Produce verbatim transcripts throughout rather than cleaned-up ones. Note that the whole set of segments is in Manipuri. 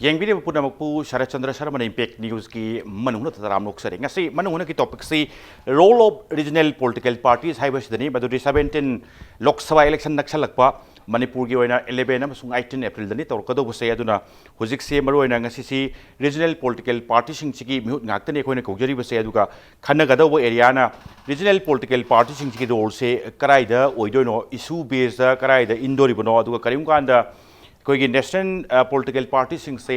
ꯌꯦꯡꯕꯤꯔꯤꯕ ꯄꯨꯝꯅꯃꯛꯄꯨ ꯁꯔꯠ ꯆꯟꯗ꯭ꯔ ꯁꯔꯃꯅ ꯏꯝꯄꯦꯛ ꯅ꯭ꯌꯨꯁꯀꯤ ꯃꯅꯨꯡ ꯍꯨꯠꯅ ꯇꯔꯥꯝꯅ ꯑꯣꯛꯆꯔꯤ꯫ ꯉꯁꯤ ꯃꯅꯨꯡ ꯍꯨꯠꯅꯒꯤ ꯇꯣꯄꯤꯛꯁꯤ role of regional political parties ꯍꯥꯏꯕꯁꯤꯗꯅꯤ꯫ ꯃꯗꯨꯗꯤ ꯁꯕꯦꯟꯇꯤꯟ ꯂꯣꯛ ꯁꯚꯥ ꯏꯂꯦꯛꯁꯟ ꯅꯛꯁꯜꯂꯛꯄ, ꯃꯅꯤꯄꯨꯔꯒꯤ ꯑꯣꯏꯅ ꯏꯂꯦꯚꯦꯟ ꯑꯃꯁꯨꯡ ꯑꯩꯠꯇꯤꯟ ꯑꯦꯄ꯭ꯔꯤꯜꯗꯅꯤ ꯇꯧꯔꯛꯀꯗꯧꯕꯁꯦ꯫ ꯑꯗꯨꯅ ꯍꯧꯖꯤꯛꯁꯦ ꯃꯔꯨꯑꯣꯏꯅ ꯉꯁꯤꯁꯤ ꯔꯤꯖꯅꯦꯜ ꯄꯣꯂꯤꯇꯤꯀꯦꯜ ꯄꯥꯔꯇꯤꯁꯤꯡꯁꯤꯒꯤ ꯃꯤꯍꯨꯠ ꯉꯥꯛꯇꯅꯤ ꯑꯩꯈꯣꯏꯅ ꯀꯧꯖꯔꯤꯕꯁꯦ꯫ ꯑꯗꯨꯒ ꯈꯟꯅꯒꯗꯧꯕ ꯑꯦꯔꯤꯌꯥꯅ ꯔꯤꯖꯅꯦꯜ ꯄꯣꯂꯤꯇꯤꯀꯦꯜ ꯄꯥꯔꯇꯤꯁꯤꯡꯁꯤꯒꯤ ꯔꯣꯜꯁꯦ ꯀꯗꯥꯏꯗ ꯑꯣꯏꯗꯣꯏꯅꯣ, ꯏꯁꯨ ꯕꯦꯁꯇ ꯀꯗꯥꯏꯗ ꯏꯟꯗꯣꯔꯤꯕꯅꯣ, ꯑꯗꯨꯒ ꯀꯔꯤꯒꯨꯝꯕ ꯀꯥꯟꯗ ꯑꯩꯈꯣꯏꯒꯤ ꯅꯦꯁꯅꯦꯜ ꯄꯣꯂꯤꯇꯤꯀꯦꯜ ꯄꯥꯔꯇꯤꯁꯤꯡꯁꯦ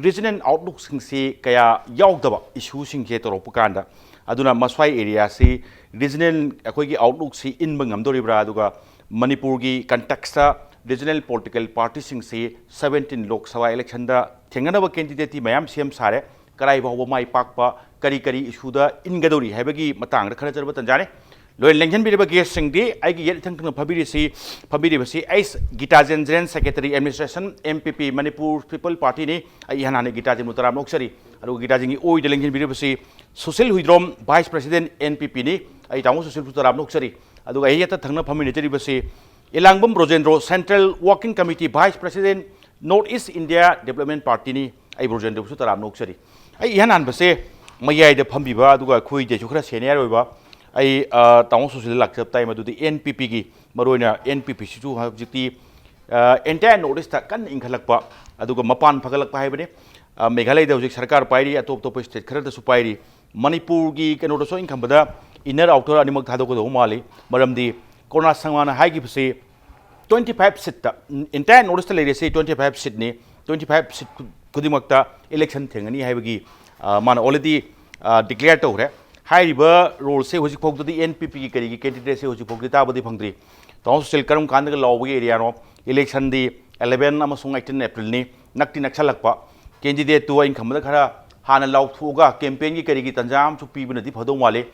ꯔꯤꯖꯅꯦꯜ ꯑꯥꯎꯠꯂꯨꯛꯁꯤꯡꯁꯤ ꯀꯌꯥ ꯌꯥꯎꯗꯕ ꯏꯁꯨꯁꯤꯡꯁꯦ ꯇꯧꯔꯛꯄ ꯀꯥꯟꯗ, ꯑꯗꯨꯅ ꯃꯁ꯭ꯋꯥꯏ ꯑꯦꯔꯤꯌꯥꯁꯤ ꯔꯤꯖꯅꯦꯜ ꯑꯩꯈꯣꯏꯒꯤ ꯑꯥꯎꯠꯂꯨꯛꯁꯤ ꯏꯟꯕ ꯉꯝꯗꯣꯔꯤꯕ꯭ꯔꯥ, ꯑꯗꯨꯒ ꯃꯅꯤꯄꯨꯔꯒꯤ context regional political ꯄꯥꯔꯇꯤꯁꯤꯡꯁꯤ seventeen Lok Sabha ꯏꯂꯦꯛꯁꯟꯗ ꯊꯦꯡꯅꯅꯕ ꯀꯦꯟꯗꯤꯗꯦꯠꯇꯤ ꯃꯌꯥꯝ ꯁꯦꯝ ꯁꯥꯔꯦ꯫ ꯀꯗꯥꯏ ꯐꯥꯎꯕ ꯃꯥꯏ ꯄꯥꯛꯄ, ꯀꯔꯤ ꯀꯔꯤ ꯏꯁꯨꯗ ꯏꯟꯒꯗꯧꯔꯤ ꯍꯥꯏꯕꯒꯤ ꯃꯇꯥꯡꯗ ꯈꯟꯅꯖꯔꯕ ꯇꯥꯟꯖꯥꯅꯤ꯫ ꯂꯣꯏꯅ ꯂꯦꯡꯁꯤꯟꯕꯤꯔꯤꯕ ꯒꯦꯁꯁꯤꯡꯗꯤ ꯑꯩꯒꯤ ꯌꯦꯠ ꯏꯊꯪ ꯊꯪꯅ ꯐꯝꯕꯤꯔꯤꯁꯤ, ꯐꯝꯕꯤꯔꯤꯕꯁꯤ ꯑꯩꯁ Gitajen, general secretary, administration, M P P, Manipur people ꯄꯥꯔꯇꯤꯅꯤ꯫ ꯑꯩ ꯏꯍꯥꯟ ꯍꯥꯟꯅ ꯒꯤꯇꯥꯖꯦꯟꯕꯨ ꯇꯔꯥꯝꯅ ꯑꯣꯛꯆꯔꯤ꯫ ꯑꯗꯨꯒ ꯒꯤꯇꯥꯖꯦꯟꯒꯤ ꯑꯣꯏꯗ ꯂꯦꯡꯁꯤꯟꯕꯤꯔꯤꯕꯁꯤ Sushil Huidrom, vice president, N P ꯄꯤꯅꯤ꯫ ꯑꯩ ꯇꯥꯃꯣ ꯁꯨꯁꯤꯜꯕꯨ ꯇꯔꯥꯝꯅ ꯑꯣꯛꯆꯔꯤ꯫ ꯑꯗꯨꯒ ꯑꯩ ꯌꯦꯠꯇ ꯊꯪꯅ ꯐꯝꯃꯤꯟꯅꯖꯔꯤꯕꯁꯤ Elangbam Brojendro, central working committee vice president, north east India development ꯄꯥꯔꯇꯤꯅꯤ꯫ ꯑꯩ ꯕ꯭ꯔꯣꯖꯦꯟꯗ꯭ꯔꯣꯕꯨꯁꯨ ꯇꯔꯥꯝꯅ ꯑꯣꯛꯆꯔꯤ꯫ ꯑꯩ ꯏꯍꯥꯟ ꯍꯥꯟꯕꯁꯦ ꯃꯌꯥꯏꯗ ꯐꯝꯕꯤꯕ, ꯑꯗꯨꯒ ꯑꯩꯈꯣꯏꯗꯩꯁꯨ ꯈꯔ ꯁꯦꯅꯤꯌꯔ ꯑꯣꯏꯕ ꯑꯩ, ꯑ, ꯇꯥꯃꯣ ꯁꯨꯁꯤꯜꯗ ꯂꯥꯛꯆꯕ ꯇꯥꯏ꯫ ꯃꯗꯨꯗꯤ ꯑꯦꯟ ꯄꯤ ꯄꯤꯒꯤ, ꯃꯔꯨꯑꯣꯏꯅ ꯑꯦꯟ ꯄꯤ ꯄꯤꯁꯤꯁꯨ ꯍꯧꯖꯤꯛꯇꯤ, ꯑ, ꯑꯦꯟꯇꯥꯌꯔ ꯅꯣꯔꯠ ꯏꯁꯇ ꯀꯟꯅ ꯏꯟꯈꯠꯂꯛꯄ, ꯑꯗꯨꯒ ꯃꯄꯥꯟ ꯐꯒꯠꯂꯛꯄ ꯍꯥꯏꯕꯅꯤ꯫ ꯑ, ꯃꯦꯘꯥꯂꯌꯗ ꯍꯧꯖꯤꯛ ꯁꯔꯀꯥꯔ ꯄꯥꯏꯔꯤ, ꯑꯇꯣꯞ ꯑꯇꯣꯞꯄ ꯁ꯭ꯇꯦꯠ ꯈꯔꯗꯁꯨ ꯄꯥꯏꯔꯤ꯫ ꯃꯅꯤꯄꯨꯔꯒꯤ ꯀꯩꯅꯣꯗꯁꯨ ꯑꯩꯅ ꯈꯟꯕꯗ ꯏꯟꯅꯔ ꯑꯥꯎꯇꯔ ꯑꯅꯤꯃꯛ ꯊꯥꯗꯣꯛꯀꯗꯧꯕ ꯃꯥꯜꯂꯤ꯫ ꯃꯔꯝꯗꯤ ꯀꯣꯔꯣꯅꯥ ꯁꯪꯉꯥꯅ ꯍꯥꯏꯈꯤꯕꯁꯤ ꯇ꯭ꯋꯦꯟꯇꯤ ꯐꯥꯏꯚ ꯁꯤꯠꯇ, entire North East ꯂꯩꯔꯤꯁꯤ ꯇ꯭ꯋꯦꯟꯇꯤ ꯐꯥꯏꯚ ꯁꯤꯠꯅꯤ, ꯇ꯭ꯋꯦꯟꯇꯤ ꯐꯥꯏꯚ ꯁꯤꯠ ꯈꯨ-, ꯈꯨꯗꯤꯡꯃꯛꯇ ꯏꯂꯦꯛꯁꯟ ꯊꯦꯡꯒꯅꯤ ꯍꯥꯏꯕꯒꯤ, ꯑ, ꯃꯥꯅ already, ꯑ, declare ꯇꯧꯈ꯭ꯔꯦ꯫ ꯍꯥꯏꯔꯤꯕ ꯔꯣꯜꯁꯦ ꯍꯧꯖꯤꯛ ꯐꯥꯎꯗꯗꯤ ꯑꯦꯟ ꯄꯤ ꯄꯤꯒꯤ ꯀꯔꯤꯒꯤ ꯀꯦꯟꯗꯤꯗꯦꯠꯁꯦ ꯍꯧꯖꯤꯛ ꯐꯥꯎꯗꯤ ꯇꯥꯕꯗꯤ ꯐꯪꯗ꯭ꯔꯤ꯫ ꯇꯥꯃꯣ ꯁꯨꯁꯤꯜ, ꯀꯔꯝ ꯀꯥꯟꯗꯒ ꯂꯥꯎꯕꯒꯤ ꯑꯦꯔꯤꯌꯥꯅꯣ? ꯏꯂꯦꯛꯁꯟꯗꯤ ꯏꯂꯦꯚꯦꯟ ꯑꯃꯁꯨꯡ ꯑꯩꯠꯇꯤꯟ ꯑꯦꯄ꯭ꯔꯤꯜꯅꯤ, ꯅꯛꯇꯤ ꯅꯛꯁꯜꯂꯛꯄ꯫ ꯀꯦꯟꯗꯤꯗꯦꯠꯇꯨ ꯑꯩꯅ ꯈꯟꯕꯗ ꯈꯔ ꯍꯥꯟꯅ ꯂꯥꯎꯊꯣꯛꯑꯒ ꯀꯦꯝꯄꯦꯟꯒꯤ ꯀꯔꯤꯒꯤ ꯇꯥꯟꯖꯥ ꯑꯃꯁꯨ ꯄꯤꯕꯅꯗꯤ ꯐꯗꯧ ꯃꯥꯜꯂꯤ꯫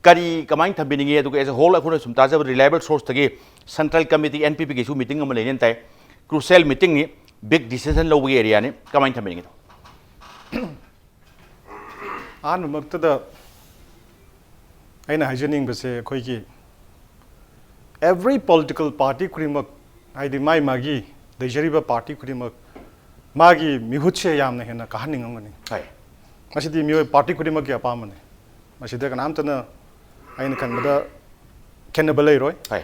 ꯀꯔꯤ, ꯀꯃꯥꯏꯅ ꯊꯝꯕꯤꯅꯤꯡꯉꯤ? ꯑꯗꯨꯒ as a whole ꯑꯩꯈꯣꯏꯅ ꯁꯨꯝ ꯇꯥꯖꯕ reliable sourceꯇꯒꯤ ꯁꯦꯟꯇ꯭ꯔꯦꯜ ꯀꯃꯤꯇꯤ ꯑꯦꯟ ꯄꯤ ꯄꯤꯒꯤꯁꯨ ꯃꯤꯇꯤꯡ ꯑꯃ ꯂꯩꯅꯦꯅ ꯇꯥꯏ꯫ ꯀ꯭ꯔꯨꯁꯦꯜ ꯃꯤꯇꯤꯡꯅꯤ, ꯕꯤꯛ ꯗꯤꯁꯤꯖꯟ ꯂꯧꯕꯒꯤ ꯑꯦꯔꯤꯌꯥꯅꯤ꯫ ꯀꯃꯥꯏꯅ ꯊꯝꯕꯤꯅꯤꯡꯉꯤ? ꯑꯍꯥꯟꯕꯃꯛꯇꯗ ꯑꯩꯅ ꯍꯥꯏꯖꯅꯤꯡꯕꯁꯦ, ꯑꯩꯈꯣꯏꯒꯤ every political party ꯈꯨꯗꯤꯡꯃꯛ, ꯍꯥꯏꯗꯤ ꯃꯥꯏ ꯃꯥꯒꯤ ꯂꯩꯖꯔꯤꯕ ꯄꯥꯔꯇꯤ ꯈꯨꯗꯤꯡꯃꯛ, ꯃꯥꯒꯤ ꯃꯤꯍꯨꯠꯁꯦ ꯌꯥꯝꯅ ꯍꯦꯟꯅ ꯀꯥꯍꯟꯅꯤꯡꯉꯝꯒꯅꯤ꯫ ꯍꯣꯏ ꯃꯁꯤꯗꯤ ꯃꯤꯑꯣꯏ ꯄꯥꯔꯇꯤ ꯈꯨꯗꯤꯡꯃꯛꯀꯤ ꯑꯄꯥꯝꯕꯅꯤ꯫ ꯃꯁꯤꯗ ꯀꯅꯥꯝꯇꯅ, ꯑꯩꯅ ꯈꯟꯕꯗ, ꯈꯦꯠꯅꯕ ꯂꯩꯔꯣꯏ꯫ ꯍꯣꯏ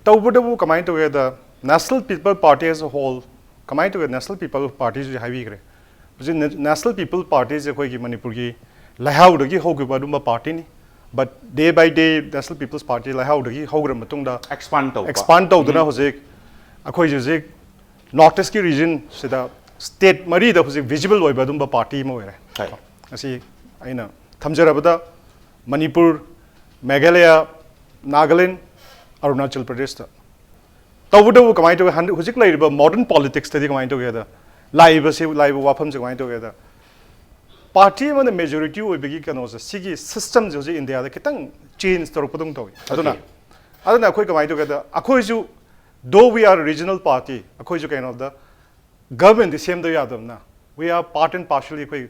ꯇꯧꯕꯇꯕꯨ ꯀꯃꯥꯏꯅ ꯇꯧꯒꯦꯗ, National People Party as a whole, ꯀꯃꯥꯏꯅ ꯇꯧꯒꯦ, National People Party ꯁꯤ ꯍꯥꯏꯕꯤꯈ꯭ꯔꯦ꯫ ꯍꯧꯖꯤꯛ National People Party ꯁꯦ ꯑꯩꯈꯣꯏꯒꯤ ꯃꯅꯤꯄꯨꯔꯒꯤ ꯂꯩꯍꯥꯎꯗꯒꯤ ꯍꯧꯈꯤꯕ ꯑꯗꯨꯝꯕ ꯄꯥꯔꯇꯤꯅꯤ꯫ But day by day National People's Party ꯂꯩꯍꯥꯎꯗꯒꯤ ꯍꯧꯈ꯭ꯔ ꯃꯇꯨꯡꯗ ꯑꯦꯛꯁꯄꯥꯟ ꯇꯧꯕ ꯑꯦꯛꯁꯄꯥꯟ ꯇꯧꯗꯨꯅ ꯍꯧꯖꯤꯛ ꯑꯩꯈꯣꯏ ꯍꯧꯖꯤꯛ ꯅꯣꯔꯠ ꯏꯁꯀꯤ ꯔꯤꯖꯟ ꯁꯤꯗ ꯁ꯭ꯇꯦꯠ ꯃꯔꯤꯗ ꯍꯧꯖꯤꯛ ꯚꯤꯖꯤꯕꯜ ꯑꯣꯏꯕ ꯑꯗꯨꯝꯕ ꯄꯥꯔꯇꯤ ꯑꯃ ꯑꯣꯏꯔꯦ꯫ ꯍꯣꯏ꯫ ꯉꯁꯤ ꯑꯩꯅ ꯊꯝꯖꯔꯕꯗ ꯃꯅꯤꯄꯨꯔ, ꯃꯦꯘꯥꯂꯌꯥ, ꯅꯥꯒꯥꯂꯦꯟ, ꯑꯔꯨꯅꯥꯆꯜ ꯄ꯭ꯔꯗꯦꯁꯇ꯫ ꯇꯧꯕꯇꯕꯨ ꯀꯃꯥꯏꯅ ꯇꯧꯒꯦ, ꯍꯟꯗꯛ ꯍꯧꯖꯤꯛ ꯂꯩꯔꯤꯕ ꯃꯣꯗꯔꯟ ꯄꯣꯂꯤꯇꯤꯛꯁꯇꯗꯤ ꯀꯃꯥꯏꯅ ꯇꯧꯒꯦꯗ, ꯂꯥꯛꯏꯕꯁꯤ, ꯂꯥꯛꯏꯕ ꯋꯥꯐꯝꯁꯦ ꯀꯃꯥꯏꯅ ꯇꯧꯒꯦꯗ, ꯄꯥꯔꯇꯤ ꯑꯃꯅ ꯃꯦꯖꯣꯔꯤꯇꯤ ꯑꯣꯏꯕꯒꯤ ꯀꯩꯅꯣꯁꯦ, ꯁꯤꯒꯤ ꯁꯤꯁꯇꯝꯁꯦ ꯍꯧꯖꯤꯛ ꯏꯟꯗꯤꯌꯥꯗ ꯈꯤꯇꯪ ꯆꯦꯟꯖ ꯇꯧꯔꯛꯄꯗꯧꯅ ꯇꯧꯋꯤ꯫ ꯑꯗꯨꯅ Okay. ꯑꯗꯨꯅ ꯑꯩꯈꯣꯏ ꯀꯃꯥꯏꯅ ꯇꯧꯒꯦꯗ, ꯑꯩꯈꯣꯏꯁꯨ, though we are regional party, ꯑꯩꯈꯣꯏꯁꯨ ꯀꯩꯅꯣꯗ ꯒꯚꯔꯟꯃꯦꯟꯠꯇꯤ ꯁꯦꯝꯗꯕ ꯌꯥꯗꯕꯅ, we are part and parcel, ꯑꯩꯈꯣꯏ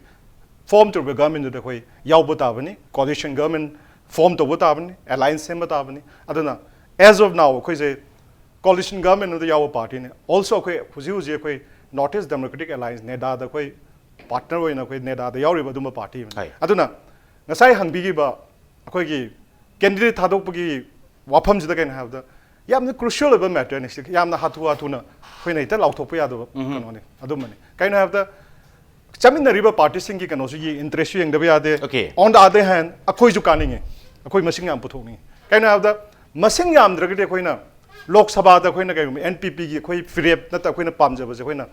ꯐꯣꯔꯝ ꯇꯧꯔꯤꯕ ꯒꯚꯔꯟꯃꯦꯟꯠꯇꯨꯗ ꯑꯩꯈꯣꯏ ꯌꯥꯎꯕ ꯇꯥꯕꯅꯤ, ꯀꯣꯑꯣꯂꯤꯁꯟ ꯒꯚꯔꯟꯃꯦꯟꯠ ꯐꯣꯔꯝ ꯇꯧꯕ ꯇꯥꯕꯅꯤ, ꯑꯦꯂꯥꯏꯟꯁ ꯁꯦꯝꯕ ꯇꯥꯕꯅꯤ꯫ ꯑꯗꯨꯅ as of now ꯑꯩꯈꯣꯏꯁꯦ ꯀꯣꯑꯣꯂꯤꯁꯟ ꯒꯚꯔꯟꯃꯦꯟꯠ ꯑꯃꯗ ꯌꯥꯎꯕ ꯄꯥꯔꯇꯤꯅꯤ꯫ ꯑꯣꯜꯁꯣ ꯑꯩꯈꯣꯏ ꯍꯧꯖꯤꯛ ꯍꯧꯖꯤꯛ ꯑꯩꯈꯣꯏ ꯅꯣꯔꯠ ꯏꯁ ꯗꯦꯃꯣꯀ꯭ꯔꯦꯇꯤꯛ ꯑꯦꯂꯥꯏꯟꯁ, ꯅꯦꯗꯥꯗ ꯑꯩꯈꯣꯏ ꯄꯥꯔꯠꯅꯔ ꯑꯣꯏꯅ ꯑꯩꯈꯣꯏ ꯅꯦꯗꯥꯗ ꯌꯥꯎꯔꯤꯕ ꯑꯗꯨꯝꯕ ꯄꯥꯔꯇꯤ ꯑꯃꯅꯤ꯫ ꯍꯣꯏ꯫ ꯑꯗꯨꯅ ꯉꯁꯥꯏ ꯍꯪꯕꯤꯈꯤꯕ ꯑꯩꯈꯣꯏꯒꯤ ꯀꯦꯟꯗꯤꯗꯦꯠ ꯊꯥꯗꯣꯛꯄꯒꯤ ꯋꯥꯐꯝꯁꯤꯗ ꯀꯩꯅꯣ ꯍꯥꯏꯕꯗ, ꯌꯥꯝꯅ ꯀ꯭ꯔꯨꯁꯤꯌꯦꯜ ꯑꯣꯏꯕ ꯃꯦꯇꯔꯅꯤ꯫ ꯁꯤ ꯌꯥꯝꯅ ꯍꯥꯊꯨ ꯍꯥꯊꯨꯅ ꯑꯩꯈꯣꯏꯅ ꯍꯦꯛꯇ ꯂꯥꯎꯊꯣꯛꯄ ꯌꯥꯗꯕ ꯀꯩꯅꯣꯅꯤ, ꯑꯗꯨꯝꯕꯅꯤ꯫ ꯀꯩꯅꯣ ꯍꯥꯏꯕꯗ, ꯆꯠꯃꯤꯟꯅꯔꯤꯕ ꯄꯥꯔꯇꯤꯁꯤꯡꯒꯤ ꯀꯩꯅꯣꯁꯤꯒꯤ ꯏꯟꯇꯔꯦꯁꯁꯨ ꯌꯦꯡꯗꯕ ꯌꯥꯗꯦ꯫ Okay. On the other hand, ꯑꯩꯈꯣꯏꯁꯨ ꯀꯥꯅꯤꯡꯉꯤ, ꯑꯩꯈꯣꯏ ꯃꯁꯤꯡ ꯌꯥꯝ ꯄꯨꯊꯣꯛꯅꯤꯡꯉꯤ꯫ ꯀꯩꯅꯣ ꯍꯥꯏꯕꯗ, ꯃꯁꯤꯡ ꯌꯥꯝꯗ꯭ꯔꯒꯗꯤ ꯑꯩꯈꯣꯏꯅ ꯂꯣꯛ ꯁꯚꯥꯗ ꯑꯩꯈꯣꯏꯅ ꯀꯩꯒꯨꯝꯕ ꯑꯦꯟ ꯄꯤ ꯄꯤꯒꯤ ꯑꯩꯈꯣꯏ ꯐꯤꯔꯦꯞ ꯅꯠꯇ꯭ꯔ ꯑꯩꯈꯣꯏꯅ ꯄꯥꯝꯖꯕꯁꯦ ꯑꯩꯈꯣꯏꯅ,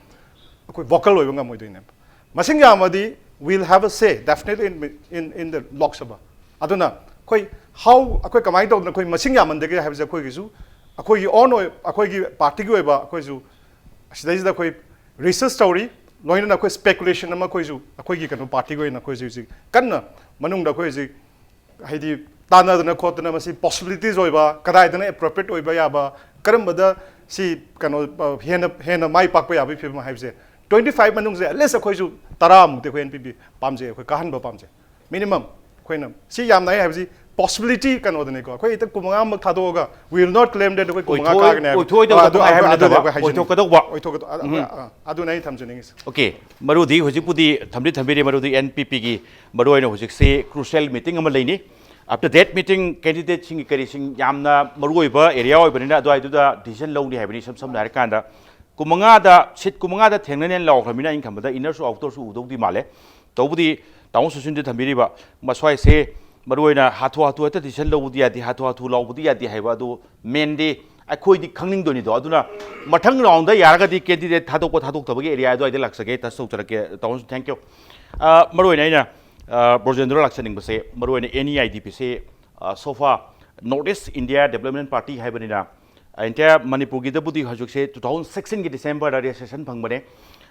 ꯑꯩꯈꯣꯏ ꯚꯣꯀꯜ ꯑꯣꯏꯕ ꯉꯝꯃꯣꯏꯗꯣꯏꯅꯦꯕ꯫ ꯃꯁꯤꯡ ꯌꯥꯝꯃꯗꯤ we'll have a say definitely in, in, in the Lok Sabha. ꯑꯗꯨꯅ ꯑꯩꯈꯣꯏ how, ꯑꯩꯈꯣꯏ ꯀꯃꯥꯏꯅ ꯇꯧꯗꯅ ꯑꯩꯈꯣꯏ ꯃꯁꯤꯡ ꯌꯥꯝꯃꯟꯗꯒꯦ ꯍꯥꯏꯕꯁꯦ ꯑꯩꯈꯣꯏꯒꯤꯁꯨ, ꯑꯩꯈꯣꯏꯒꯤ ꯑꯣꯟ ꯑꯣꯏ, ꯑꯩꯈꯣꯏꯒꯤ ꯄꯥꯔꯇꯤꯒꯤ ꯑꯣꯏꯕ ꯑꯩꯈꯣꯏꯁꯨ ꯁꯤꯗꯩꯁꯤꯗ ꯑꯩꯈꯣꯏ ꯔꯤꯁꯔꯁ ꯇꯧꯔꯤ, ꯂꯣꯏꯅꯅ ꯑꯩꯈꯣꯏ ꯁ꯭ꯄꯦꯀꯨꯂꯦꯁꯟ ꯑꯃ ꯑꯩꯈꯣꯏꯁꯨ, ꯑꯩꯈꯣꯏꯒꯤ ꯀꯩꯅꯣ ꯄꯥꯔꯇꯤꯒꯤ ꯑꯣꯏꯅ ꯑꯩꯈꯣꯏꯁꯨ ꯍꯧꯖꯤꯛ ꯀꯟꯅ ꯃꯅꯨꯡꯗ ꯑꯩꯈꯣꯏ ꯍꯧꯖꯤꯛ ꯍꯥꯏꯗꯤ ꯇꯥꯟꯅꯗꯅ ꯈꯣꯠꯇꯅ ꯃꯁꯤ ꯄꯣꯁꯤꯕꯤꯂꯤꯇꯤꯁ ꯑꯣꯏꯕ, ꯀꯗꯥꯏꯗꯅ ꯑꯦꯄ꯭ꯔꯣꯄ꯭ꯔꯤꯌꯦꯠ ꯑꯣꯏꯕ ꯌꯥꯕ, ꯀꯔꯝꯕꯗ ꯁꯤ ꯀꯩꯅꯣ, ꯑ, ꯍꯦꯟꯅ, ꯍꯦꯟꯅ ꯃꯥꯏ ꯄꯥꯛꯄ ꯌꯥꯕꯒꯤ ꯐꯤꯕꯝ ꯍꯥꯏꯕꯁꯦ, twenty five ꯃꯅꯨꯡꯁꯦ at least ꯑꯩꯈꯣꯏꯁꯨ ꯇꯔꯥꯃꯨꯛꯇꯤ ꯑꯩꯈꯣꯏ ꯑꯦꯟ ꯄꯤ ꯄꯤ ꯄꯥꯝꯖꯩ, ꯑꯩꯈꯣꯏ ꯀꯥꯍꯟꯕ ꯄꯥꯝꯖꯩ꯫ Minimum ꯑꯩꯈꯣꯏꯅ ꯁꯤ ꯌꯥꯝꯅ ꯍꯥꯏ ꯍꯥꯏꯕꯁꯤ possibility ꯀꯩꯅꯣꯗꯅꯤꯀꯣ, ꯑꯩꯈꯣꯏ ꯍꯦꯛꯇ ꯀꯨꯟꯃꯉꯥꯃꯛ ꯊꯥꯗꯣꯛꯑꯒ we will not claim that ꯑꯩꯈꯣꯏ ꯀꯨꯟꯃꯉꯥ ꯑꯣꯏꯊꯣꯛ- ꯀꯥꯒꯅꯤ ꯍꯥꯏꯕ꯫ ꯑꯣꯏꯊꯣꯛꯑꯣꯏꯗꯕ ꯑꯗꯨ- ꯊꯕꯛ ꯍꯥꯏꯕ ꯑꯗꯨ- ꯑꯗꯨꯗꯤ ꯅꯠꯇꯕ, ꯑꯩꯈꯣꯏ ꯍꯥꯏꯖꯅꯤꯡꯉꯤ꯫ ꯑꯣꯏꯊꯣꯛꯀꯗꯧꯕ꯫ ꯑꯣꯏꯊꯣꯛꯀꯗꯧ- ꯑ- ꯑ- ꯑ- ꯑꯗꯨꯅ ꯑꯩ ꯊꯝꯖꯅꯤꯡꯉꯤꯁꯦ꯫ ꯑꯣꯀꯦ, ꯃꯔꯨꯗꯤ ꯍꯧꯖꯤꯛꯄꯨꯗꯤ ꯊꯝꯗꯤ ꯊꯝꯕꯤꯔꯦ, ꯃꯔꯨꯗꯤ ꯑꯦꯟ ꯄꯤ ꯄꯤꯒꯤ ꯃꯔꯨꯑꯣꯏꯅ ꯍꯧꯖꯤꯛꯁꯤ crucial meeting ꯑꯃ ꯂꯩꯅꯤ꯫ After that meeting candidateꯁꯤꯡꯒꯤ ꯀꯔꯤꯁꯤꯡ ꯌꯥꯝꯅ ꯃꯔꯨꯑꯣꯏꯕ area ꯑꯣꯏꯕꯅꯤꯅ ꯑꯗꯨꯋꯥꯏꯗꯨꯗ decision ꯂꯧꯅꯤ ꯍꯥꯏꯕꯅꯤ꯫ ꯏꯁꯝ ꯁꯝꯅ ꯍꯥꯏꯔꯀꯥꯟꯗ ꯀꯨꯟꯃꯉꯥꯗ seat ꯀꯨꯟꯃꯉꯥꯗ ꯊꯦꯡꯅꯅꯦꯅ ꯂꯥꯎꯈ꯭ꯔꯕꯅꯤꯅ, ꯑꯩꯅ ꯈꯟꯕꯗ innerꯁꯨ outerꯁꯨ ꯎꯗꯧꯗꯤ ꯃꯥꯜꯂꯦ꯫ ꯇꯧꯕꯗꯤ ꯇꯥꯃꯣ ꯁꯨꯁꯤꯟꯗ ꯊꯝꯕꯤꯔꯤꯕ ꯃꯁ꯭ꯋꯥꯏꯁꯦ ꯃꯔꯨꯑꯣꯏꯅ ꯍꯥꯊꯨ ꯍꯥꯊꯨ ꯍꯦꯛꯇ decision ꯂꯧꯕꯗꯤ ꯌꯥꯗꯦ, ꯍꯥꯊꯨ ꯍꯥꯊꯨ ꯂꯥꯎꯕꯗꯤ ꯌꯥꯗꯦ ꯍꯥꯏꯕ ꯑꯗꯨ mainly ꯑꯩꯈꯣꯏꯗꯤ ꯈꯪꯅꯤꯡꯗꯣꯏꯅꯤꯗꯣ꯫ ꯑꯗꯨꯅ ꯃꯊꯪ roundꯗ ꯌꯥꯔꯒꯗꯤ candidate ꯊꯥꯗꯣꯛꯄ ꯊꯥꯗꯣꯛꯇꯕꯒꯤ area ꯑꯗꯨꯋꯥꯏꯗ ꯂꯥꯛꯆꯒꯦ, touch ꯇꯧꯖꯔꯛꯀꯦ ꯇꯥꯃꯣ꯫ Thank you꯫ ꯑ, ꯃꯔꯨꯑꯣꯏꯅ ꯑꯩꯅ ꯑ, ꯕ꯭ꯔꯣꯖꯦꯟꯗ꯭ꯔꯣ ꯂꯥꯛꯆꯅꯤꯡꯕꯁꯦ, ꯃꯔꯨꯑꯣꯏꯅ NEIDPꯁꯦ ꯑ, so far North East India Development Party ꯍꯥꯏꯕꯅꯤꯅ, entire ꯃꯅꯤꯄꯨꯔꯒꯤꯗꯕꯨꯗꯤ ꯍꯧꯖꯤꯛꯁꯦ two thousand sixteenꯒꯤ Decemberꯗ registration ꯐꯪꯕꯅꯦ꯫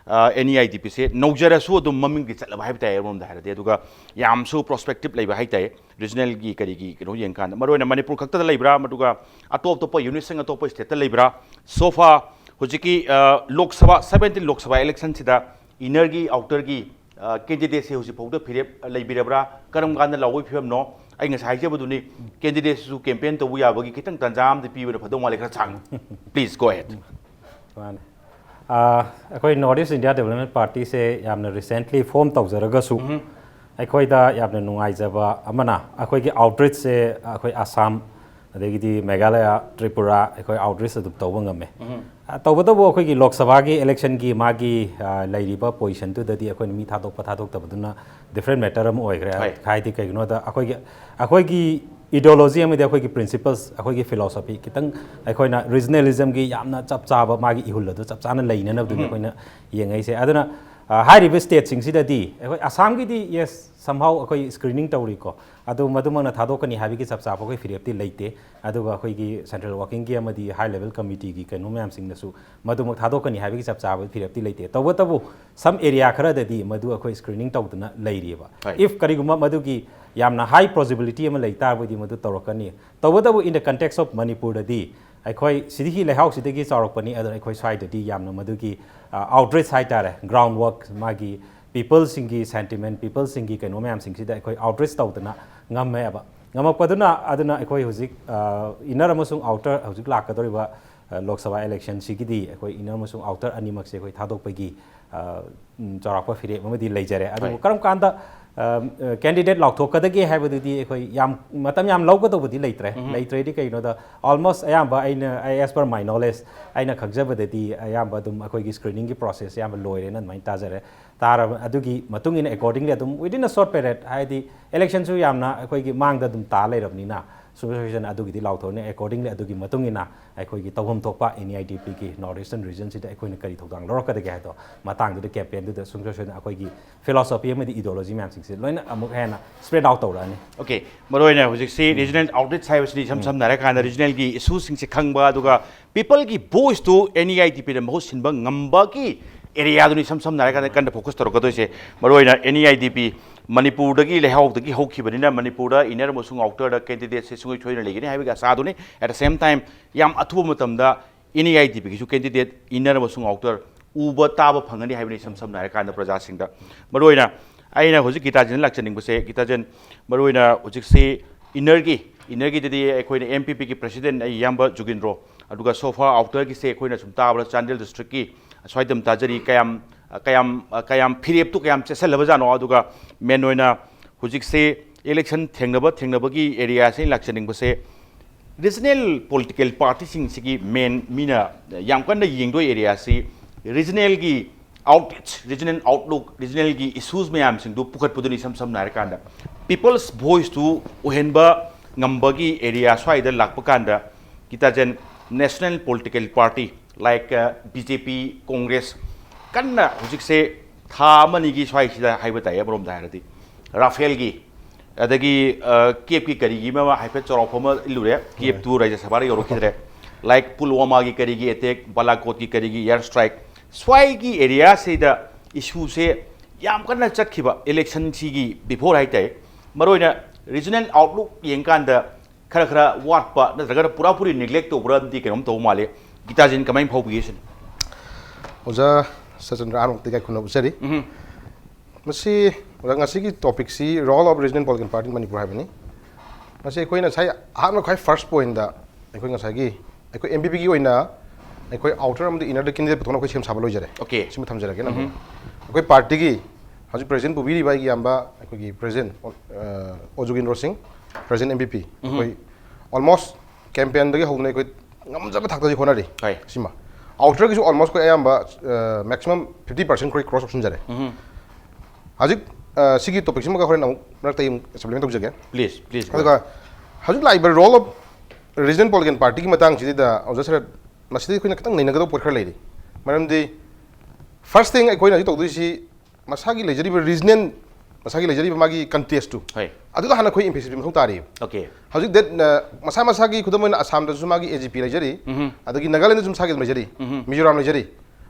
ꯑ, NEIDPꯁꯦ ꯅꯧꯖꯔꯁꯨ ꯑꯗꯨꯝ ꯃꯃꯤꯡꯗꯤ ꯆꯠꯂꯕ ꯍꯥꯏꯕ ꯇꯥꯏ ꯑꯃꯔꯣꯝꯗ ꯍꯥꯏꯔꯗꯤ, ꯑꯗꯨꯒ ꯌꯥꯝꯁꯨ prospective ꯂꯩꯕ ꯍꯥꯏ ꯇꯥꯏ꯫ Regionalꯒꯤ ꯀꯔꯤꯒꯤ ꯀꯩꯅꯣ ꯌꯦꯡꯀꯥꯟꯗ ꯃꯔꯨꯑꯣꯏꯅ ꯃꯅꯤꯄꯨꯔ ꯈꯛꯇꯗ ꯂꯩꯕ꯭ꯔꯥ, ꯑꯗꯨꯒ ꯑꯇꯣꯞ ꯑꯇꯣꯞꯄ unitꯁꯤꯡ ꯑꯇꯣꯞꯄ stateꯇ ꯂꯩꯕ꯭ꯔꯥ? So far ꯍꯧꯖꯤꯛꯀꯤ ꯑ, ꯂꯣꯛ ꯁꯚꯥ seventeen ꯂꯣꯛ ꯁꯚꯥ electionꯁꯤꯗ innerꯒꯤ outerꯒꯤ ꯑ, candidateꯁꯦ ꯍꯧꯖꯤꯛ ꯐꯥꯎꯗ ꯐꯤꯔꯦꯞ ꯂꯩꯕꯤꯔꯕ꯭ꯔꯥ? ꯀꯔꯝ ꯀꯥꯟꯗ ꯂꯥꯎꯕꯒꯤ ꯐꯤꯕꯝꯅꯣ? ꯑꯩ ꯉꯁꯥꯏ ꯍꯥꯏꯖꯕꯗꯨꯅꯤ, candidateꯁꯨ campaign ꯇꯧꯕ ꯌꯥꯕꯒꯤ ꯈꯤꯇꯪ ꯇꯥꯟꯖꯥ ꯑꯃꯗꯤ ꯄꯤꯕꯅ ꯐꯗꯧ ꯃꯥꯜꯂꯦ, ꯈꯔ ꯁꯥꯡꯅ꯫ Please go ahead꯫ ꯃꯥꯅꯦ꯫ ꯑꯥ, ꯑꯩꯈꯣꯏ North East India Development Partyꯁꯦ ꯌꯥꯝꯅ recently form ꯇꯧꯖꯔꯒꯁꯨ, ꯑꯩꯈꯣꯏꯗ ꯌꯥꯝꯅ ꯅꯨꯡꯉꯥꯏꯖꯕ ꯑꯃꯅ, ꯑꯩꯈꯣꯏꯒꯤ outreachꯁꯦ ꯑꯩꯈꯣꯏ ꯑꯁꯥꯝ, ꯑꯗꯒꯤꯗꯤ ꯃꯦꯘꯥꯂꯌꯥ, ꯇ꯭ꯔꯤꯄꯨꯔꯥ, ꯑꯩꯈꯣꯏ outreach ꯑꯗꯨꯝ ꯇꯧꯕ ꯉꯝꯃꯦ꯫ ꯑ, ꯇꯧꯕꯇꯕꯨ ꯑꯩꯈꯣꯏꯒꯤ ꯂꯣꯛ ꯁꯚꯥꯒꯤ electionꯒꯤ ꯃꯥꯒꯤ, ꯑ, ꯂꯩꯔꯤꯕ positionꯗꯨꯗꯗꯤ ꯑꯩꯈꯣꯏꯅ ꯃꯤ ꯊꯥꯗꯣꯛꯄ ꯊꯥꯗꯣꯛꯇꯕꯗꯨꯅ different matter ꯑꯃ ꯑꯣꯏꯈ꯭ꯔꯦ꯫ ꯍꯣꯏ꯫ ꯍꯥꯏꯗꯤ ꯀꯩꯒꯤꯅꯣꯗ ꯑꯩꯈꯣꯏꯒꯤ, ꯑꯩꯈꯣꯏꯒꯤ ideology ꯑꯃꯗꯤ ꯑꯩꯈꯣꯏꯒꯤ principles, ꯑꯩꯈꯣꯏꯒꯤ philosophy ꯈꯤꯇꯪ ꯑꯩꯈꯣꯏꯅ regionalismꯒꯤ ꯌꯥꯝꯅ ꯆꯞ ꯆꯥꯕ ꯃꯥꯒꯤ ꯏꯍꯨꯜ ꯑꯗꯨ ꯆꯞ ꯆꯥꯅ ꯂꯩꯅꯅꯕꯗꯨꯅꯤ ꯑꯩꯈꯣꯏꯅ ꯌꯦꯡꯉꯛꯏꯁꯦ꯫ ꯑꯗꯨꯅ, ꯑ, ꯍꯥꯏꯔꯤꯕ stateꯁꯤꯡꯁꯤꯗꯗꯤ ꯑꯩꯈꯣꯏ ꯑꯁꯥꯝꯒꯤꯗꯤ, yes, somehow ꯑꯩꯈꯣꯏ screening ꯇꯧꯔꯤꯀꯣ꯫ ꯑꯗꯨ ꯃꯗꯨꯃꯛꯅ ꯊꯥꯗꯣꯛꯀꯅꯤ ꯍꯥꯏꯕꯒꯤ ꯆꯞ ꯆꯥꯕ ꯑꯩꯈꯣꯏ ꯐꯤꯔꯦꯞꯇꯤ ꯂꯩꯇꯦ꯫ ꯑꯗꯨꯒ ꯑꯩꯈꯣꯏꯒꯤ central workingꯒꯤ ꯑꯃꯗꯤ high level committeeꯒꯤ ꯀꯩꯅꯣ ꯃꯌꯥꯝꯁꯤꯡꯅꯁꯨ ꯃꯗꯨꯃꯛ ꯊꯥꯗꯣꯛꯀꯅꯤ ꯍꯥꯏꯕꯒꯤ ꯆꯞ ꯆꯥꯕ ꯐꯤꯔꯦꯞꯇꯤ ꯂꯩꯇꯦ꯫ ꯇꯧꯕꯇꯕꯨ some area ꯈꯔꯗꯗꯤ ꯃꯗꯨ ꯑꯩꯈꯣꯏ screening ꯇꯧꯗꯨꯅ ꯂꯩꯔꯤꯑꯕ꯫ ꯍꯣꯏ꯫ If ꯀꯔꯤꯒꯨꯝꯕ ꯃꯗꯨꯒꯤ ꯌꯥꯝꯅ high probability ꯑꯃ ꯂꯩ ꯇꯥꯔꯕꯗꯤ ꯃꯗꯨ ꯇꯧꯔꯛꯀꯅꯤ꯫ ꯇꯧꯕꯇꯕꯨ in the context of ꯃꯅꯤꯄꯨꯔꯗꯗꯤ ꯑꯩꯈꯣꯏ ꯁꯤꯗꯒꯤ ꯂꯩꯍꯥꯎꯁꯤꯗꯒꯤ ꯆꯥꯎꯔꯛꯄꯅꯤ, ꯑꯗꯨꯅ ꯑꯩꯈꯣꯏ ꯁ꯭ꯋꯥꯏꯗꯗꯤ ꯌꯥꯝꯅ ꯃꯗꯨꯒꯤ, ꯑ, outreach ꯍꯥꯏꯇꯥꯔꯦ, ground work, ꯃꯥꯒꯤ peopleꯁꯤꯡꯒꯤ sentiment, peopleꯁꯤꯡꯒꯤ ꯀꯩꯅꯣ ꯃꯌꯥꯝꯁꯤꯡꯁꯤꯗ ꯑꯩꯈꯣꯏ outreach ꯇꯧꯗꯅ ꯉꯝꯃꯦꯕ꯫ ꯉꯝꯃꯛꯄꯗꯨꯅ ꯑꯗꯨꯅ ꯑꯩꯈꯣꯏ ꯍꯧꯖꯤꯛ ꯏꯟꯅꯔ ꯑꯃꯁꯨꯡ ꯑꯥꯎꯇꯔ ꯍꯧꯖꯤꯛ ꯂꯥꯛꯀꯗꯧꯔꯤꯕ ꯂꯣꯛ ꯁꯚꯥ ꯏꯂꯦꯛꯁꯟꯁꯤꯒꯤꯗꯤ ꯑꯩꯈꯣꯏ ꯏꯟꯅꯔ ꯑꯃꯁꯨꯡ ꯑꯥꯎꯇꯔ ꯑꯅꯤꯃꯛꯁꯦ ꯑꯩꯈꯣꯏ ꯊꯥꯗꯣꯛꯄꯒꯤ ꯆꯥꯎꯔꯥꯛꯄ ꯐꯤꯔꯦꯞ ꯑꯃꯗꯤ ꯂꯩꯖꯔꯦ꯫ ꯑꯗꯨꯕꯨ ꯀꯔꯝ ꯀꯥꯟꯗ ꯀꯦꯟꯗꯤꯗꯦꯠ ꯂꯥꯎꯊꯣꯛꯀꯗꯒꯦ ꯍꯥꯏꯕꯗꯨꯗꯤ ꯑꯩꯈꯣꯏ ꯌꯥꯝ ꯃꯇꯝ ꯌꯥꯝ ꯂꯧꯒꯗꯧꯕꯗꯤ ꯂꯩꯇ꯭ꯔꯦ꯫ ꯂꯩꯇ꯭ꯔꯦꯗꯤ ꯀꯩꯒꯤꯅꯣꯗ, ꯑꯣꯜꯃꯣꯁ ꯑꯌꯥꯝꯕ ꯑꯩꯅ, ꯑꯩ, as per my knowledge, ꯑꯩꯅ ꯈꯪꯖꯕꯗꯗꯤ ꯑꯌꯥꯝꯕ ꯑꯗꯨꯝ ꯑꯩꯈꯣꯏꯒꯤ ꯁ꯭ꯀ꯭ꯔꯤꯅꯤꯡꯒꯤ ꯄ꯭ꯔꯣꯁꯦꯁꯁꯦ ꯑꯌꯥꯝꯕ ꯂꯣꯏꯔꯦꯅ ꯑꯗꯨꯃꯥꯏꯅ ꯇꯥꯖꯔꯦ꯫ ꯇꯥꯔꯕ ꯑꯗꯨꯒꯤ ꯃꯇꯨꯡ ꯏꯟꯅ accordingly ꯑꯗꯨꯝ within a short period, ꯍꯥꯏꯗꯤ ꯏꯂꯦꯛꯁꯟꯁꯨ ꯌꯥꯝꯅ ꯑꯩꯈꯣꯏꯒꯤ ꯃꯥꯡꯗ ꯑꯗꯨꯝ ꯇꯥ ꯂꯩꯔꯕꯅꯤꯅ, ꯁꯨꯡꯁꯣꯏ ꯁꯣꯏꯗꯅ ꯑꯗꯨꯒꯤꯗꯤ ꯂꯥꯎꯊꯣꯛꯅꯤ꯫ Accordingly ꯑꯗꯨꯒꯤ ꯃꯇꯨꯡ ꯏꯟꯅ ꯑꯩꯈꯣꯏꯒꯤ ꯇꯧꯐꯝ ꯊꯣꯛꯄ N E I D Pꯒꯤ North Eastern Regionꯁꯤꯗ ꯑꯩꯈꯣꯏꯅ ꯀꯔꯤ ꯊꯧꯗꯥꯡ ꯂꯧꯔꯛꯀꯗꯒꯦ ꯍꯥꯏꯗꯣ ꯃꯇꯥꯡꯗꯨꯗ campaignꯗꯨꯗ ꯁꯨꯡꯁꯣꯏ ꯁꯣꯏꯗꯅ ꯑꯩꯈꯣꯏꯒꯤ philosophy ꯑꯃꯗꯤ ideology ꯃꯌꯥꯝꯁꯤꯡꯁꯦ ꯂꯣꯏꯅ ꯑꯃꯨꯛ ꯍꯦꯟꯅ spread out ꯇꯧꯔꯛꯑꯅꯤ꯫ Okay, ꯃꯔꯨꯑꯣꯏꯅ ꯍꯧꯖꯤꯛꯁꯤ regional outreach ꯍꯥꯏꯕꯁꯤꯗꯤ ꯏꯁꯝ ꯁꯝꯅ ꯍꯥꯏꯔꯀꯥꯟꯗ regionalꯒꯤ issueꯁꯤꯡꯁꯦ ꯈꯪꯕ, ꯑꯗꯨꯒ peopleꯒꯤ voiceꯇꯨ N E I D Pꯅ ꯃꯍꯨꯠ ꯁꯤꯟꯕ ꯉꯝꯕꯒꯤ areaꯗꯨꯅꯤ ꯏꯁꯝ ꯁꯝꯅ ꯍꯥꯏꯔꯀꯥꯟꯗ ꯀꯟꯅ focus ꯇꯧꯔꯛꯀꯗꯣꯏꯁꯦ꯫ ꯃꯔꯨꯑꯣꯏꯅ N E I D P ꯃꯅꯤꯄꯨꯔꯗꯒꯤ ꯂꯩꯍꯥꯎꯗꯒꯤ ꯍꯧꯈꯤꯕꯅꯤꯅ ꯃꯅꯤꯄꯨꯔꯗ inner ꯑꯃꯁꯨꯡ outerꯗ candidateꯁꯦ ꯁꯨꯡꯁꯣꯏ ꯁꯣꯏꯗꯅ ꯂꯩꯒꯅꯤ ꯍꯥꯏꯕꯒꯤ ꯑꯁꯥꯗꯨꯅꯤ꯫ At the same time, ꯌꯥꯝ ꯑꯊꯨꯕ ꯃꯇꯝꯗ N E I D Pꯒꯤꯁꯨ candidate inner ꯑꯃꯁꯨꯡ outer ꯎꯕ ꯇꯥꯕ ꯐꯪꯒꯅꯤ ꯍꯥꯏꯕꯅꯤ ꯏꯁꯝ ꯁꯝꯅ ꯍꯥꯏꯔꯀꯥꯟꯗ ꯄ꯭ꯔꯖꯥꯁꯤꯡꯗ꯫ ꯃꯔꯨꯑꯣꯏꯅ ꯑꯩꯅ ꯍꯧꯖꯤꯛ ꯒꯤꯇꯥꯖꯤꯅ ꯂꯥꯛꯆꯅꯤꯡꯕꯁꯦ, ꯒꯤꯇꯥꯖꯤꯟ, ꯃꯔꯨꯑꯣꯏꯅ ꯍꯧꯖꯤꯛꯁꯤ innerꯒꯤ, innerꯒꯤꯗꯗꯤ ꯑꯩꯈꯣꯏꯅ M P Pꯒꯤ president ꯑꯩ ꯏꯌꯥꯝꯕ ꯖꯨꯒꯤꯟꯗ꯭ꯔꯣ, ꯑꯗꯨꯒ so far outerꯒꯤꯁꯦ ꯑꯩꯈꯣꯏꯅ ꯁꯨꯝ ꯇꯥꯕꯗ ꯆꯥꯟꯗꯦꯜ districtꯀꯤ ꯑꯁ꯭ꯋꯥꯏꯗ ꯑꯗꯨꯝ ꯇꯥꯖꯔꯤ꯫ ꯀꯌꯥꯝ, ꯀꯌꯥꯝ, ꯀꯌꯥꯝ ꯐꯤꯔꯦꯞꯇꯨ ꯀꯌꯥꯝ ꯆꯦꯠꯁꯜꯂꯕꯖꯥꯠꯅꯣ? ꯑꯗꯨꯒ main ꯑꯣꯏꯅ ꯍꯧꯖꯤꯛꯁꯦ election ꯊꯦꯡꯅꯕ ꯊꯦꯡꯅꯕꯒꯤ areaꯁꯦ ꯑꯩꯅ ꯂꯥꯛꯆꯅꯤꯡꯕꯁꯦ, regional political partyꯁꯤꯡꯁꯤꯒꯤ main ꯃꯤꯅ ꯌꯥꯝ ꯀꯟꯅ ꯌꯦꯡꯗꯣꯏ areaꯁꯤ regionalꯒꯤ outreach, regional outlook, regionalꯒꯤ issues ꯃꯌꯥꯝꯁꯤꯡꯗꯨ ꯄꯨꯈꯠꯄꯗꯨꯅꯤ꯫ ꯏꯁꯝ ꯁꯝꯅ ꯍꯥꯏꯔꯀꯥꯟꯗ people's voiceꯇꯨ ꯑꯣꯏꯍꯟꯕ ꯉꯝꯕꯒꯤ area ꯁ꯭ꯋꯥꯏꯗ ꯂꯥꯛꯄ ꯀꯥꯟꯗ ꯒꯤꯇꯥꯖꯟ, national political party like, uh, B J P, Congress ꯀꯟꯅ ꯍꯧꯖꯤꯛꯁꯦ ꯊꯥ ꯑꯃꯅꯤꯒꯤ ꯁ꯭ꯋꯥꯏꯁꯤꯗ ꯍꯥꯏꯕ ꯇꯥꯏ, ꯑꯃꯔꯣꯝꯗ ꯍꯥꯏꯔꯗꯤ ꯔꯥꯐꯦꯜꯒꯤ, ꯑꯗꯒꯤ ꯀꯦꯞꯀꯤ ꯀꯔꯤꯒꯤ ꯑꯃ ꯍꯥꯏꯐꯦꯠ ꯆꯥꯎꯔꯥꯛꯄ ꯑꯃ ꯏꯜꯂꯨꯔꯦ꯫ ꯀꯦꯞꯇꯨ ꯔꯥꯖ꯭ꯌ ꯁꯚꯥꯗ ꯌꯧꯔꯛꯈꯤꯗ꯭ꯔꯦ꯫ Like ꯄꯨꯜꯋꯥꯃꯥꯒꯤ ꯀꯔꯤꯒꯤ attack, ꯕꯥꯂꯥꯀꯣꯠꯀꯤ ꯀꯔꯤꯒꯤ air strike, ꯁ꯭ꯋꯥꯏꯒꯤ areaꯁꯤꯗ issueꯁꯦ ꯌꯥꯝ ꯀꯟꯅ ꯆꯠꯈꯤꯕ electionꯁꯤꯒꯤ before ꯍꯥꯏꯇꯥꯔꯦ꯫ ꯃꯔꯨꯑꯣꯏꯅ regional outlook ꯌꯦꯡꯀꯥꯟꯗ ꯈꯔ ꯈꯔ ꯋꯥꯠꯄ ꯅꯠꯇ꯭ꯔꯒꯅ ꯄꯨꯔꯥꯄꯨꯔꯤ neglect ꯇꯧꯕ꯭ꯔꯥꯗꯤ ꯀꯩꯅꯣꯝ ꯇꯧꯕ ꯃꯥꯜꯂꯤ꯫ ꯒꯤꯇꯥꯖꯤꯟ ꯀꯃꯥꯏꯅ ꯐꯥꯎꯕꯤꯒꯦ ꯁꯤꯅꯤ? ꯑꯣꯖꯥ ꯁꯆꯟꯗ꯭ꯔ ꯑꯍꯥꯟꯕꯃꯛꯇ ꯏꯀꯥꯏ ꯈꯨꯝꯅꯕ ꯎꯠꯆꯔꯤ꯫ ꯃꯁꯤ, ꯑꯣꯖꯥ, ꯉꯁꯤꯒꯤ topicꯁꯤ role of regional political party in Manipur ꯍꯥꯏꯕꯅꯤ꯫ ꯃꯁꯤ ꯑꯩꯈꯣꯏꯅ ꯉꯁꯥꯏ ꯑꯍꯥꯟꯕ ꯈ꯭ꯋꯥꯏ ꯐꯥꯔꯁ ꯄꯣꯏꯟꯗ ꯑꯩꯈꯣꯏ ꯉꯁꯥꯏꯒꯤ ꯑꯩꯈꯣꯏ ꯑꯦꯝ ꯕꯤ ꯄꯤꯒꯤ ꯑꯣꯏꯅ ꯑꯩꯈꯣꯏ ꯑꯥꯎꯇꯔ ꯑꯃꯗꯤ ꯏꯅꯔꯗ ꯀꯦꯟꯗꯤꯗꯦꯠ ꯄꯨꯊꯣꯛꯅ ꯑꯩꯈꯣꯏ ꯁꯦꯝ ꯁꯥꯕ ꯂꯣꯏꯖꯔꯦ꯫ Okay. ꯁꯤꯃ ꯊꯝꯖꯔꯒꯦ ꯅꯝꯕꯔ ꯑꯩꯈꯣꯏ ꯄꯥꯔꯇꯤꯒꯤ ꯍꯧꯖꯤꯛ ꯄ꯭ꯔꯦꯖꯤꯗꯦꯟ ꯄꯨꯕꯤꯔꯤꯕ ꯑꯩꯒꯤ ꯏꯌꯥꯝꯕ ꯑꯩꯈꯣꯏꯒꯤ ꯄ꯭ꯔꯦꯖꯤꯗꯦꯟ ꯑꯣꯖꯨꯒꯤꯟꯗ꯭ꯔꯣ ꯁꯤꯡ, ꯄ꯭ꯔꯦꯖꯤꯗꯦꯟ ꯑꯦꯝ ꯕꯤ ꯄꯤ, ꯑꯩꯈꯣꯏ ꯑꯣꯜꯃꯣꯁ ꯀꯦꯝꯄꯦꯟꯗꯒꯤ ꯍꯧꯗꯨꯅ ꯑꯩꯈꯣꯏ ꯉꯝꯖꯕ ꯊꯥꯛꯇꯗꯤ ꯍꯣꯠꯅꯔꯤ꯫ ꯍꯣꯏ꯫ ꯁꯤꯃ ꯑꯥꯎꯇꯔꯒꯤꯁꯨ ꯑꯣꯜꯃꯣꯁ ꯑꯩꯈꯣꯏ ꯑꯌꯥꯝꯕ ꯃꯦꯛꯁꯤꯃꯝ ꯐꯤꯐꯇꯤ ꯄꯥꯔꯁꯦꯟ ꯑꯩꯈꯣꯏ ꯀ꯭ꯔꯣꯁ ꯇꯧꯁꯤꯟꯖꯔꯦ꯫ ꯍꯧꯖꯤꯛ ꯑ, ꯁꯤꯒꯤ ꯇꯣꯄꯤꯛꯁꯤꯃꯒ ꯍꯣꯔꯦꯟ ꯑꯃꯨꯛ ꯃꯔꯛꯇ ꯑꯩ ꯑꯃꯨꯛ ꯁꯄ꯭ꯂꯤꯃꯦꯟ ꯇꯧꯖꯒꯦ꯫ Please, please. ꯑꯗꯨꯒ ꯍꯧꯖꯤꯛ ꯂꯥꯛꯏꯕ role of regional political partyꯒꯤ ꯃꯇꯥꯡꯁꯤꯗ ꯑꯣꯖꯥ ꯁꯔꯠ, ꯃꯁꯤꯗ ꯑꯩꯈꯣꯏꯅ ꯈꯤꯇꯪ ꯅꯩꯅꯒꯗꯧꯕ ꯄꯣꯠ ꯈꯔ ꯂꯩꯔꯤ꯫ ꯃꯔꯝꯗꯤ first thing ꯑꯩꯈꯣꯏꯅ ꯍꯧꯖꯤꯛ ꯇꯧꯗꯣꯏꯁꯤ ꯃꯁꯥꯒꯤ ꯂꯩꯖꯔꯤꯕ regional, ꯃꯁꯥꯒꯤ ꯂꯩꯖꯔꯤꯕ ꯃꯥꯒꯤ contestꯇꯨ ꯍꯣꯏ꯫ ꯑꯗꯨꯗ ꯍꯥꯟꯅ ꯑꯩꯈꯣꯏ emphasis ꯄꯤꯕ ꯃꯊꯧ ꯇꯥꯔꯤꯕ꯫ Okay. ꯍꯧꯖꯤꯛ ꯗꯦꯠ, ꯑ, ꯃꯁꯥ ꯃꯁꯥꯒꯤ ꯈꯨꯗꯝ ꯑꯣꯏꯅ ꯑꯁꯥꯝꯗꯁꯨ ꯃꯥꯒꯤ ꯑꯦ ꯖꯤ ꯄꯤ ꯂꯩꯖꯔꯤ, ꯑꯗꯒꯤ ꯅꯥꯒꯥꯂꯦꯟꯗꯁꯨ ꯃꯁꯥꯒꯤ ꯑꯗꯨꯝ ꯂꯩꯖꯔꯤ, ꯃꯤꯖꯣꯔꯥꯝ ꯂꯩꯖꯔꯤ꯫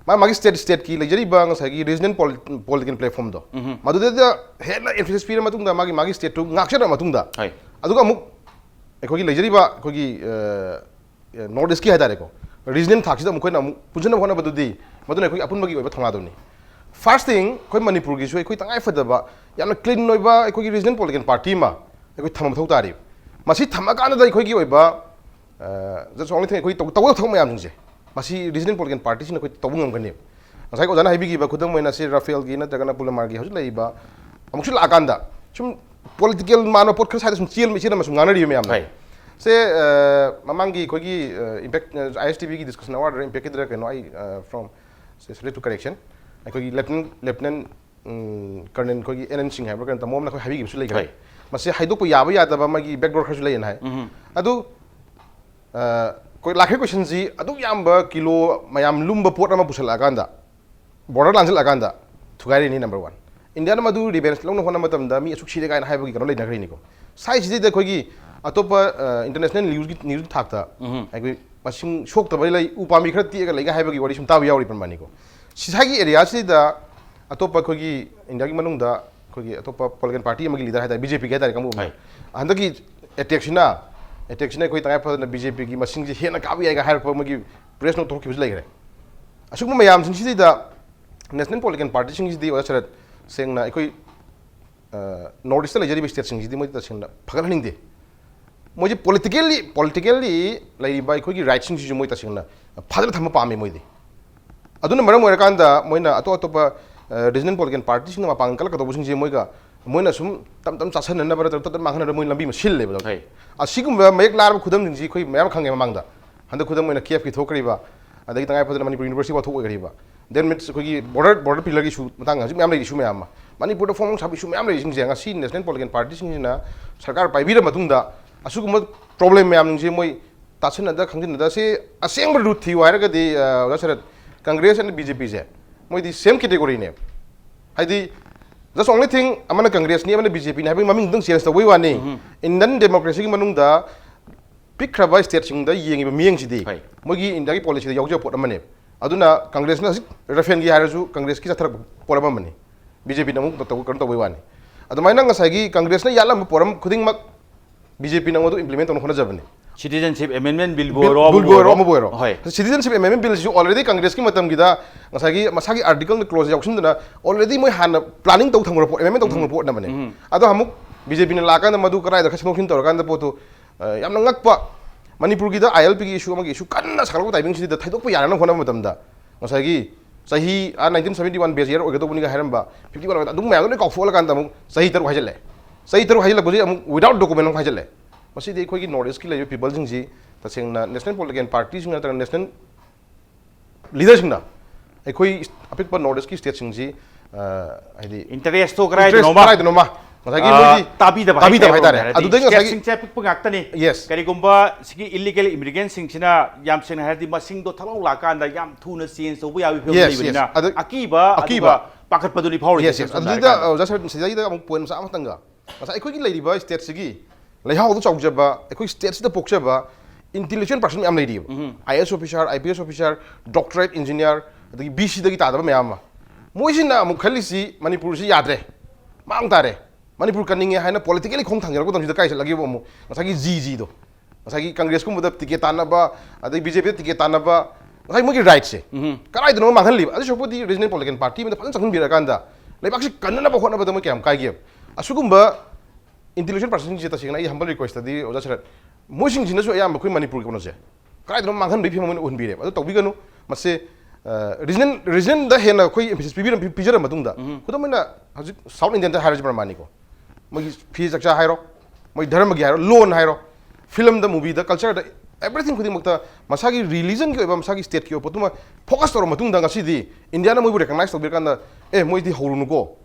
ꯃꯥ ꯃꯥꯒꯤ state stateꯀꯤ ꯂꯩꯖꯔꯤꯕ ꯉꯁꯥꯏꯒꯤ regional pol-, political platformꯗꯣ ꯃꯗꯨꯗꯩꯗ ꯍꯦꯟꯅ emphasis ꯄꯤꯔ ꯃꯇꯨꯡꯗ ꯃꯥꯒꯤ ꯃꯥꯒꯤ stateꯇꯨ ꯉꯥꯛꯆꯔ ꯃꯇꯨꯡꯗ ꯍꯣꯏ꯫ ꯑꯗꯨꯒ ꯑꯃꯨꯛ ꯑꯩꯈꯣꯏꯒꯤ ꯂꯩꯖꯔꯤꯕ ꯑꯩꯈꯣꯏꯒꯤ, ꯑ, North Eastꯀꯤ ꯍꯥꯏꯇꯥꯔꯦꯀꯣ, regional ꯊꯥꯛꯁꯤꯗ ꯑꯃꯨꯛ ꯑꯩꯈꯣꯏꯅ ꯑꯃꯨꯛ ꯄꯨꯟꯁꯤꯟꯅꯕ ꯍꯣꯠꯅꯕꯗꯨꯗꯤ ꯃꯗꯨꯅ ꯑꯩꯈꯣꯏꯒꯤ ꯑꯄꯨꯟꯕꯒꯤ ꯑꯣꯏꯕ ꯊꯧꯅꯥꯗꯨꯅꯤ꯫ First thing ꯑꯩꯈꯣꯏ ꯃꯅꯤꯄꯨꯔꯒꯤꯁꯨ ꯑꯩꯈꯣꯏ ꯇꯉꯥꯏ ꯐꯗꯕ ꯌꯥꯝꯅ clean ꯑꯣꯏꯕ ꯑꯩꯈꯣꯏꯒꯤ regional political party ꯑꯃ ꯑꯩꯈꯣꯏ ꯊꯝꯕ ꯃꯊꯧ ꯇꯥꯔꯤꯕ꯫ ꯃꯁꯤ ꯊꯝꯃꯀꯥꯟꯗꯗ ꯑꯩꯈꯣꯏꯒꯤ ꯑꯣꯏꯕ, ꯑ, just only thing ꯑꯩꯈꯣꯏ ꯇꯧ-, ꯇꯧꯒꯗꯕ ꯊꯕꯛ ꯃꯌꯥꯝꯁꯤꯡꯁꯦ ꯃꯁꯤ regional political partyꯁꯤꯡꯅ ꯑꯩꯈꯣꯏ ꯇꯧꯕ ꯉꯝꯒꯅꯦꯕ꯫ ꯉꯁꯥꯏ ꯑꯣꯖꯥꯅ ꯍꯥꯏꯕꯤꯈꯤꯕ ꯈꯨꯗꯝ ꯑꯣꯏꯅ ꯁꯤ ꯔꯥꯐꯦꯜꯒꯤ ꯅꯠꯇ꯭ꯔꯒꯅ ꯄꯨꯂꯃꯥꯔꯒꯤ ꯍꯧꯖꯤꯛ ꯂꯩꯔꯤꯕ ꯑꯃꯨꯛꯁꯨ ꯂꯥꯛꯑꯀꯥꯟꯗ ꯁꯨꯝ political ꯃꯥꯟꯕ ꯄꯣꯠ ꯈꯔ ꯁ꯭ꯋꯥꯏꯗ ꯁꯨꯝ ꯆꯦꯜ-, ꯏꯆꯦꯜ ꯑꯃ ꯁꯨꯝ ꯉꯥꯡꯅꯔꯤꯕ ꯃꯌꯥꯝꯗꯣ꯫ ꯍꯣꯏ꯫ ꯁꯦ, ꯑ, ꯃꯃꯥꯡꯒꯤ ꯑꯩꯈꯣꯏꯒꯤ, ꯑ, Impact, ꯑ, ISTVꯒꯤ discussion awardꯗ Impactꯀꯤꯗꯔ ꯀꯩꯅꯣ ꯑꯩ, ꯑ, from, say, sorry to correction, ꯑꯩꯈꯣꯏꯒꯤ Lieutenant, Lieutenant, ꯎꯝ, Colonel ꯑꯩꯈꯣꯏꯒꯤ ꯑꯦꯟ ꯑꯦꯟ ꯁꯤꯡ ꯍꯥꯏꯕ꯭ꯔꯥ ꯀꯩꯅꯣ ꯇꯥꯃꯣ ꯑꯃꯅ ꯑꯩꯈꯣꯏ ꯍꯥꯏꯕꯤꯈꯤꯕꯁꯨ ꯂꯩꯈ꯭ꯔꯦ꯫ ꯍꯣꯏ꯫ ꯃꯁꯤ ꯍꯥꯏꯗꯣꯛꯄ ꯌꯥꯕ ꯌꯥꯗꯕ ꯃꯥꯒꯤ background ꯈꯔꯁꯨ ꯂꯩꯌꯦꯅ ꯍꯥꯏ꯫ ꯑꯗꯨ, ꯑ, ꯑꯩꯈꯣꯏ ꯂꯥꯛꯈ꯭ꯔꯤꯕ questionꯁꯤ ꯑꯗꯨꯛ ꯌꯥꯝꯕ ꯀꯤꯂꯣ ꯃꯌꯥꯝ ꯂꯨꯝꯕ ꯄꯣꯠ ꯑꯃ ꯄꯨꯁꯜꯂꯛꯑꯀꯥꯟꯗ border ꯂꯥꯟꯁꯤꯜꯂꯛꯑꯀꯥꯟꯗ ꯊꯨꯒꯥꯏꯔꯤꯅꯤ number one꯫ ꯏꯟꯗꯤꯌꯥꯅ ꯃꯗꯨ revenge ꯂꯧꯅ ꯍꯣꯠꯅꯕ ꯃꯇꯝꯗ ꯃꯤ ꯑꯁꯨꯛ ꯁꯤꯔꯦ ꯀꯥꯏꯅ ꯍꯥꯏꯕꯒꯤ ꯀꯩꯅꯣ ꯂꯩꯅꯈ꯭ꯔꯤꯅꯤꯀꯣ꯫ ꯁ꯭ꯋꯥꯏꯁꯤꯗꯩꯗ ꯑꯩꯈꯣꯏꯒꯤ ꯑꯇꯣꯞꯄ, ꯑ, international newsꯀꯤ, newsꯀꯤ ꯊꯥꯛꯇ ꯑꯩꯈꯣꯏ ꯃꯁꯤꯡ ꯁꯣꯛꯇꯕ ꯂꯩ, ꯎ ꯄꯥꯝꯕꯤ ꯈꯔ ꯇꯦꯛꯑꯒ ꯂꯩꯒ ꯍꯥꯏꯕꯒꯤ ꯋꯥꯔꯤ ꯁꯨꯝ ꯇꯥꯕ ꯌꯥꯎꯔꯤꯕ ꯃꯥꯅꯤꯀꯣ꯫ ꯁꯤ ꯁ꯭ꯋꯥꯏꯒꯤ areaꯁꯤꯗ ꯑꯇꯣꯞꯄ ꯑꯩꯈꯣꯏꯒꯤ ꯏꯟꯗꯤꯌꯥꯒꯤ ꯃꯅꯨꯡꯗ ꯑꯩꯈꯣꯏꯒꯤ ꯑꯇꯣꯞꯄ political party ꯑꯃꯒꯤ leader ꯍꯥꯏꯇꯥꯔꯦ, BJPꯒꯤ ꯍꯥꯏꯇꯥꯔꯦ ꯀꯥꯡꯕꯨ ꯑꯃ꯫ ꯍꯣꯏ꯫ ꯍꯟꯗꯛꯀꯤ attackꯁꯤꯅ, attackꯁꯤꯅ ꯑꯩꯈꯣꯏ ꯇꯉꯥꯏ ꯐꯗꯅ BJPꯒꯤ ꯃꯁꯤꯡꯁꯦ ꯍꯦꯟꯅ ꯀꯥꯕ ꯌꯥꯏꯒ ꯍꯥꯏꯔꯛꯄ ꯑꯃꯒꯤ press note ꯊꯣꯛꯈꯤꯕꯁꯨ ꯂꯩꯈ꯭ꯔꯦ꯫ ꯑꯁꯤꯒꯨꯝꯕ ꯃꯌꯥꯝꯁꯤꯡꯁꯤꯗ national political partyꯁꯤꯡꯁꯤꯗꯤ ꯑꯣꯖꯥ ꯁꯔꯠ ꯁꯦꯡꯅ ꯑꯩꯈꯣꯏ, ꯑ, North Eastꯇ ꯂꯩꯖꯔꯤꯕ stateꯁꯤꯡꯁꯤꯗꯤ ꯃꯣꯏꯗꯤ ꯇꯁꯦꯡꯅ ꯐꯒꯠꯍꯟꯅꯤꯡꯗꯦ꯫ ꯃꯣꯏꯁꯦ politically politically ꯂꯩꯔꯤꯕ ꯑꯩꯈꯣꯏꯒꯤ rightꯁꯤꯡꯁꯤꯁꯨ ꯃꯣꯏ ꯇꯁꯦꯡꯅ ꯐꯖꯅ ꯊꯝꯕ ꯄꯥꯝꯃꯤ ꯃꯣꯏꯗꯤ꯫ ꯑꯗꯨꯅ ꯃꯔꯝ ꯑꯣꯏꯔꯀꯥꯟꯗ ꯃꯣꯏꯅ ꯑꯇꯣꯞ ꯑꯇꯣꯞꯄ regional political partyꯁꯤꯡꯅ ꯃꯄꯥꯡꯒꯜ ꯀꯜꯂꯛꯀꯗꯧꯕꯁꯤꯡꯁꯦ ꯃꯣꯏꯒ ꯃꯣꯏꯅ ꯁꯨꯝ ꯇꯞ ꯇꯞ ꯆꯥꯁꯟꯅꯅꯕ ꯅꯠꯇ꯭ꯔꯒ ꯇꯞ ꯇꯞ ꯃꯥꯡꯍꯟꯅꯅꯕ ꯃꯣꯏ ꯂꯝꯕꯤ ꯑꯃ ꯁꯤꯜꯂꯦꯕ꯫ ꯑꯗꯨꯝ ꯑꯁꯤꯒꯨꯝꯕ ꯃꯌꯦꯛ ꯂꯥꯔꯕ ꯈꯨꯗꯝꯁꯤꯡꯁꯤ ꯑꯩꯈꯣꯏ ꯃꯌꯥꯝ ꯈꯪꯉꯦ ꯃꯃꯥꯡꯗ꯫ ꯍꯟꯗꯛ ꯈꯨꯗꯝ ꯑꯣꯏꯅ ꯀꯦꯐꯀꯤ ꯊꯣꯛꯈ꯭ꯔꯤꯕ, ꯑꯗꯒꯤ ꯇꯉꯥꯏ ꯐꯗꯅ ꯃꯅꯤꯄꯨꯔ university ꯋꯥꯊꯣꯛ ꯑꯣꯏꯈ꯭ꯔꯤꯕ, then ꯃꯤꯠꯁ ꯑꯩꯈꯣꯏꯒꯤ border border pillarꯒꯤ issue ꯃꯇꯥꯡꯗ ꯍꯧꯖꯤꯛ ꯃꯌꯥꯝ ꯂꯩꯔꯤ, issue ꯃꯌꯥꯝ ꯑꯃ, ꯃꯅꯤꯄꯨꯔꯗ ꯐꯣꯡ ꯁꯥꯕ issue ꯃꯌꯥꯝ ꯂꯩꯔꯤꯁꯤꯡꯁꯦ ꯉꯁꯤ national political partyꯁꯤꯡꯁꯤꯅ ꯁꯔꯀꯥꯔ ꯄꯥꯏꯕꯤꯔ ꯃꯇꯨꯡꯗ ꯑꯁꯤꯒꯨꯝꯕ problem ꯃꯌꯥꯝꯁꯤꯡꯁꯦ ꯃꯣꯏ ꯇꯥꯁꯤꯟꯅꯗ ꯈꯪꯖꯤꯟꯅꯗ ꯁꯤ ꯑꯁꯦꯡꯕ root ꯊꯤꯌꯨ ꯍꯥꯏꯔꯒꯗꯤ ꯑꯣꯖꯥ ꯁꯔꯠ, Congress and BJPꯁꯦ ꯃꯣꯏꯗꯤ same categoryꯅꯦ꯫ ꯍꯥꯏꯗꯤ just only thing ꯑꯃꯅ Congressꯅꯤ ꯑꯃꯅ BJPꯅꯤ ꯍꯥꯏꯕꯒꯤ ꯃꯃꯤꯡꯗꯪ change ꯇꯧꯕꯩ ꯋꯥꯅꯤ꯫ Indian democracyꯒꯤ ꯃꯅꯨꯡꯗ ꯄꯤꯛꯈ꯭ꯔꯕ stateꯁꯤꯡꯗ ꯌꯦꯡꯉꯤꯕ ꯃꯤꯠꯌꯦꯡꯁꯤꯗꯤ ꯃꯣꯏꯒꯤ Indiaꯒꯤ policyꯗ ꯌꯥꯎꯖꯕ ꯄꯣꯠ ꯑꯃꯅꯦ꯫ ꯑꯗꯨꯅ Congressꯅ ꯍꯧꯖꯤꯛ Rafelꯒꯤ ꯍꯥꯏꯔꯁꯨ Congressꯀꯤ ꯆꯠꯊꯔꯛꯄ ꯄꯣꯠ ꯑꯃꯅꯤ꯫ BJPꯅ ꯑꯃꯨꯛ ꯇꯧ-, ꯀꯩꯅꯣ ꯇꯧꯕꯩ ꯋꯥꯅꯤ꯫ ꯑꯗꯨꯃꯥꯏꯅ ꯉꯁꯥꯏꯒꯤ Congressꯅ ꯌꯥꯠꯂꯝꯕ ꯄꯣꯠ ꯑꯃ ꯈꯨꯗꯤꯡꯃꯛ BJPꯅ ꯑꯃꯨꯛ implement ꯇꯧꯅ ꯍꯣꯠꯅꯖꯕꯅꯤ꯫ Citizenship Amendment Billꯕꯨ ꯑꯣꯏꯔꯣ, ꯑꯃꯕꯨ ꯑꯣꯏꯔꯣ, ꯑꯃꯕꯨ ꯑꯣꯏꯔꯣ꯫ Citizenship Amendment Billꯁꯤꯁꯨ already Congressꯀꯤ ꯃꯇꯝꯒꯤꯗ ꯉꯁꯥꯏꯒꯤ ꯃꯁꯥꯒꯤ articleꯅ clause ꯌꯥꯎꯁꯤꯟꯗꯅ already ꯃꯣꯏ ꯍꯥꯟꯅ planning ꯇꯧ ꯊꯝꯈ꯭ꯔ ꯄꯣꯠ, amendment ꯇꯧ ꯊꯝꯈ꯭ꯔ ꯄꯣꯠꯅꯕꯅꯦ꯫ ꯑꯗꯣ ꯑꯃꯨꯛ BJPꯅ ꯂꯥꯛꯑꯀꯥꯟꯗ ꯃꯗꯨ ꯀꯗꯥꯏꯗ ꯈꯔ ꯁꯦꯝꯗꯣꯛ ꯁꯦꯝꯖꯤꯟ ꯇꯧꯔꯀꯥꯟꯗ ꯄꯣꯠꯇꯨ, ꯑ, ꯌꯥꯝꯅ ꯉꯛꯄ, ꯃꯅꯤꯄꯨꯔꯒꯤꯗ ILPꯒꯤ issue ꯑꯃꯒꯤ issue ꯀꯟꯅ ꯁꯥꯒꯠꯂꯛꯄ timingꯁꯤꯗ ꯊꯩꯗꯣꯛꯄ ꯌꯥꯅꯅꯕ ꯍꯣꯠꯅꯕ ꯃꯇꯝꯗ ꯉꯁꯥꯏꯒꯤ ꯆꯍꯤ, ꯑꯥ, nineteen seventy one base year ꯑꯣꯏꯒꯗꯧꯕꯅꯤꯒ ꯍꯥꯏꯔꯝꯕ fifty one ꯑꯗꯨꯝ ꯃꯌꯥꯝꯗꯣ ꯂꯣꯏ ꯀꯥꯎꯊꯣꯛꯍꯜꯂꯀꯥꯟꯗ ꯑꯃꯨꯛ ꯆꯍꯤ ꯇꯔꯨꯛ ꯍꯥꯏꯖꯜꯂꯦ꯫ ꯆꯍꯤ ꯇꯔꯨꯛ ꯍꯥꯏꯖꯜꯂꯛꯄꯁꯤ ꯑꯃꯨꯛ without document ꯑꯃꯨꯛ ꯍꯥꯏꯖꯜꯂꯦ꯫ ꯃꯁꯤꯗꯤ ꯑꯩꯈꯣꯏꯒꯤ North Eastꯀꯤ ꯂꯩꯔꯤꯕ peopleꯁꯤꯡꯁꯤ ꯇꯁꯦꯡꯅ national political partyꯁꯤꯡ ꯅꯠꯇ꯭ꯔꯒ national leaderꯁꯤꯡꯅ ꯑꯩꯈꯣꯏ ꯑꯄꯤꯛꯄ North Eastꯀꯤ stateꯁꯤꯡꯁꯤ, ꯑ, ꯍꯥꯏꯗꯤ Interestꯇꯣ ꯀꯗꯥꯏꯗꯅꯣꯃ, interest ꯀꯗꯥꯏꯗꯅꯣꯃ ꯉꯁꯥꯏꯒꯤ ꯑ, ꯃꯣꯏꯒꯤ ꯇꯥꯕꯤꯗꯕ ꯇꯥꯕꯤꯗꯕ ꯍꯥꯏꯇꯥꯔꯦ, ꯍꯥꯏꯇꯥꯔꯦ꯫ ꯍꯥꯏꯗꯤ ꯑꯗꯨꯗꯩ ꯉꯁꯥꯏꯒꯤ stateꯁꯤꯡꯁꯦ ꯑꯄꯤꯛꯄ ꯉꯥꯛꯇꯅꯤ꯫ Yes. ꯀꯔꯤꯒꯨꯝꯕ ꯁꯤꯒꯤ illegal immigrantꯁꯤꯡꯁꯤꯅ ꯌꯥꯝ ꯁꯦꯡꯅ ꯍꯥꯏꯔꯗꯤ ꯃꯁꯤꯡꯗꯣ ꯊꯛꯂꯥꯎ ꯂꯥꯛꯀꯥꯟꯗ ꯌꯥꯝ ꯊꯨꯅ change ꯇꯧꯕ ꯌꯥꯕꯒꯤ ꯐꯤꯕꯝ Yes, ꯂꯩꯕꯅꯤꯅ yes. ꯑꯗꯨ ꯑꯀꯤꯕ, ꯑꯀꯤꯕ꯫ ꯑꯗꯨꯒ ꯄꯥꯈꯠꯄꯗꯨꯅꯤ ꯐꯥꯎꯔꯤꯁꯦ꯫ Yes, yes. ꯁꯝꯅ ꯑꯗꯨꯗ ꯍꯥꯏꯔꯀꯥꯟꯗ꯫ ꯑꯣꯖꯥ ꯁꯔ, ꯁꯤꯗꯩꯗ ꯑꯃꯨꯛ point ꯃꯆꯥ ꯑꯃꯇꯪꯒ, ꯉꯁꯥꯏ ꯑꯩꯈꯣꯏꯒꯤ ꯂꯩꯔꯤꯕ stateꯁꯤꯒꯤ ꯂꯩꯍꯥꯎꯗꯨ ꯆꯥꯎꯖꯕ, ꯑꯩꯈꯣꯏ stateꯁꯤꯗ ꯄꯣꯛꯆꯕ intelligent person ꯃꯌꯥꯝ ꯂꯩꯔꯤꯕ꯫ IAS officer, IPS officer, doctorate engineer, ꯑꯗꯒꯤ BCꯗꯒꯤ ꯇꯥꯗꯕ ꯃꯌꯥꯝ ꯑꯃ꯫ ꯃꯣꯏꯁꯤꯅ ꯑꯃꯨꯛ ꯈꯜꯂꯤꯁꯤ ꯃꯅꯤꯄꯨꯔꯁꯤ ꯌꯥꯗ꯭ꯔꯦ, ꯃꯥꯡ ꯇꯥꯔꯦ, ꯃꯅꯤꯄꯨꯔ ꯀꯟꯅꯤꯡꯉꯦ ꯍꯥꯏꯅ politically ꯈꯣꯡ ꯊꯥꯡꯖꯔꯛꯄ ꯃꯇꯝꯁꯤꯗ ꯀꯥꯏ ꯆꯠꯂꯒꯦꯕ ꯑꯃꯨꯛ? ꯉꯁꯥꯏꯒꯤ ꯖꯤꯖꯤꯗꯣ, ꯉꯁꯥꯏꯒꯤ Congressꯀꯨꯝꯕꯗ ticket ꯇꯥꯟꯅꯕ, ꯑꯗꯩ BJPꯗ ticket ꯇꯥꯟꯅꯕ, ꯉꯁꯥꯏ ꯃꯣꯏꯒꯤ rightꯁꯦ ꯀꯗꯥꯏꯗꯅꯣ ꯃꯥꯡꯍꯜꯂꯤꯕ? ꯑꯗꯨ ꯁꯔꯨꯛꯄꯨꯗꯤ regional political party ꯑꯃꯗ ꯐꯖꯅ ꯆꯪꯍꯟꯕꯤꯔꯀꯥꯟꯗ ꯂꯩꯕꯥꯛꯁꯤ ꯀꯟꯅꯅꯕ ꯍꯣꯠꯅꯕꯗ ꯃꯣꯏ ꯀꯌꯥꯝ ꯀꯥꯏꯒꯦꯕ? ꯑꯁꯤꯒꯨꯝꯕ intelligent personꯁꯤꯡꯁꯦ ꯇꯁꯦꯡꯅ ꯑꯩ humble requestꯇꯗꯤ ꯑꯣꯖꯥ ꯁꯔꯠ, ꯃꯣꯏꯁꯤꯡꯁꯤꯅꯁꯨ ꯑꯌꯥꯝꯕ ꯑꯩꯈꯣꯏ ꯃꯅꯤꯄꯨꯔꯒꯤ ꯀꯩꯅꯣꯁꯦ ꯀꯗꯥꯏꯗꯅꯣ ꯃꯥꯡꯍꯟꯕꯒꯤ ꯐꯤꯕꯝ ꯑꯣꯏꯅ ꯎꯍꯟꯕꯤꯔꯦꯕ꯫ ꯑꯗꯨ ꯇꯧꯕꯤꯒꯅꯨ꯫ ꯃꯁꯤ regional regionꯗ ꯍꯦꯟꯅ ꯑꯩꯈꯣꯏ emphasis ꯄꯤꯕꯤꯔ ꯄꯤꯖꯔ ꯃꯇꯨꯡꯗ, ꯈꯨꯗꯝ ꯑꯣꯏꯅ ꯍꯧꯖꯤꯛ South Indianꯗ ꯍꯥꯏꯔꯁꯤ ꯄ꯭ꯔꯃꯥꯅꯤꯀꯣ, ꯃꯣꯏꯒꯤ ꯐꯤ ꯆꯛꯆꯥ ꯍꯥꯏꯔꯣ, ꯃꯣꯏ ꯙꯔꯃꯒꯤ ꯍꯥꯏꯔꯣ, ꯂꯣꯟ ꯍꯥꯏꯔꯣ, filmꯗ, movieꯗ, cultureꯗ, everything ꯈꯨꯗꯤꯡꯃꯛꯇ ꯃꯁꯥꯒꯤ religionꯒꯤ ꯑꯣꯏꯕ, ꯃꯁꯥꯒꯤ stateꯀꯤ ꯑꯣꯏꯕ ꯄꯣꯠꯇꯨꯃ focus ꯇꯧꯔ ꯃꯇꯨꯡꯗ ꯉꯁꯤꯗꯤ Indiaꯅ ꯃꯣꯏꯕꯨ recognize ꯇꯧꯕꯤꯔꯀꯥꯟꯗ, "ꯑꯦ, ꯃꯣꯏꯗꯤ ꯍꯧꯔꯨꯅꯨꯀꯣ,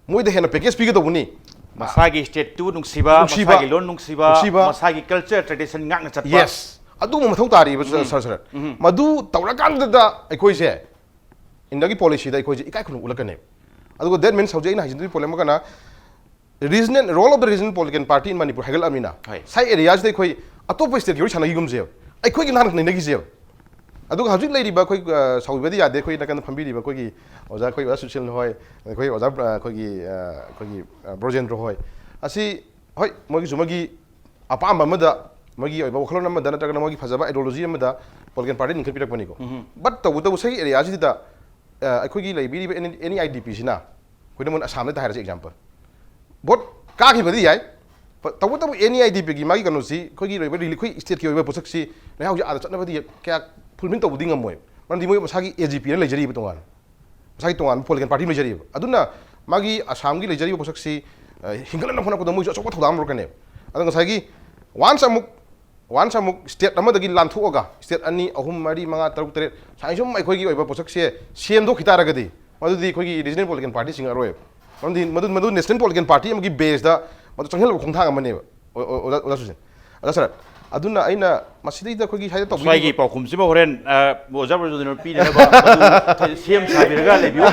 ꯃꯣꯏꯗ ꯍꯦꯟꯅ package ꯄꯤꯒꯗꯧꯕꯅꯤ"꯫ ꯃꯁꯥꯒꯤ stateꯇꯨ ꯅꯨꯡꯁꯤꯕ, ꯅꯨꯡꯁꯤꯕ, ꯃꯁꯥꯒꯤ ꯂꯣꯟ ꯅꯨꯡꯁꯤꯕ, ꯅꯨꯡꯁꯤꯕ꯫ ꯃꯁꯥꯒꯤ culture tradition ꯉꯥꯛꯅ ꯆꯠꯄ꯫ Yes, ꯑꯗꯨꯒꯨꯝꯕ ꯃꯊꯧ ꯇꯥꯔꯤꯕ, ꯁꯔ, ꯁꯔ, ꯁꯔ꯫ ꯃꯗꯨ ꯇꯧꯔꯀꯥꯟꯗꯗ ꯑꯩꯈꯣꯏꯁꯦ Indiaꯒꯤ policyꯗ ꯑꯩꯈꯣꯏꯁꯦ ꯏꯀꯥꯏ ꯈꯨꯝꯅꯕ ꯎꯠꯂꯛꯀꯅꯦꯕ꯫ ꯑꯗꯨꯒ that means ꯍꯧꯖꯤꯛ ꯑꯩꯅ ꯍꯥꯏꯖꯤꯟꯗꯣꯏ ꯄꯣꯠ ꯑꯃꯒꯅ regional, role of the regional political party in Manipur ꯍꯥꯏꯒꯠꯂꯛꯑꯃꯤꯅ, ꯍꯣꯏ꯫ ꯉꯁꯥꯏ areaꯁꯤꯗ ꯑꯩꯈꯣꯏ ꯑꯇꯣꯞꯄ stateꯀꯤ ꯋꯥꯔꯤ ꯁꯥꯟꯅꯈꯤꯒꯨꯝꯁꯦꯕ, ꯑꯩꯈꯣꯏꯒꯤ ꯅꯍꯥꯟ ꯅꯩꯅꯈꯤꯁꯦꯕ꯫ ꯑꯗꯨꯒ ꯍꯧꯖꯤꯛ ꯂꯩꯔꯤꯕ ꯑꯩꯈꯣꯏ, ꯑ, ꯁꯥꯎꯕꯤꯕꯗꯤ ꯌꯥꯗꯦ, ꯑꯩꯈꯣꯏ ꯅꯥꯀꯟꯗ ꯐꯝꯕꯤꯔꯤꯕ ꯑꯩꯈꯣꯏꯒꯤ ꯑꯣꯖꯥ, ꯑꯩꯈꯣꯏ ꯑꯣꯖꯥ ꯁꯨꯁꯤꯜ ꯍꯣꯏ, ꯑꯩꯈꯣꯏ ꯑꯣꯖꯥ, ꯑ, ꯑꯩꯈꯣꯏꯒꯤ, ꯑ, ꯑꯩꯈꯣꯏꯒꯤ, ꯑ, ꯕ꯭ꯔꯣꯖꯦꯟꯗ꯭ꯔ ꯍꯣꯏ, ꯑꯁꯤ ꯍꯣꯏ, ꯃꯣꯏꯒꯤꯁꯨ ꯃꯣꯏꯒꯤ ꯑꯄꯥꯝꯕ ꯑꯃꯗ, ꯃꯣꯏꯒꯤ ꯑꯣꯏꯕ ꯋꯥꯈꯜꯂꯣꯟ ꯑꯃꯗ ꯅꯠꯇ꯭ꯔꯒꯅ ꯃꯣꯏꯒꯤ ꯐꯖꯕ ideology ꯑꯃꯗ political party ꯂꯤꯡꯈꯠꯄꯤꯔꯛꯄꯅꯤꯀꯣ꯫ But ꯇꯧꯕꯇꯕꯨ ꯁꯤꯒꯤ areaꯁꯤꯗ, ꯑ, ꯑꯩꯈꯣꯏꯒꯤ ꯂꯩꯕꯤꯔꯤꯕ NEIDPꯁꯤꯅ, ꯑꯩꯈꯣꯏꯅ ꯃꯣꯏꯅ ꯑꯁꯥꯝꯗ ꯍꯥꯏꯔꯁꯤ example, vote ꯀꯥꯈꯤꯕꯗꯤ ꯌꯥꯏ, ꯇꯧꯕꯇꯕꯨ NEIDPꯒꯤ ꯃꯥꯒꯤ ꯀꯩꯅꯣꯁꯤ, ꯑꯩꯈꯣꯏꯒꯤ ꯑꯣꯏꯕ ꯔꯤꯂꯤ-, ꯑꯩꯈꯣꯏ stateꯀꯤ ꯑꯣꯏꯕ ꯄꯣꯠꯁꯛꯁꯤ ꯂꯩꯍꯥꯎꯁꯤ ꯑꯥꯗ ꯆꯠꯅꯕꯗꯤ ꯀꯌꯥ fulfil ꯇꯧꯕꯗꯤ ꯉꯝꯃꯣꯏ꯫ ꯃꯔꯝꯗꯤ ꯃꯣꯏ ꯃꯁꯥꯒꯤ AGPꯅ ꯂꯩꯖꯔꯤꯕ ꯇꯣꯉꯥꯟꯅ꯫ ꯃꯁꯥꯒꯤ ꯇꯣꯉꯥꯟꯕ political party ꯑꯃ ꯂꯩꯖꯔꯤꯕ꯫ ꯑꯗꯨꯅ ꯃꯥꯒꯤ ꯑꯁꯥꯝꯒꯤ ꯂꯩꯖꯔꯤꯕ ꯄꯣꯠꯁꯛꯁꯤ, ꯑ, ꯍꯤꯡꯒꯠꯍꯟꯅꯕ ꯍꯣꯠꯅꯔꯛꯄꯗ ꯃꯣꯏꯁꯨ ꯑꯆꯧꯕ ꯊꯧꯗꯥꯡ ꯑꯃ ꯂꯧꯔꯛꯀꯅꯦꯕ꯫ ꯑꯗꯣ ꯉꯁꯥꯏꯒꯤ once ꯑꯃꯨꯛ, once ꯑꯃꯨꯛ state ꯑꯃꯗꯒꯤ ꯂꯥꯟꯊꯣꯛꯑꯒ state ꯑꯅꯤ, ꯑꯍꯨꯝ, ꯃꯔꯤ, ꯃꯉꯥ, ꯇꯔꯨꯛ, ꯇꯔꯦꯠ ꯁꯨꯃꯥꯏꯅ ꯁꯨꯝ ꯑꯩꯈꯣꯏꯒꯤ ꯑꯣꯏꯕ ꯄꯣꯠꯁꯛꯁꯦ ꯁꯦꯝꯗꯣꯛꯈꯤ ꯇꯥꯔꯒꯗꯤ ꯃꯗꯨꯗꯤ ꯑꯩꯈꯣꯏꯒꯤ regional political partyꯁꯤꯡ ꯑꯔꯣꯏꯕ꯫ ꯃꯔꯝꯗꯤ ꯃꯗꯨ, ꯃꯗꯨ national political party ꯑꯃꯒꯤ baseꯇ ꯃꯗꯨ ꯆꯪꯁꯤꯜꯂꯕ ꯈꯣꯡꯊꯥꯡ ꯑꯃꯅꯦꯕ꯫ ꯑꯣ-, ꯑꯣ-, ꯑꯣꯖꯥ, ꯑꯣꯖꯥ ꯁꯨꯁꯤꯟ꯫ ꯑꯣꯖꯥ ꯁꯔꯠ, ꯑꯗꯨꯅ ꯑꯩꯅ ꯃꯁꯤꯗꯩꯗ ꯑꯩꯈꯣꯏꯒꯤ ꯁ꯭ꯋꯥꯏꯗ ꯇꯧꯕꯤꯔꯤꯕ ꯁ꯭ꯋꯥꯏꯒꯤ ꯄꯥꯎꯈꯨꯝꯁꯤꯃ ꯍꯣꯔꯦꯟ, ꯑ, ꯑꯣꯖꯥ ꯕ꯭ꯔꯖꯣꯗꯅ ꯄꯤꯅꯅꯕ ꯃꯗꯨ ꯁꯦꯝ ꯁꯥꯕꯤꯔꯒ ꯂꯩꯕꯤꯌꯨ꯫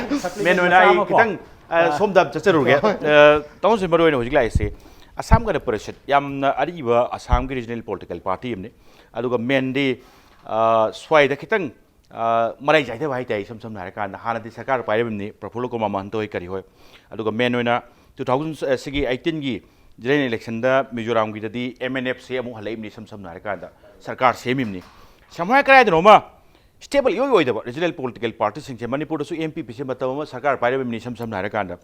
ꯃꯦꯟ ꯑꯣꯏꯅ ꯑꯩ ꯃꯆꯥ ꯑꯃ ꯀꯣ꯫ ꯈꯤꯇꯪ, ꯑ, ꯑ꯫ ꯁꯣꯝꯗ ꯆꯠꯆꯔꯨꯔꯒꯦ꯫ ꯍꯣꯏ꯫ ꯑ, ꯇꯥꯃꯣ ꯁꯤ ꯃꯔꯨ ꯑꯣꯏꯅ ꯍꯧꯖꯤꯛ ꯂꯥꯛꯏꯁꯦ ꯑꯁꯥꯝ ꯒꯅ ꯄꯔꯤꯁꯠ, ꯌꯥꯝꯅ ꯑꯔꯤꯕ ꯑꯁꯥꯝꯒꯤ regional political party ꯑꯃꯅꯤ꯫ ꯑꯗꯨꯒ ꯃꯦꯟꯗꯤ, ꯑ, ꯁ꯭ꯋꯥꯏꯗ ꯈꯤꯇꯪ ꯑ, ꯃꯔꯥꯏ ꯆꯥꯏꯊꯕ ꯍꯥꯏꯇꯥꯔꯦ, ꯏꯁꯝ ꯁꯝꯅ ꯍꯥꯏꯔꯀꯥꯟꯗ, ꯍꯥꯟꯅꯗꯤ ꯁꯔꯀꯥꯔ ꯄꯥꯏꯔꯝꯃꯤꯕꯅꯤ, ꯄ꯭ꯔꯐꯨꯜꯂ ꯀꯨꯃꯥꯔ ꯃꯍꯟꯇ ꯍꯣꯏ ꯀꯔꯤ ꯍꯣꯏ꯫ ꯑꯗꯨꯒ ꯃꯦꯟ ꯑꯣꯏꯅ two thousand, ꯑ, ꯁꯤꯒꯤ eighteenꯒꯤ general electionꯗ ꯃꯤꯖꯣꯔꯥꯝꯒꯤꯗꯗꯤ MNFꯁꯦ ꯑꯃꯨꯛ ꯍꯜꯂꯛꯏꯕꯅꯤ, ꯏꯁꯝ ꯁꯝꯅ ꯍꯥꯏꯔꯀꯥꯟꯗ ꯁꯔꯀꯥꯔ ꯁꯦꯝꯃꯤꯕꯅꯤ꯫ ꯁꯝꯍꯥꯏ ꯀꯗꯥꯏꯗꯅꯣꯃ stable ꯏꯑꯣꯏ ꯑꯣꯏꯗꯕ regional political partyꯁꯤꯡꯁꯦ, ꯃꯅꯤꯄꯨꯔꯗꯁꯨ NPPꯁꯦ ꯃꯇꯝ ꯑꯃ ꯁꯔꯀꯥꯔ ꯄꯥꯏꯔꯝꯃꯤꯕꯅꯤ, ꯏꯁꯝ ꯁꯝꯅ ꯍꯥꯏꯔꯀꯥꯟꯗ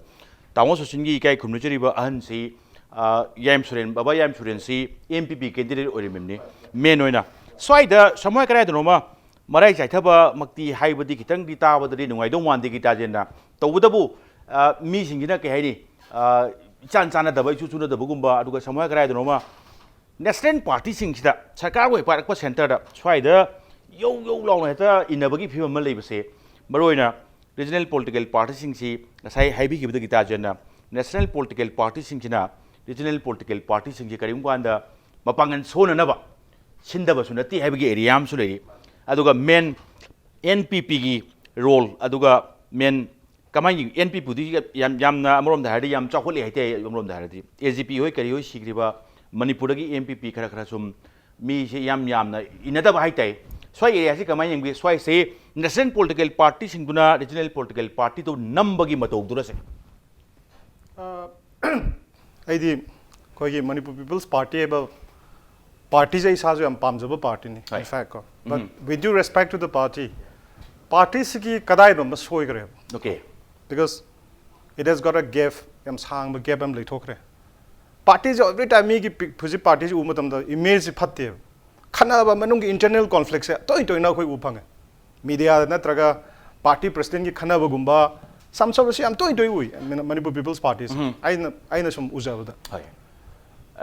ꯇꯥꯃꯣ ꯁꯨꯁꯤꯟꯒꯤ ꯏꯀꯥꯏ ꯈꯨꯝꯅꯖꯔꯤꯕ ꯑꯍꯟꯁꯤ ꯑ, ꯌꯥꯏꯝ ꯁꯨꯔꯦꯟ, ꯕꯕꯥ ꯌꯥꯏꯝ ꯁꯨꯔꯦꯟꯁꯤ ꯑꯦꯟ ꯄꯤ ꯄꯤ ꯀꯦꯟꯗꯤꯗꯦꯠ ꯑꯣꯏꯔꯝꯃꯤꯕꯅꯤ, ꯃꯦꯟ ꯑꯣꯏꯅ꯫ ꯁ꯭ꯋꯥꯏꯗ ꯁꯃꯨ ꯀꯔꯥꯏꯗꯅꯣꯃ ꯃꯔꯥꯏ ꯆꯥꯏꯊꯕꯃꯛꯇꯤ ꯍꯥꯏꯕꯗꯤ ꯈꯤꯇꯪꯗꯤ ꯇꯥꯕꯗꯗꯤ ꯅꯨꯡꯉꯥꯏꯗꯧ ꯃꯥꯟꯗꯦ, ꯒꯤꯇꯥꯖꯦꯟꯅ꯫ ꯇꯧꯕꯇꯕꯨ, ꯑ, ꯃꯤꯁꯤꯡꯁꯤꯅ ꯀꯩ ꯍꯥꯏꯅꯤ, ꯑ, ꯏꯆꯥꯟ ꯆꯥꯟꯅꯗꯕ, ꯏꯆꯨ ꯆꯨꯅꯗꯕꯒꯨꯝꯕ, ꯑꯗꯨꯒ ꯁꯃꯨ ꯀꯔꯥꯏꯗꯅꯣꯃ ꯅꯦꯁꯅꯦꯜ ꯄꯥꯔꯇꯤꯁꯤꯡꯁꯤꯗ ꯁꯔꯀꯥꯔ ꯑꯣꯏ ꯄꯥꯏꯔꯛꯄ ꯁꯦꯟꯇꯔꯗ ꯁ꯭ꯋꯥꯏꯗ ꯌꯧ ꯌꯧ ꯂꯥꯎꯅ ꯍꯦꯛꯇ ꯏꯟꯅꯕꯒꯤ ꯐꯤꯕꯝ ꯑꯃ ꯂꯩꯕꯁꯦ, ꯃꯔꯨꯑꯣꯏꯅ ꯔꯤꯖꯅꯦꯜ ꯄꯣꯂꯤꯇꯤꯀꯦꯜ ꯄꯥꯔꯇꯤꯁꯤꯡꯁꯤ ꯉꯁꯥꯏ ꯍꯥꯏꯕꯤꯈꯤꯕꯗ ꯒꯤꯇꯥꯖꯦꯟꯅ, ꯅꯦꯁꯅꯦꯜ ꯄꯣꯂꯤꯇꯤꯀꯦꯜ ꯄꯥꯔꯇꯤꯁꯤꯡꯁꯤꯅ ꯔꯤꯖꯅꯦꯜ ꯄꯣꯂꯤꯇꯤꯀꯦꯜ ꯄꯥꯔꯇꯤꯁꯤꯡꯁꯤ ꯀꯔꯤꯒꯨꯝꯕ ꯀꯥꯟꯗ ꯃꯄꯥꯡꯒꯜ ꯁꯣꯟꯅꯅꯕ ꯁꯤꯟꯗꯕꯁꯨ ꯅꯠꯇꯦ ꯍꯥꯏꯕꯒꯤ ꯑꯦꯔꯤꯌꯥ ꯑꯃꯁꯨ ꯂꯩꯔꯤ꯫ ꯑꯗꯨꯒ ꯃꯦꯟ ꯑꯦꯟ ꯄꯤ ꯄꯤꯒꯤ ꯔꯣꯜ, ꯑꯗꯨꯒ ꯃꯦꯟ ꯀꯃꯥꯏꯅ ꯌꯦꯡ-, ꯑꯦꯟ ꯄꯤ ꯄꯤꯗꯤ ꯌꯥꯝ, ꯌꯥꯝꯅ ꯑꯃꯔꯣꯝꯗ ꯍꯥꯏꯔꯗꯤ ꯌꯥꯝ ꯆꯥꯎꯈꯠꯂꯦ ꯍꯥꯏꯇꯥꯏ꯫ ꯑꯃꯔꯣꯝꯗ ꯍꯥꯏꯔꯗꯤ ꯑꯦ ꯖꯤ ꯄꯤ ꯍꯣꯏ ꯀꯔꯤ ꯍꯣꯏ ꯁꯤꯈ꯭ꯔꯤꯕ ꯃꯅꯤꯄꯨꯔꯗꯒꯤ ꯑꯦꯟ ꯄꯤ ꯄꯤ ꯈꯔ ꯈꯔ ꯁꯨꯝ ꯃꯤꯁꯦ ꯌꯥꯝ ꯌꯥꯝꯅ ꯏꯟꯅꯗꯕ ꯍꯥꯏꯇꯥꯏ꯫ ꯁ꯭ꯋꯥꯏ ꯑꯦꯔꯤꯌꯥꯁꯤ ꯀꯃꯥꯏꯅ ꯌꯦꯡꯕꯤ? ꯁ꯭ꯋꯥꯏꯁꯦ ꯅꯦꯁꯅꯦꯜ ꯄꯣꯂꯤꯇꯤꯀꯦꯜ ꯄꯥꯔꯇꯤꯁꯤꯡꯗꯨꯅ ꯔꯤꯖꯅꯦꯜ ꯄꯣꯂꯤꯇꯤꯀꯦꯜ ꯄꯥꯔꯇꯤꯗꯨ ꯅꯝꯕꯒꯤ ꯃꯇꯧꯗꯨꯔꯁꯦ? ꯑ, ꯑꯩꯗꯤ ꯑꯩꯈꯣꯏꯒꯤ ꯃꯅꯤꯄꯨꯔ ꯄꯤꯄꯜꯁ ꯄꯥꯔꯇꯤ ꯍꯥꯏꯕ ꯄꯥꯔꯇꯤꯁꯦ ꯑꯩ ꯏꯁꯥꯁꯨ ꯌꯥꯝ ꯄꯥꯝꯖꯕ ꯄꯥꯔꯇꯤꯅꯤ, ꯍꯣꯏ꯫ In fact ꯀꯣ꯫ But um. With due respect to the party, ꯄꯥꯔꯇꯤꯁꯤꯒꯤ ꯀꯗꯥꯏꯗꯅꯣꯝꯗ ꯁꯣꯏꯈ꯭ꯔꯦꯕ꯫ Okay꯫ Because it has got a gap, ꯌꯥꯝ ꯁꯥꯡꯕ ꯒꯦꯞ ꯑꯃ ꯂꯩꯊꯣꯛꯈ꯭ꯔꯦ꯫ ꯄꯥꯔꯇꯤꯁꯦ every time ꯃꯤꯒꯤ ꯄꯤꯛ-, ꯍꯧꯖꯤꯛ ꯄꯥꯔꯇꯤꯁꯦ ꯎꯕ ꯃꯇꯝꯗ ꯏꯃꯦꯖꯁꯤ ꯐꯠꯇꯦꯕ꯫ ꯈꯠꯅꯕ, ꯃꯅꯨꯡꯒꯤ ꯏꯟꯇꯔꯅꯦꯜ ꯀꯣꯟꯐ꯭ꯂꯤꯛꯁꯦ ꯇꯣꯏ ꯇꯣꯏꯅ ꯑꯩꯈꯣꯏ ꯎꯕ ꯐꯪꯉꯦ꯫ ꯃꯤꯗꯤꯌꯥꯗ ꯅꯠꯇ꯭ꯔꯒ ꯄꯥꯔꯇꯤ ꯄ꯭ꯔꯁꯤꯗꯦꯟꯒꯤ ꯈꯠꯅꯕꯒꯨꯝꯕ, ꯁꯝ ꯁꯝꯕꯁꯤ ꯌꯥꯝ ꯇꯣꯏ ꯇꯣꯏ ꯎꯏ ꯃꯅꯤ-, ꯃꯅꯤꯄꯨꯔ ꯄꯤꯄꯜꯁ ꯄꯥꯔꯇꯤꯁꯦ꯫ ꯎꯝ꯫ ꯑꯩꯅ, ꯑꯩꯅ ꯁꯨꯝ ꯎꯖꯕꯗ꯫ ꯍꯣꯏ꯫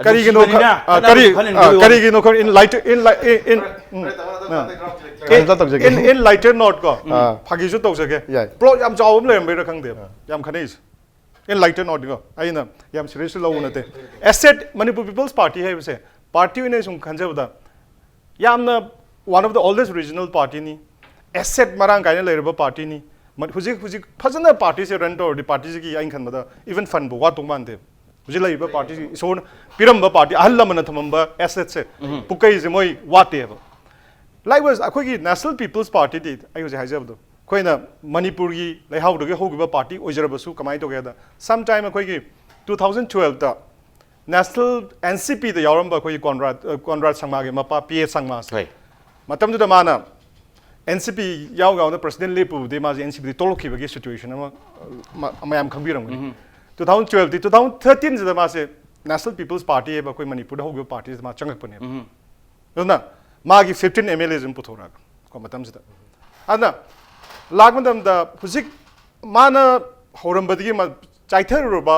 ꯀꯔꯤꯒꯤꯅꯣ ꯅꯨꯡꯁꯤꯕꯅꯤꯅ ꯈ-, ꯑ, ꯈꯠꯅꯕꯁꯨ ꯀꯔꯤ-, ꯈꯟꯍꯟꯕꯤꯌꯨ꯫ ꯑ, ꯀꯔꯤꯒꯤꯅꯣ ꯈꯔ in light, in li-, in, in, ꯎꯝ, ꯑ꯫ ꯀꯩꯅꯣꯝꯇ ꯇꯧꯖꯒꯦ꯫ In, in lighter note ꯀꯣ, ꯎꯝ꯫ ꯑꯥ꯫ ꯐꯥꯒꯤꯁꯨ ꯇꯧꯖꯒꯦ꯫ ꯌꯥꯏ꯫ ꯄ꯭ꯂꯣꯠ ꯌꯥꯝ ꯆꯥꯎꯕ ꯑꯃ ꯂꯩꯔꯝꯕꯩꯔꯥ ꯈꯪꯗꯦꯕ꯫ ꯑꯥ꯫ ꯌꯥꯝ ꯈꯠꯅꯩꯁꯦ꯫ In lighter note ꯀꯣ, ꯑꯩꯅ ꯌꯥꯝ ꯁꯤꯔꯤꯌꯁꯂꯤ ꯂꯧꯕ ꯅꯠꯇꯦ꯫ ꯑꯦꯁꯦꯠ, ꯃꯅꯤꯄꯨꯔ ꯄꯤꯄꯜꯁ ꯄꯥꯔꯇꯤ ꯍꯥꯏꯕꯁꯦ, ꯄꯥꯔꯇꯤ ꯑꯣꯏꯅ ꯁꯨꯝ ꯈꯟꯖꯕꯗ, ꯌꯥꯝꯅ one of the oldest regional party ꯅꯤ, ꯑꯦꯁꯦꯠ ꯃꯔꯥꯡ ꯀꯥꯏꯅ ꯂꯩꯔꯕ ꯄꯥꯔꯇꯤꯅꯤ꯫ ꯃ-, ꯍꯧꯖꯤꯛ, ꯍꯧꯖꯤꯛ ꯐꯖꯅ ꯄꯥꯔꯇꯤꯁꯦ ꯔꯟ ꯇꯧꯔꯗꯤ, ꯄꯥꯔꯇꯤꯁꯤꯒꯤ ꯑꯩꯅ ꯈꯟꯕꯗ even ꯐꯟꯕꯨ ꯋꯥꯠꯇꯧ ꯃꯥꯟꯗꯦ꯫ ꯍꯧꯖꯤꯛ ꯂꯩꯔꯤꯕ ꯄꯥꯔꯇꯤꯁꯤ ꯏꯁꯣꯔꯅ ꯄꯤꯔꯝꯕ ꯄꯥꯔꯇꯤ, ꯑꯍꯜ ꯂꯃꯟꯅ ꯊꯝꯃꯝꯕ ꯑꯦꯁꯦꯠꯁꯦ, ꯎꯝ꯫ ꯄꯨꯀꯩꯁꯦ ꯃꯣꯏ ꯋꯥꯠꯇꯦꯕ꯫ Likewise, ꯑꯩꯈꯣꯏꯒꯤ ꯅꯦꯁꯅꯦꯜ ꯄꯤꯄꯜꯁ ꯄꯥꯔꯇꯤꯗꯤ ꯑꯩ ꯍꯧꯖꯤꯛ ꯍꯥꯏꯖꯕꯗꯣ, ꯑꯩꯈꯣꯏꯅ ꯃꯅꯤꯄꯨꯔꯒꯤ ꯂꯩꯍꯥꯎꯗꯒꯤ ꯍꯧꯈꯤꯕ ꯄꯥꯔꯇꯤ ꯑꯣꯏꯖꯔꯕꯁꯨ, ꯀꯃꯥꯏꯅ ꯇꯧꯒꯦ ꯍꯥꯏꯗ, sometime ꯑꯩꯈꯣꯏꯒꯤ two thousand twelve ꯇ ꯅꯦꯁꯅꯦꯜ ꯑꯦꯟ ꯁꯤ ꯄꯤꯗ ꯌꯥꯎꯔꯝꯕ ꯑꯩꯈꯣꯏꯒꯤ ꯀꯣꯟꯔꯥꯗ, ꯑ, ꯀꯣꯟꯔꯥꯗ ꯁꯪꯃꯥꯒꯤ ꯃꯄꯥ ꯄꯤ ꯑꯦ ꯁꯪꯃꯥꯁꯦ, ꯍꯣꯏ꯫ ꯃꯇꯝꯗꯨꯗ ꯃꯥꯅ ꯑꯦꯟ ꯁꯤ ꯄꯤ ꯌꯥꯎ ꯌꯥꯎꯅ ꯄ꯭ꯔꯁꯤꯗꯦꯟ ꯂꯦꯞꯄꯨꯕꯗꯤ ꯃꯥꯁꯦ ꯑꯦꯟ ꯁꯤ ꯄꯤꯗꯒꯤ ꯇꯣꯛꯂꯛꯈꯤꯕꯒꯤ ꯁꯤꯆꯨꯋꯦꯁꯟ ꯑꯃ, ꯑ, ꯃ-, ꯃꯌꯥꯝ ꯈꯪꯕꯤꯔꯝꯒꯅꯤ꯫ ꯎꯝ꯫ Two thousand twelve T, two thousand thirteen ꯁꯤꯗ ꯃꯥꯁꯦ National People's Party ꯍꯥꯏꯕ ꯑꯩꯈꯣꯏ ꯃꯅꯤꯄꯨꯔꯗ ꯍꯧꯈꯤꯕ ꯄꯥꯔꯇꯤꯁꯤꯗ ꯃꯥ ꯆꯪꯉꯛꯄꯅꯦꯕ꯫ ꯑꯗꯨꯅ ꯃꯥꯒꯤ fifteen M L As ꯑꯗꯨꯝ ꯄꯨꯊꯣꯔꯛꯑꯒ ꯀꯣ ꯃꯇꯝꯁꯤꯗ꯫ ꯑꯗꯨꯅ ꯂꯥꯛꯄ ꯃꯇꯝꯗ ꯍꯧꯖꯤꯛ ꯃꯥꯅ ꯍꯧꯔꯝꯕꯗꯒꯤ ꯃ-, ꯆꯥꯏꯊꯔꯨꯔꯕ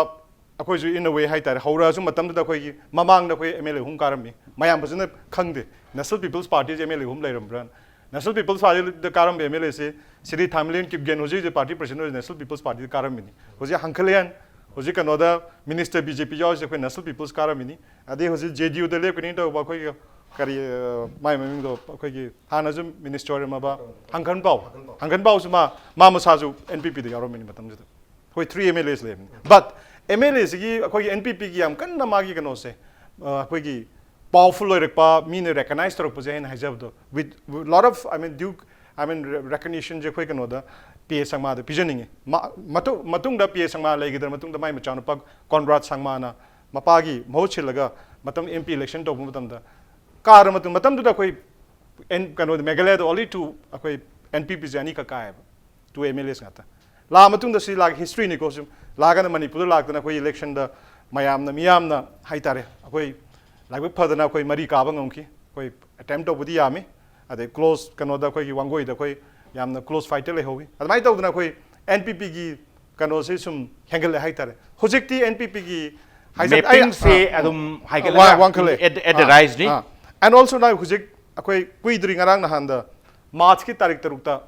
ꯑꯩꯈꯣꯏꯁꯨ in a way ꯍꯥꯏꯇꯥꯔꯦ, ꯍꯧꯔꯛꯑꯁꯨ ꯃꯇꯝꯗꯨꯗ ꯑꯩꯈꯣꯏꯒꯤ ꯃꯃꯥꯡꯗ ꯑꯩꯈꯣꯏ M L A ꯑꯍꯨꯝ ꯀꯥꯔꯝꯃꯤ, ꯃꯌꯥꯝ ꯐꯖꯅ ꯈꯪꯗꯦ꯫ National People's Party say M L A ꯑꯍꯨꯝ ꯂꯩꯔꯝꯕ꯭ꯔꯥ? National People's Party the ꯀꯥꯔꯝꯕ M L A ꯁꯦ ꯁ꯭ꯔꯤ ꯊꯥꯏꯃꯂꯦꯟ ꯀꯤꯞꯒꯦꯟ, ꯍꯧꯖꯤꯛ ꯍꯧꯖꯤꯛ ꯄꯥꯔꯇꯤ ꯄ꯭ꯔꯁꯤꯗꯦꯟ ꯑꯣꯏꯔꯤꯁꯦ National People's Party ꯗ ꯀꯥꯔꯝꯃꯤꯅꯤ꯫ ꯍꯧꯖꯤꯛ ꯍꯪꯈꯂꯦꯟ, ꯍꯧꯖꯤꯛ ꯀꯩꯅꯣꯗ ꯃꯤꯅꯤꯁꯇꯔ B J P ꯌꯥꯎꯔꯤꯁꯦ ꯑꯩꯈꯣꯏ National People's ꯀꯥꯔꯝꯃꯤꯅꯤ꯫ ꯑꯗꯩ ꯍꯧꯖꯤꯛ J D U ꯗ ꯂꯦꯞꯀꯅꯤ ꯇꯧꯕ ꯑꯩꯈꯣꯏꯒꯤ ꯀꯔꯤ, ꯑ, ꯃꯥꯏ ꯃꯃꯤꯡꯗꯣ ꯑꯩꯈꯣꯏꯒꯤ ꯍꯥꯟꯅꯁꯨ ꯃꯤꯅꯤꯁꯇꯔ ꯑꯣꯏꯔꯝꯃꯕ ꯍꯪꯀꯟꯄꯥꯎ, ꯍꯪꯀꯟꯄꯥꯎꯁꯨ ꯃꯥ, ꯃꯥ ꯃꯁꯥꯁꯨ N P P ꯗ ꯌꯥꯎꯔꯝꯃꯤꯅꯤ ꯃꯇꯝꯗꯨꯗ꯫ ꯑꯩꯈꯣꯏ three M L As ꯂꯩꯕꯅꯤ꯫ But M L A ꯁꯤꯒꯤ ꯑꯩꯈꯣꯏꯒꯤ N P P ꯒꯤ ꯌꯥꯝ ꯀꯟꯅ ꯃꯥꯒꯤ ꯀꯩꯅꯣꯁꯦ, ꯑ, ꯑꯩꯈꯣꯏꯒꯤ powerful ꯑꯣꯏꯔꯛꯄ, ꯃꯤꯅ recognize ꯇꯧꯔꯛꯄꯁꯦ ꯑꯩꯅ ꯍꯥꯏꯖꯕꯗꯣ, with, with lot of, I mean, due, I mean, re-, recognition ꯁꯦ ꯑꯩꯈꯣꯏ ꯀꯩꯅꯣꯗ P A ꯁꯪꯃꯥꯗ ꯄꯤꯖꯅꯤꯡꯉꯤ꯫ ꯃꯥ-, ꯃꯇꯨꯡ-, ꯃꯇꯨꯡꯗ P A ꯁꯪꯃꯥ ꯂꯩꯈꯤꯗ꯭ꯔ ꯃꯇꯨꯡꯗ ꯃꯥꯏ ꯃꯆꯥꯅꯨꯄꯥ ꯀꯣꯟꯔꯥꯗ ꯁꯪꯃꯥꯅ ꯃꯄꯥꯒꯤ ꯃꯍꯨꯠ ꯁꯤꯜꯂꯒ ꯃꯇꯝ M P election ꯇꯧꯕ ꯃꯇꯝꯗ ꯀꯥꯔ ꯃꯇꯨꯡ, ꯃꯇꯝꯗꯨꯗ ꯑꯩꯈꯣꯏ N-, ꯀꯩꯅꯣꯗ ꯃꯦꯘꯥꯂꯌꯥꯗ only two ꯑꯩꯈꯣꯏ N P P ꯁꯦ ꯑꯅꯤꯈꯛ ꯀꯥꯏꯌꯦꯕ꯫ Two M L As ꯉꯥꯛꯇ꯫ ꯂꯥꯛꯑ ꯃꯇꯨꯡꯗ ꯁꯤ ꯂꯥꯛ-, history ꯅꯤꯀꯣ ꯁꯨꯝ꯫ ꯂꯥꯛꯑꯒꯅ ꯃꯅꯤꯄꯨꯔꯗ ꯂꯥꯛꯇꯅ ꯑꯩꯈꯣꯏ election ꯗ ꯃꯌꯥꯝꯅ, ꯃꯤꯌꯥꯝꯅ ꯍꯥꯏꯇꯥꯔꯦ, ꯑꯩꯈꯣꯏ ꯂꯥꯏꯕꯛ ꯐꯗꯅ ꯑꯩꯈꯣꯏ ꯃꯔꯤ ꯀꯥꯕ ꯉꯝꯈꯤ꯫ ꯑꯩꯈꯣꯏ attempt ꯇꯧꯕꯗꯤ ꯌꯥꯝꯃꯤ꯫ ꯑꯗꯩ close ꯀꯩꯅꯣꯗ ꯑꯩꯈꯣꯏꯒꯤ ꯋꯥꯡꯒꯣꯏꯗ ꯑꯩꯈꯣꯏ ꯌꯥꯝꯅ close fight ꯇ ꯂꯩꯍꯧꯋꯤ꯫ ꯑꯗꯨꯃꯥꯏꯅ ꯇꯧꯗꯅ ꯑꯩꯈꯣꯏ N P P ꯒꯤ ꯀꯩꯅꯣꯁꯤ ꯁꯨꯝ ꯍꯦꯟꯒꯠꯂꯦ ꯍꯥꯏꯇꯥꯔꯦ꯫ ꯍꯧꯖꯤꯛꯇꯤ N P P ꯒꯤ ꯍꯥꯏꯖ-, ꯑꯩ-, mapping ꯁꯦ ꯑꯥ, ꯑꯗꯨꯝ ꯍꯥꯏꯒꯠꯂꯒ ꯋꯥ-, ꯋꯥꯡꯈꯠꯂꯦ꯫ At, at the ah, rise ꯅꯤ꯫ ꯑꯥ꯫ And also now ꯍꯧꯖꯤꯛ ꯑꯩꯈꯣꯏ ꯀꯨꯏꯗ꯭ꯔꯤ ꯉꯔꯥꯡ ꯅꯍꯥꯟꯗ March ꯀꯤ ꯇꯥꯔꯤꯛ ꯇꯔꯨꯛꯇ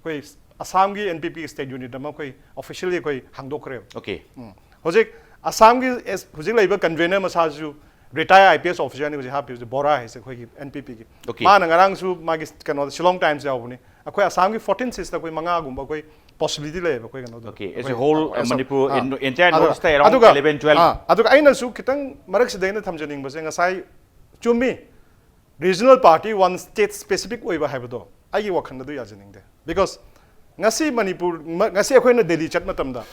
ꯑꯩꯈꯣꯏ ꯑꯁꯥꯝꯒꯤ N P P ꯒꯤ state unit ꯑꯃ ꯑꯩꯈꯣꯏ officially ꯑꯩꯈꯣꯏ ꯍꯥꯡꯗꯣꯛꯈ꯭ꯔꯦꯕ꯫ Okay꯫ ꯎꯝ꯫ ꯍꯧꯖꯤꯛ ꯑꯁꯥꯝꯒꯤ ꯑꯦꯁ-, ꯍꯧꯖꯤꯛ ꯂꯩꯕ convener ꯃꯁꯥꯁꯨ retired I P S officer ꯅꯤ ꯍꯧꯖꯤꯛ ꯍꯥꯞꯄꯤꯕꯁꯦ, ꯕꯣꯔꯥ ꯍꯥꯏꯁꯦ ꯑꯩꯈꯣꯏꯒꯤ N P P ꯒꯤ꯫ Okay꯫ ꯃꯥꯅ ꯉꯔꯥꯡꯁꯨ ꯃꯥꯒꯤ ꯀꯩꯅꯣꯗ Shillong Times ꯌꯥꯎꯕꯅꯤ꯫ ꯑꯩꯈꯣꯏ ꯑꯁꯥꯝꯒꯤ fourteen seats ꯇ ꯑꯩꯈꯣꯏ ꯃꯉꯥꯒꯨꯝꯕ ꯑꯩꯈꯣꯏ possibility ꯂꯩꯌꯦꯕ ꯑꯩꯈꯣꯏ ꯀꯩꯅꯣꯗ꯫ Okay, as a ꯑꯩꯈꯣꯏ whole, ꯑ, ꯑ, ꯃꯅꯤꯄꯨꯔ, ꯑ, in, entire ꯑꯗꯨꯒ, North East ꯇ around ꯑꯗꯨꯒ, eleven, twelve꯫ ꯑ, ꯑꯗꯨꯒ ꯑꯩꯅꯁꯨ ꯈꯤꯇꯪ ꯃꯔꯛꯁꯤꯗ ꯑꯩꯅ ꯊꯝꯖꯅꯤꯡꯕꯁꯦ, ꯉꯁꯥꯏ ꯆꯨꯝꯃꯤ, regional party one state specific ꯑꯣꯏꯕ ꯍꯥꯏꯕꯗꯣ ꯑꯩꯒꯤ ꯋꯥꯈꯜꯗ ꯑꯗꯨ ꯌꯥꯖꯅꯤꯡꯗꯦ꯫ Because ꯉꯁꯤ ꯃꯅꯤꯄꯨꯔ, ꯃ-, ꯉꯁꯤ ꯑꯩꯈꯣꯏꯅ ꯗꯦꯜꯂꯤ ꯆꯠ ꯃꯇꯝꯗ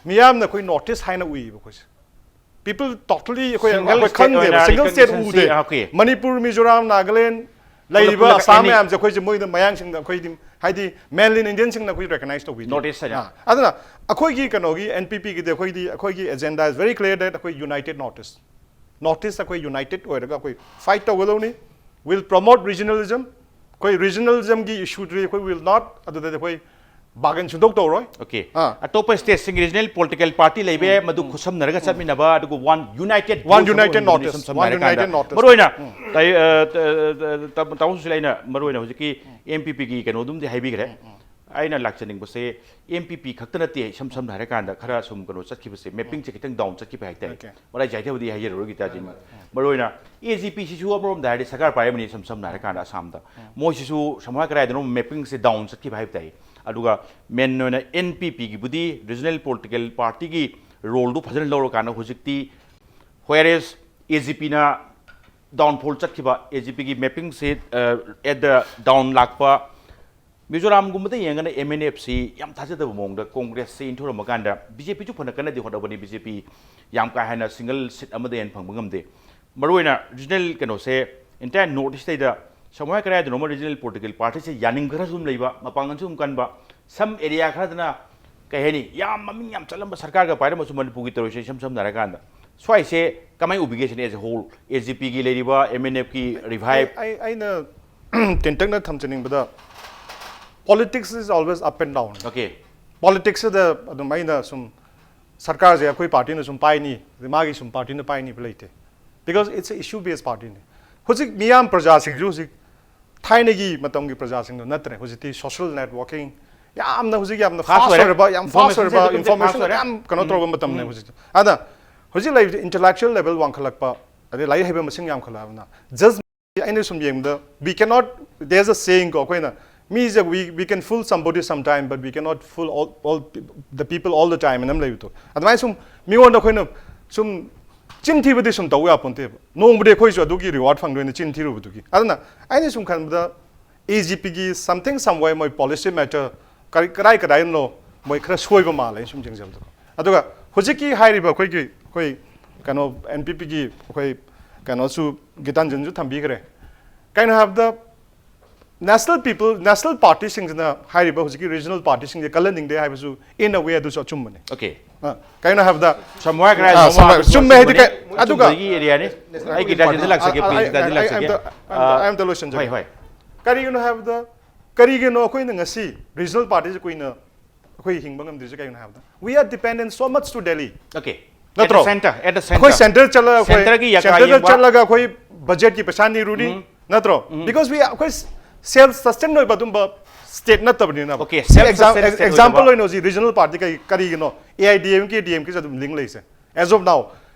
ꯃꯤꯌꯥꯝꯅ ꯑꯩꯈꯣꯏ North East ꯍꯥꯏꯅ ꯎꯏꯌꯦꯕ ꯑꯩꯈꯣꯏꯁꯦ꯫ People totally ꯑꯩꯈꯣꯏ, single ꯑꯩꯈꯣꯏ state ꯈꯪꯗꯦꯕ, ꯑꯣꯏꯅ single state recognition ꯎꯗꯦ꯫ ꯁꯤ, okay꯫ ꯃꯅꯤꯄꯨꯔ, ꯃꯤꯖꯣꯔꯥꯝ, ꯅꯥꯒꯥꯂꯦꯟ, ꯂꯩꯔꯤꯕ ꯄꯨꯂꯞ ꯑꯁꯥꯝ ꯑꯦꯅꯤ- ꯃꯌꯥꯝꯁꯦ ꯑꯩꯈꯣꯏꯁꯦ ꯃꯣꯏꯅ ꯃꯌꯥꯡꯁꯤꯡꯅ ꯑꯩꯈꯣꯏꯗꯤ, ꯍꯥꯏꯗꯤ, mainly Indian ꯁꯤꯡꯅ ꯑꯩꯈꯣꯏ recognize ꯇꯧꯕꯤꯗꯦ꯫ North East ꯍꯥꯏꯅ꯫ ꯑꯥ, ꯑꯗꯨꯅ ꯑꯩꯈꯣꯏꯒꯤ ꯀꯩꯅꯣꯒꯤ, NPP ꯒꯤꯗꯤ ꯑꯩꯈꯣꯏꯗꯤ, ꯑꯩꯈꯣꯏꯒꯤ agenda is very clear that ꯑꯩꯈꯣꯏ united North East, North East ꯑꯩꯈꯣꯏ united ꯑꯣꯏꯔꯒ ꯑꯩꯈꯣꯏ fight ꯇꯧꯒꯗꯧꯅꯤ꯫ Will promote regionalism. ꯑꯩꯈꯣꯏ regionalism ꯒꯤ issue ꯗꯤ ꯑꯩꯈꯣꯏ will not, ꯑꯗꯨꯗꯗꯤ ꯑꯩꯈꯣꯏ bargain ꯁꯨꯡꯇꯧ ꯇꯧꯔꯣꯏ꯫ Okay. ꯑꯥ꯫ ꯑꯇꯣꯞꯄ state ꯁꯤꯡꯒꯤ regional political party ꯂꯩꯕ ꯌꯥꯏ, ꯃꯗꯨ ꯈꯨꯠꯁꯝꯅꯔꯒ ꯆꯠꯃꯤꯟꯅꯕ, ꯑꯗꯨꯒ one united One voice ꯑꯃ united ꯑꯣꯏꯅꯕꯗꯨꯅꯤ North East, ꯁꯝ ꯁꯝꯅ one ꯍꯥꯏꯔꯀꯥꯟꯗ꯫ united North East. ꯃꯔꯨ ꯑꯣꯏꯅ ꯇꯥꯏ-, ꯑ, ꯑ, ꯇꯥ-, ꯇꯥꯃꯣ ꯁꯨꯁꯤꯜ, ꯑꯩꯅ ꯃꯔꯨ ꯑꯣꯏꯅ ꯍꯧꯖꯤꯛꯀꯤ NPP ꯒꯤ ꯀꯩꯅꯣꯗꯨꯝꯗꯤ ꯍꯥꯏꯕꯤꯈ꯭ꯔꯦ꯫ ꯑꯩꯅ ꯂꯥꯛꯆꯅꯤꯡꯕꯁꯦ, NPP ꯈꯛꯇ ꯅꯠꯇꯦ, ꯏꯁꯝ ꯁꯝꯅ ꯍꯥꯏꯔꯀꯥꯟꯗ ꯈꯔ ꯁꯨꯝ ꯀꯩꯅꯣ ꯆꯠꯈꯤꯕꯁꯦ, mapping ꯁꯦ ꯈꯤꯇꯪ down ꯆꯠꯈꯤꯕ ꯍꯥꯏꯇꯥꯔꯦ꯫ Okay. ꯃꯔꯥꯏ ꯆꯥꯏꯊꯕꯗꯤ ꯍꯥꯏꯖꯔꯔꯣꯏꯒꯦ ꯇꯥꯖꯤꯟ꯫ ꯃꯔꯨ ꯑꯣꯏꯅ AGP ꯁꯤꯁꯨ ꯑꯃꯔꯣꯝꯗ ꯍꯥꯏꯔꯗꯤ ꯁꯔꯀꯥꯔ ꯄꯥꯏꯔꯝꯕꯅꯤ, ꯏꯁꯝ ꯁꯝꯅ ꯍꯥꯏꯔꯀꯥꯟꯗ ꯑꯁꯥꯝꯗ꯫ ꯃꯣꯏꯁꯤꯁꯨ ꯁꯃꯥꯏ ꯀꯗꯥꯏꯗꯅꯣ mapping ꯁꯦ down ꯆꯠꯈꯤꯕ ꯍꯥꯏꯕ ꯇꯥꯏ꯫ ꯑꯗꯨꯒ main ꯑꯣꯏꯅ NPP ꯒꯤꯕꯨꯗꯤ regional political party ꯒꯤ role ꯗꯨ ꯐꯖꯅ ꯂꯧꯔꯀꯥꯟꯗ ꯍꯧꯖꯤꯛꯇꯤ whereas AGP ꯅ downfall ꯆꯠꯈꯤꯕ, AGP ꯒꯤ mapping ꯁꯦ, ꯑ, at the down ꯂꯥꯛꯄ, ꯃꯤꯖꯣꯔꯥꯝꯒꯨꯝꯕꯗ ꯌꯦꯡꯉꯒꯅ MNF ꯁꯤ ꯌꯥꯝ ꯊꯥꯖꯗꯕ ꯃꯑꯣꯡꯗ Congress ꯁꯦ ꯏꯟꯊꯨꯔꯝꯕ ꯀꯥꯟꯗ BJP ꯁꯨ ꯐꯅ ꯀꯟꯅꯗꯤ ꯍꯣꯠꯅꯕꯅꯤ, BJP ꯌꯥꯝ ꯀꯥ ꯍꯦꯟꯅ single seat ꯑꯃꯗ ꯍꯦꯟꯅ ꯐꯪꯕ ꯉꯝꯗꯦ꯫ ꯃꯔꯨꯑꯣꯏꯅ regional ꯀꯩꯅꯣꯁꯦ entire North East ꯇꯩꯗ ꯁꯃꯨ ꯍꯥꯏ ꯀꯗꯥꯏꯗꯅꯣꯃ regional political party ꯁꯦ ꯌꯥꯅꯤꯡ ꯈꯔꯁꯨ ꯑꯗꯨꯝ ꯂꯩꯕ, ꯃꯄꯥꯡꯒꯜꯁꯨ ꯑꯗꯨꯝ ꯀꯟꯕ, some area ꯈꯔꯗꯅ ꯀꯩ ꯍꯥꯏꯅꯤ, ꯌꯥꯝ ꯃꯃꯤꯡ ꯌꯥꯝ ꯆꯠꯂꯝꯕ ꯁꯔꯀꯥꯔꯒ ꯄꯥꯏꯔꯝꯕꯁꯨ ꯃꯅꯤꯄꯨꯔꯒꯤ ꯇꯧꯔꯤꯁꯦ ꯏꯁꯝ ꯁꯝꯅ ꯍꯥꯏꯔꯀꯥꯟꯗ꯫ ꯁ꯭ꯋꯥꯏꯁꯦ ꯀꯃꯥꯏꯅ ꯎꯕꯤꯒꯦ ꯁꯤꯅꯤ, as a whole, AGP ꯒꯤ ꯂꯩꯔꯤꯕ, MNF ꯀꯤ revive? ꯑꯩ, ꯑꯩꯅ ꯇꯦꯟꯇꯛꯅ ꯊꯝꯖꯅꯤꯡꯕꯗ, politics is always up and down. Okay. Politics ꯁꯤꯗ ꯑꯗꯨꯝ ꯑꯩꯅ ꯁꯨꯝ ꯁꯔꯀꯥꯔꯁꯦ ꯑꯩꯈꯣꯏ party ꯅ ꯁꯨꯝ ꯄꯥꯏꯅꯤ, ꯑꯗꯩ ꯃꯥꯒꯤ ꯁꯨꯝ party ꯅ ꯄꯥꯏꯅꯤꯕ ꯂꯩꯇꯦ, because it's a issue based party ꯅꯤ꯫ ꯍꯧꯖꯤꯛ ꯃꯤꯌꯥꯝ ꯄ꯭ꯔꯖꯥꯁꯤꯡꯁꯨ ꯍꯧꯖꯤꯛ ꯊꯥꯏꯅꯒꯤ ꯃꯇꯝꯒꯤ ꯄ꯭ꯔꯖꯥꯁꯤꯡꯗꯣ ꯅꯠꯇ꯭ꯔꯦ꯫ ꯍꯧꯖꯤꯛꯇꯤ social networking ꯌꯥꯝꯅ, ꯍꯧꯖꯤꯛ ꯌꯥꯝꯅ Fast fast ꯑꯣꯏꯔꯦ꯫ ꯑꯣꯏꯔꯕ, ꯌꯥꯝ fast Information ꯑꯣꯏꯔꯕ ꯁꯦ ꯑꯗꯨꯝ information fast ꯑꯣꯏꯔꯦ꯫ ꯌꯥꯝ ꯀꯩꯅꯣ ꯇꯧꯔꯕ ꯃꯇꯝꯅꯦ ꯍꯧꯖꯤꯛ꯫ ꯑꯗ ꯍꯧꯖꯤꯛ ꯂꯩꯔꯤꯕ intellectual level ꯋꯥꯡꯈꯠꯂꯛꯄ, ꯑꯗꯩ ꯂꯥꯏꯔꯤꯛ ꯍꯩꯕ ꯃꯁꯤꯡ ꯌꯥꯝꯈꯠꯂꯛꯑꯕꯅ, just ꯑꯩꯅ ꯁꯨꯝ ꯌꯦꯡꯕꯗ, we cannot, there's a saying ꯀꯣ, ꯑꯩꯈꯣꯏꯅ ꯃꯤꯁꯦ, we, we can fool somebody sometime, but we cannot fool all, all peop-, the people all the time ꯑꯅ ꯑꯃ ꯂꯩꯕꯗꯣ꯫ ꯑꯗꯨꯃꯥꯏꯅ ꯁꯨꯝ ꯃꯤꯉꯣꯟꯗ ꯑꯩꯈꯣꯏꯅ ꯁꯨꯝ ꯆꯤꯟ ꯊꯤꯕꯗꯤ ꯁꯨꯝ ꯇꯧ ꯌꯥꯄꯣꯟꯇꯦꯕ꯫ ꯅꯣꯡꯃꯗꯤ ꯑꯩꯈꯣꯏꯁꯨ ꯑꯗꯨꯒꯤ reward ꯐꯪꯗꯣꯏꯅꯦ, ꯆꯤꯟ ꯊꯤꯔꯨꯕꯗꯨꯒꯤ꯫ ꯑꯗꯨꯅ ꯑꯩꯅ ꯁꯨꯝ ꯈꯟꯕꯗ, AGP ꯒꯤ something somewhere ꯃꯣꯏ policy matter ꯀꯔꯤ, ꯀꯗꯥꯏ ꯀꯗꯥꯏꯅꯣ ꯃꯣꯏ ꯈꯔ ꯁꯣꯏꯕ ꯃꯥꯜꯂꯦ, ꯑꯩꯅ ꯁꯨꯝ ꯌꯦꯡꯖꯕꯗꯀꯣ꯫ ꯑꯗꯨꯒ ꯍꯧꯖꯤꯛꯀꯤ ꯍꯥꯏꯔꯤꯕ ꯑꯩꯈꯣꯏꯒꯤ, ꯑꯩꯈꯣꯏ ꯀꯩꯅꯣ, NPP ꯒꯤ ꯑꯩꯈꯣꯏ ꯀꯩꯅꯣꯁꯨ, ꯒꯤꯇꯥꯟꯖꯟꯁꯨ ꯊꯝꯕꯤꯈ꯭ꯔꯦ꯫ ꯀꯩꯅꯣ ꯍꯥꯏꯕꯗ, ꯅꯦꯁꯅꯦꯜ ꯄꯤꯄꯜ ꯅꯦꯁꯅꯦꯜ ꯄꯥꯔꯇꯤꯁꯤꯡꯁꯤꯅ ꯍꯥꯏꯔꯤꯕ ꯍꯧꯖꯤꯛꯀꯤ ꯔꯤꯖꯅꯦꯜ ꯄꯥꯔꯇꯤꯁꯤꯡꯁꯦ ꯀꯜꯍꯟꯅꯤꯡꯗꯦ ꯍꯥꯏꯕꯁꯨ in a way ꯑꯗꯨꯁꯨ ꯑꯆꯨꯝꯕꯅꯤ꯫ Okay. ꯑ, ꯀꯩꯅꯣ ꯍꯥꯏꯕꯗ, Somewhere ꯀꯔꯥꯏ ꯑ, ꯅꯣꯡꯃ ꯁꯨꯝꯃꯦ, ꯆꯨꯝꯃꯦ ꯍꯥꯏꯗꯤ ꯀꯩ-, ꯑꯗꯨꯒ ꯑꯆꯨꯝꯕꯒꯤ area ꯅꯤ꯫ ꯑꯩ ꯒꯤꯇꯥ ꯆꯦꯟꯁꯤꯜꯂꯛꯆꯒꯦ, ꯑ, please, ꯑ, ꯒꯤꯇꯥ ꯆꯦꯟꯁꯤꯜꯂꯛꯆꯒꯦ꯫ ꯑ, ꯑ, ꯑꯝꯇ ꯂꯣꯏꯁꯤꯟꯖꯒꯦ꯫ ꯍꯣꯏ, ꯍꯣꯏ꯫ ꯀꯔꯤꯒꯤꯅꯣ ꯍꯥꯏꯕꯗ, ꯀꯔꯤꯒꯤꯅꯣ ꯑꯩꯈꯣꯏꯅ ꯉꯁꯤ ꯔꯤꯖꯅꯦꯜ ꯄꯥꯔꯇꯤꯁꯦ ꯀꯨꯏꯅ ꯑꯩꯈꯣꯏ ꯍꯤꯡꯕ ꯉꯝꯗ꯭ꯔꯤꯁꯦ ꯀꯩꯒꯤꯅꯣ ꯍꯥꯏꯕꯗ, we are dependent so much to Delhi. Okay. ꯅꯠꯇ꯭ꯔꯣ? At the center, at the center. ꯑꯩꯈꯣꯏ ꯁꯦꯟꯇꯔ ꯆꯠꯂꯒ ꯑꯩꯈꯣꯏ Center ꯒꯤ ꯌꯥꯀꯥ ꯁꯦꯟꯇꯔꯗ ꯌꯦꯡꯕ꯫ ꯆꯠꯂꯒ ꯑꯩꯈꯣꯏ ꯕꯖꯦꯠꯀꯤ ꯄꯩꯁꯥ ꯅꯤꯔꯨꯅꯤ, ꯎꯝ꯫ ꯅꯠꯇ꯭ꯔꯣ? ꯎꯝ꯫ Because we, ꯑꯩꯈꯣꯏ self sustain ꯑꯣꯏꯕ ꯑꯗꯨꯝꯕ state ꯅꯠꯇꯕꯅꯤꯅ꯫ Okay, self sustain state Example ꯑꯣꯏꯗꯕ꯫ ꯑꯣꯏꯅ ꯍꯧꯖꯤꯛ regional party ꯀꯩ ꯀꯔꯤꯒꯤꯅꯣ? A I D M K, D M K ꯁꯦ ꯑꯗꯨꯝ link ꯂꯩꯁꯦ꯫ As of now,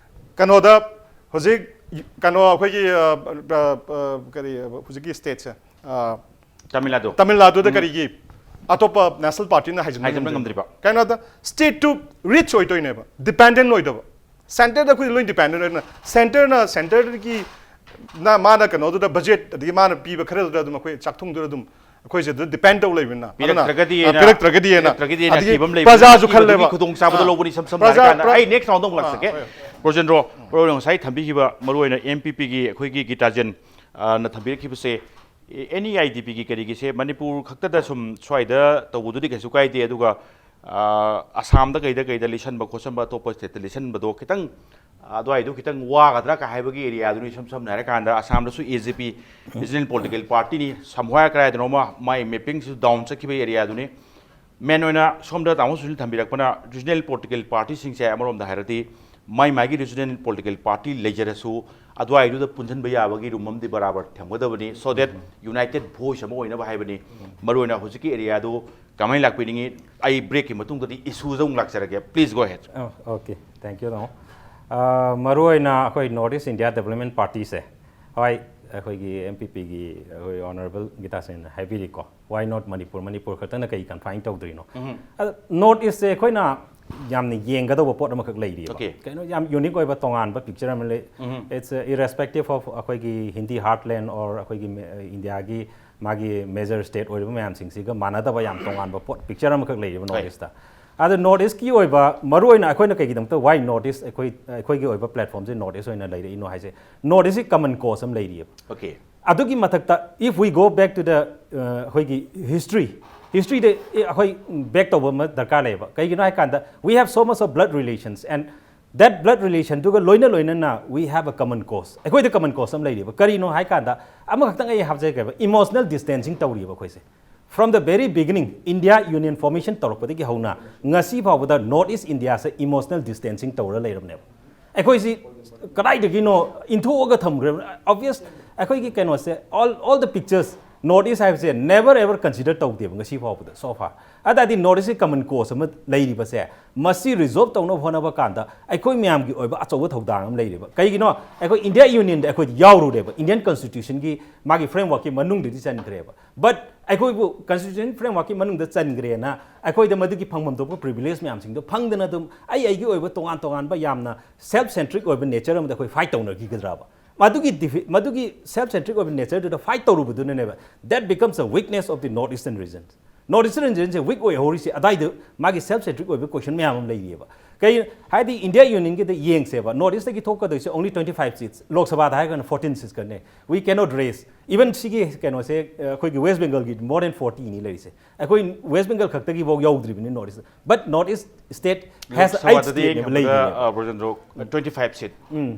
ꯀꯩꯅꯣꯗ ꯍꯧꯖꯤꯛ ꯀꯩꯅꯣ ꯑꯩꯈꯣꯏꯒꯤ ꯑ, ꯑ, ꯑ, ꯀꯔꯤ ꯍꯧꯖꯤꯛꯀꯤ stateꯁꯦ, ꯑ, ꯇꯥꯃꯤꯜ ꯅꯥꯗꯨ꯫ ꯇꯥꯃꯤꯜ ꯅꯥꯗꯨꯗ ꯀꯔꯤꯒꯤ ꯑꯇꯣꯞꯄ ꯅꯦꯁꯅꯦꯜ ꯄꯥꯔꯇꯤꯅ ꯍꯥꯏꯖꯤꯟꯕ ꯍꯥꯏꯖꯤꯟꯕ ꯉꯝꯗ꯭ꯔꯤꯕ? ꯉꯝꯗ꯭ꯔꯤꯕ? ꯀꯩꯅꯣꯗ stateꯇꯨ rich ꯑꯣꯏꯗꯣꯏꯅꯦꯕ, dependent ꯑꯣꯏꯗꯕ꯫ Centreꯗ ꯑꯩꯈꯣꯏ ꯂꯣꯏ dependent ꯑꯣꯏꯅ, centreꯅ centreꯒꯤ ꯅ ꯃꯥꯅ ꯀꯩꯅꯣꯗꯨꯗ ꯕꯖꯦꯠ ꯑꯗꯒꯤ ꯃꯥꯅ ꯄꯤꯕ ꯈꯔꯗꯨꯗ ꯑꯗꯨꯝ ꯑꯩꯈꯣꯏ ꯆꯥꯛꯊꯨꯡꯗꯨꯗ ꯑꯗꯨꯝ ꯑꯩꯈꯣꯏꯁꯦ ꯑꯗꯨꯝ depend ꯇꯧ ꯂꯩꯕꯅꯤꯅ꯫ ꯑꯗꯨꯅ, ꯄꯤꯔꯛꯇ꯭ꯔꯒꯗꯤ ꯑ, ꯍꯥꯏꯅ, ꯄꯤꯔꯛꯇ꯭ꯔꯒꯗꯤ ꯍꯥꯏꯅ꯫ ꯄꯤꯔꯛꯇ꯭ꯔꯒꯗꯤ ꯍꯥꯏꯅ ꯑꯗꯒꯤ ꯊꯤꯕ ꯑꯃ ꯂꯩꯕꯅꯤ꯫ ꯄ꯭ꯔꯖꯥꯁꯨ ꯄꯤꯕꯗꯨꯒꯤ ꯈꯜꯂꯦꯕ꯫ ꯈꯨꯗꯣꯡꯆꯥꯕꯗꯣ ꯑꯥ, ꯂꯧꯕꯅꯤ ꯏꯁꯝ ꯁꯝꯅ ꯄ꯭ꯔꯖꯥ-, ꯍꯥꯏꯔꯀꯥꯟꯗ꯫ ꯄ꯭ꯔ-, ꯑꯩ next roundꯗ ꯑꯃꯨꯛ ꯑꯥ, ꯂꯥꯛꯆꯒꯦ꯫ ꯍꯣꯏ꯫ ꯄ꯭ꯔꯣꯖꯦꯟꯗ꯭ꯔꯣ, ꯄ꯭ꯔꯣꯖꯦꯟꯗ꯭ꯔꯣ ꯉꯁꯥꯏ ꯊꯝꯕꯤꯈꯤꯕ ꯃꯔꯨꯑꯣꯏꯅ M P Pꯒꯤ ꯑꯩꯈꯣꯏꯒꯤ ꯒꯤꯇꯥꯖꯟ, ꯑ, ꯅ ꯊꯝꯕꯤꯔꯛꯈꯤꯕꯁꯦ, ꯑꯦ, any I D Pꯒꯤ ꯀꯔꯤꯒꯤꯁꯦ ꯃꯅꯤꯄꯨꯔ ꯈꯛꯇꯗ ꯁꯨꯝ ꯁ꯭ꯋꯥꯏꯗ ꯇꯧꯕꯗꯨꯗꯤ ꯀꯩꯁꯨ ꯀꯥꯏꯗꯦ, ꯑꯗꯨꯒ, ꯑ, ꯑꯁꯥꯝꯗ ꯀꯩꯗ ꯀꯩꯗ ꯂꯤꯁꯟꯕ ꯈꯣꯠꯆꯟꯕ, ꯑꯇꯣꯞꯄ stateꯇ ꯂꯤꯁꯟꯕꯗꯣ ꯈꯤꯇꯪ, ꯑ, ꯑꯗꯨꯋꯥꯏꯗꯨ ꯈꯤꯇꯪ ꯋꯥꯒꯗ꯭ꯔꯥ ꯀ ꯍꯥꯏꯕꯒꯤ areaꯗꯨꯅꯤ꯫ ꯏꯁꯝ ꯁꯝꯅ ꯍꯥꯏꯔꯀꯥꯟꯗ ꯑꯁꯥꯝꯗꯁꯨ A J P regional political partyꯅꯤ, somewhere ꯀꯗꯥꯏꯗꯅꯣꯃ my mappingꯁꯨ down ꯆꯠꯈꯤꯕ areaꯗꯨꯅꯤ꯫ Main ꯑꯣꯏꯅ ꯁꯣꯝꯗ ꯇꯥꯃꯣ ꯁꯨꯅꯤꯜ ꯊꯝꯕꯤꯔꯛꯄꯅ regional political partyꯁꯤꯡꯁꯦ ꯑꯃꯔꯣꯝꯗ ꯍꯥꯏꯔꯗꯤ ꯃꯥꯏ ꯃꯥꯏꯒꯤ regional political party ꯂꯩꯖꯔꯁꯨ ꯑꯗꯨꯋꯥꯏꯗꯨꯗ ꯄꯨꯟꯁꯤꯟꯕ ꯌꯥꯕꯒꯤ room ꯑꯃꯗꯤ ꯕꯔꯥꯕꯔ ꯊꯝꯒꯗꯕꯅꯤ, so that united voice ꯑꯃ ꯑꯣꯏꯅꯕ ꯍꯥꯏꯕꯅꯤ꯫ ꯃꯔꯨꯑꯣꯏꯅ ꯍꯧꯖꯤꯛꯀꯤ areaꯗꯨ ꯀꯃꯥꯏꯅ ꯂꯥꯛꯄꯤꯅꯤꯡꯉꯤ? ꯑꯩ breakꯀꯤ ꯃꯇꯨꯡꯗꯗꯤ issueꯗ ꯑꯃꯨꯛ ꯂꯥꯛꯆꯔꯒꯦ, please go ahead꯫ ꯑꯣ, okay, thank you ꯇꯥꯃꯣ꯫ ꯑ, ꯃꯔꯨꯑꯣꯏꯅ ꯑꯩꯈꯣꯏ North East India Development Partyꯁꯦ, ꯍꯣꯏ, ꯑꯩꯈꯣꯏꯒꯤ M P Pꯒꯤ ꯑꯩꯈꯣꯏ honourable ꯒꯤꯇꯥꯁꯦꯟꯅ ꯍꯥꯏꯕꯤꯔꯤꯀꯣ, why not Manipur, Manipur ꯈꯛꯇꯅ ꯀꯩ confine ꯇꯧꯗ꯭ꯔꯤꯅꯣ? ꯑꯗ North Eastꯁꯦ ꯑꯩꯈꯣꯏꯅ ꯌꯥꯝꯅ ꯌꯦꯡꯒꯗꯧꯕ ꯄꯣꯠ ꯑꯃꯈꯛ ꯂꯩꯔꯤꯕ꯫ Okay. ꯀꯩꯅꯣ ꯌꯥꯝ unique ꯑꯣꯏꯕ ꯇꯣꯉꯥꯟꯕ picture ꯑꯃ ꯂꯩ꯫ It's, uh, irrespective of ꯑꯩꯈꯣꯏꯒꯤ Hindi heartland or ꯑꯩꯈꯣꯏꯒꯤ ꯃꯦ-, Indiaꯒꯤ ꯃꯥꯒꯤ major state ꯑꯣꯏꯔꯤꯕ ꯃꯌꯥꯝꯁꯤꯡꯁꯤꯒ ꯃꯥꯟꯅꯗꯕ ꯌꯥꯝ ꯇꯣꯉꯥꯟꯕ ꯄꯣꯠ, picture ꯑꯃꯈꯛ ꯂꯩꯔꯤꯕ North ꯍꯣꯏ꯫ Eastꯇ꯫ ꯑꯗ North East ꯀꯤ ꯑꯣꯏꯕ ꯃꯔꯨ ꯑꯣꯏꯅ ꯑꯩꯈꯣꯏꯅ ꯀꯩꯒꯤꯗꯃꯛꯇ why North East ꯑꯩꯈꯣꯏ ꯑꯩꯈꯣꯏꯒꯤ ꯑꯣꯏꯕ platform ꯁꯦ North East ꯑꯣꯏꯅ ꯂꯩꯔꯛꯏꯅꯣ ꯍꯥꯏꯁꯦ, North East ꯀꯤ common cause ꯑꯃ ꯂꯩꯔꯤꯑꯕ꯫ Okay. ꯑꯗꯨꯒꯤ ꯃꯊꯛꯇ, if we go back to the ꯑꯩꯈꯣꯏꯒꯤ history, history ꯗ ꯑꯩꯈꯣꯏ back ꯇꯧꯕ ꯑꯃ ꯗꯔꯀꯥꯔ ꯂꯩꯌꯦꯕ꯫ ꯀꯩꯒꯤꯅꯣ ꯍꯥꯏ ꯀꯥꯟꯗ, we have so much of blood relations and that blood relation ꯗꯨꯒ ꯂꯣꯏꯅ ꯂꯣꯏꯅꯅ we have a common cause, ꯑꯩꯈꯣꯏꯗ common cause ꯑꯃ ꯂꯩꯔꯤꯕ꯫ ꯀꯔꯤꯅꯣ ꯍꯥꯏ ꯀꯥꯟꯗ, ꯑꯃꯈꯛꯇꯪ ꯑꯩ ꯍꯥꯞꯆꯒꯦꯕ, emotional distancing ꯇꯧꯔꯤꯕ ꯑꯩꯈꯣꯏꯁꯦ꯫ From the very beginning, India Union formation ꯇꯧꯔꯛꯄꯗꯒꯤ ꯍꯧꯅ ꯉꯁꯤ ꯐꯥꯎꯕꯗ North East India ꯁꯦ emotional distancing ꯇꯧꯔ ꯂꯩꯔꯕꯅꯦꯕ꯫ ꯑꯩꯈꯣꯏꯁꯤ ꯀꯗꯥꯏꯗꯒꯤꯅꯣ ꯏꯟꯊꯣꯛꯑꯒ ꯊꯝꯈ꯭ꯔꯦ꯫ Obvious, ꯑꯩꯈꯣꯏꯒꯤ ꯀꯩꯅꯣꯁꯦ, all all the pictures, North East ꯍꯥꯏꯕꯁꯦ never ever consider ꯇꯧꯗꯦꯕ ꯉꯁꯤ ꯐꯥꯎꯕꯗ, so far꯫ ꯑꯗꯨꯗꯤ North East ꯀꯤ common cause ꯑꯃ ꯂꯩꯔꯤꯕꯁꯦ, ꯃꯁꯤ resolve ꯇꯧꯅꯕ ꯍꯣꯠꯅꯕ ꯀꯥꯟꯗ ꯑꯩꯈꯣꯏ ꯃꯌꯥꯝꯒꯤ ꯑꯣꯏꯕ ꯑꯆꯧꯕ ꯊꯧꯗꯥꯡ ꯑꯃ ꯂꯩꯔꯤꯕ꯫ ꯀꯩꯒꯤꯅꯣ? ꯑꯩꯈꯣꯏ India Union ꯗ ꯑꯩꯈꯣꯏ ꯌꯥꯎꯔꯨꯔꯦꯕ, Indian Constitution ꯒꯤ ꯃꯥꯒꯤ framework ꯀꯤ ꯃꯅꯨꯡꯗꯗꯤ ꯆꯟꯈ꯭ꯔꯦꯕ꯫ But ꯑꯩꯈꯣꯏꯕꯨ Constitution framework ꯀꯤ ꯃꯅꯨꯡꯗ ꯆꯟꯈ꯭ꯔꯦꯅ ꯑꯩꯈꯣꯏꯗ ꯃꯗꯨꯒꯤ ꯐꯪꯐꯝ ꯊꯣꯛꯄ privilege ꯃꯌꯥꯝꯁꯤꯡꯗꯣ ꯐꯪꯗꯅ ꯑꯗꯨꯝ ꯑꯩ ꯑꯩꯒꯤ ꯑꯣꯏꯕ ꯇꯣꯉꯥꯟ ꯇꯣꯉꯥꯟꯕ ꯌꯥꯝꯅ self centric ꯑꯣꯏꯕ nature ꯑꯃꯗ ꯑꯩꯈꯣꯏ fight ꯇꯧꯅꯈꯤꯒꯗ꯭ꯔꯕ? ꯃꯗꯨꯒꯤ defi- ꯃꯗꯨꯒꯤ self centric ꯑꯣꯏꯕ nature ꯗꯨꯗ fight ꯇꯧꯔꯨꯕꯗꯨꯅꯅꯦꯕ, that becomes a weakness of the North Eastern region꯫ North Eastern region say weak ꯑꯣꯏꯍꯧꯔꯤꯁꯦ ꯑꯗꯥꯏꯗ, ꯃꯥꯒꯤ self centric ꯑꯣꯏꯕ question ꯃꯌꯥꯝ ꯑꯃ ꯂꯩꯔꯤꯑꯕ꯫ ꯀꯩ ꯍꯥꯏꯗꯤ, India Union ꯒꯤꯗ ꯌꯦꯡꯁꯦꯕ, North East ꯇꯒꯤ ꯊꯣꯛꯀꯗꯣꯏꯁꯦ only twenty five seats, ꯂꯣꯛ ꯁꯚꯥꯗ ꯍꯥꯏꯔꯒꯅ fourteen seats ꯈꯛꯅꯦ꯫ We cannot race꯫ Even ꯁꯤꯒꯤ ꯀꯩꯅꯣꯁꯦ, ꯑꯩꯈꯣꯏꯒꯤ West Bengal ꯒꯤ more than forty ꯅꯤ ꯂꯩꯔꯤꯁꯦ꯫ ꯑꯩꯈꯣꯏ West Bengal ꯈꯛꯇꯒꯤꯐꯥꯎ ꯌꯧꯗ꯭ꯔꯤꯕꯅꯤ North East꯫ But North East state has log eight ꯁꯚꯥꯗꯗꯤ state ꯅꯦꯕ ꯍꯦꯟꯕꯗ, ꯂꯩꯔꯤꯅꯦꯕ꯫ ꯑ, ꯕ꯭ꯔꯖꯦꯟꯗ꯭ꯔꯣ, twenty five seat꯫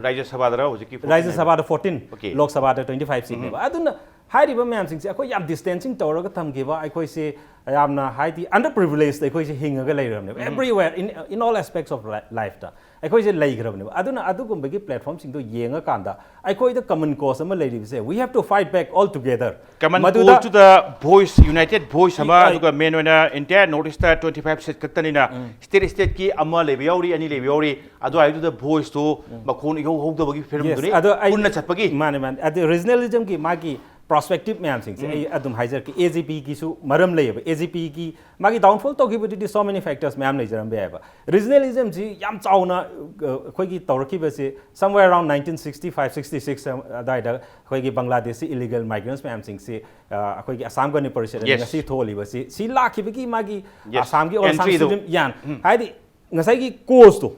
ꯔꯥꯖ꯭ꯌ ꯁꯚꯥꯗꯔ ꯍꯧꯖꯤꯛꯀꯤ ꯔꯥꯖ꯭ꯌ ꯁꯚꯥꯗ fourteen, Okay. ꯂꯣꯛ ꯁꯚꯥꯗ twenty five seat ꯅꯦꯕ꯫ ꯑꯗꯨꯅ ꯍꯥꯏꯔꯤꯕ ꯃꯌꯥꯝꯁꯤꯡꯁꯦ ꯑꯩꯈꯣꯏ ꯌꯥꯝ distancing ꯇꯧꯔꯒ ꯊꯝꯈꯤꯕ, ꯑꯩꯈꯣꯏꯁꯦ ꯌꯥꯝꯅ ꯍꯥꯏꯗꯤ underprivileged ꯑꯩꯈꯣꯏꯁꯦ ꯍꯤꯡꯉꯒ ꯂꯩꯔꯕꯅꯦꯕ꯫ Everywhere, in in all aspects of life ꯇ ꯑꯩꯈꯣꯏꯁꯦ ꯂꯩꯈ꯭ꯔꯕꯅꯦꯕ꯫ ꯑꯗꯨꯅ ꯑꯗꯨꯒꯨꯝꯕꯒꯤ platform ꯁꯤꯡꯗꯣ ꯌꯦꯡꯉꯀꯥꯟꯗ ꯑꯩꯈꯣꯏꯗ common cause ꯑꯃ ꯂꯩꯔꯤꯕꯁꯦ, we have to fight back all together꯫ Common ꯃꯗꯨꯗ cause to the voice, united voice ꯑꯃ, I- ꯑꯗꯨꯒ main ꯑꯣꯏꯅ entire North East ꯇ twenty five seat ꯈꯛꯇꯅꯤꯅ state state ꯀꯤ ꯑꯃ ꯂꯩꯕ ꯌꯥꯎꯔꯤ, ꯑꯅꯤ ꯂꯩꯕ ꯌꯥꯎꯔꯤ, ꯑꯗꯨ ꯍꯥꯏꯗꯨꯗ voice ꯇꯨ ꯃꯈꯣꯟ ꯏꯍꯧ ꯍꯧꯗꯕꯒꯤ Yes, ꯐꯤꯕꯝꯗꯨꯅꯤ ꯑꯗꯣ ꯑꯩ- ꯄꯨꯟꯅ ꯆꯠꯄꯒꯤ꯫ ꯃꯥꯅꯦ, ꯃꯥꯅꯦ꯫ ꯑꯗꯨ regionalism ꯒꯤ ꯃꯥꯒꯤ ꯄ꯭ꯔꯣꯁꯄꯦꯛꯇꯤꯞ ꯃꯌꯥꯝꯁꯤꯡꯁꯦ ꯑꯩ ꯑꯗꯨꯝ ꯍꯥꯏꯖꯔꯛꯀꯦ꯫ ꯑꯦ ꯖꯤ ꯄꯤꯒꯤꯁꯨ ꯃꯔꯝ ꯂꯩꯌꯦꯕ꯫ ꯑꯦ ꯖꯤ ꯄꯤꯒꯤ ꯃꯥꯒꯤ ꯗꯥꯎꯟꯐꯣꯜ ꯇꯧꯈꯤꯕꯗꯨꯗꯤ so many factors ꯃꯌꯥꯝ ꯂꯩꯖꯔꯝꯕ ꯌꯥꯏꯕ꯫ ꯔꯤꯖꯅꯦꯂꯤꯖꯝꯁꯤ ꯌꯥꯝ ꯆꯥꯎꯅ ꯑ, ꯑꯩꯈꯣꯏꯒꯤ ꯇꯧꯔꯛꯈꯤꯕꯁꯤ somewhere around nineteen sixty five sixty six ꯑꯗꯨꯋꯥꯏꯗ ꯑꯩꯈꯣꯏꯒꯤ ꯕꯪꯒ꯭ꯂꯥꯗꯦꯁꯁꯤ ꯏꯂꯤꯒꯦꯜ ꯃꯥꯏꯒ꯭ꯔꯦꯟꯁ ꯃꯌꯥꯝꯁꯤꯡꯁꯤ ꯑ, ꯑꯩꯈꯣꯏꯒꯤ ꯑꯁꯥꯝ ꯒꯅ ꯄꯔꯤꯁꯠ ꯑꯅ Yes. ꯉꯁꯤ ꯊꯣꯛꯂꯤꯕꯁꯤ ꯁꯤ ꯂꯥꯛꯈꯤꯕꯒꯤ ꯃꯥꯒꯤ Yes. ꯑꯁꯥꯝꯒꯤ ꯑꯣꯔ Entry ꯗꯣ. ꯁꯥꯡꯁꯨꯖꯤꯝ ꯌꯥꯟ ꯍꯥꯏꯗꯤ ꯉꯁꯥꯏꯒꯤ ꯀꯣꯁꯇꯣ,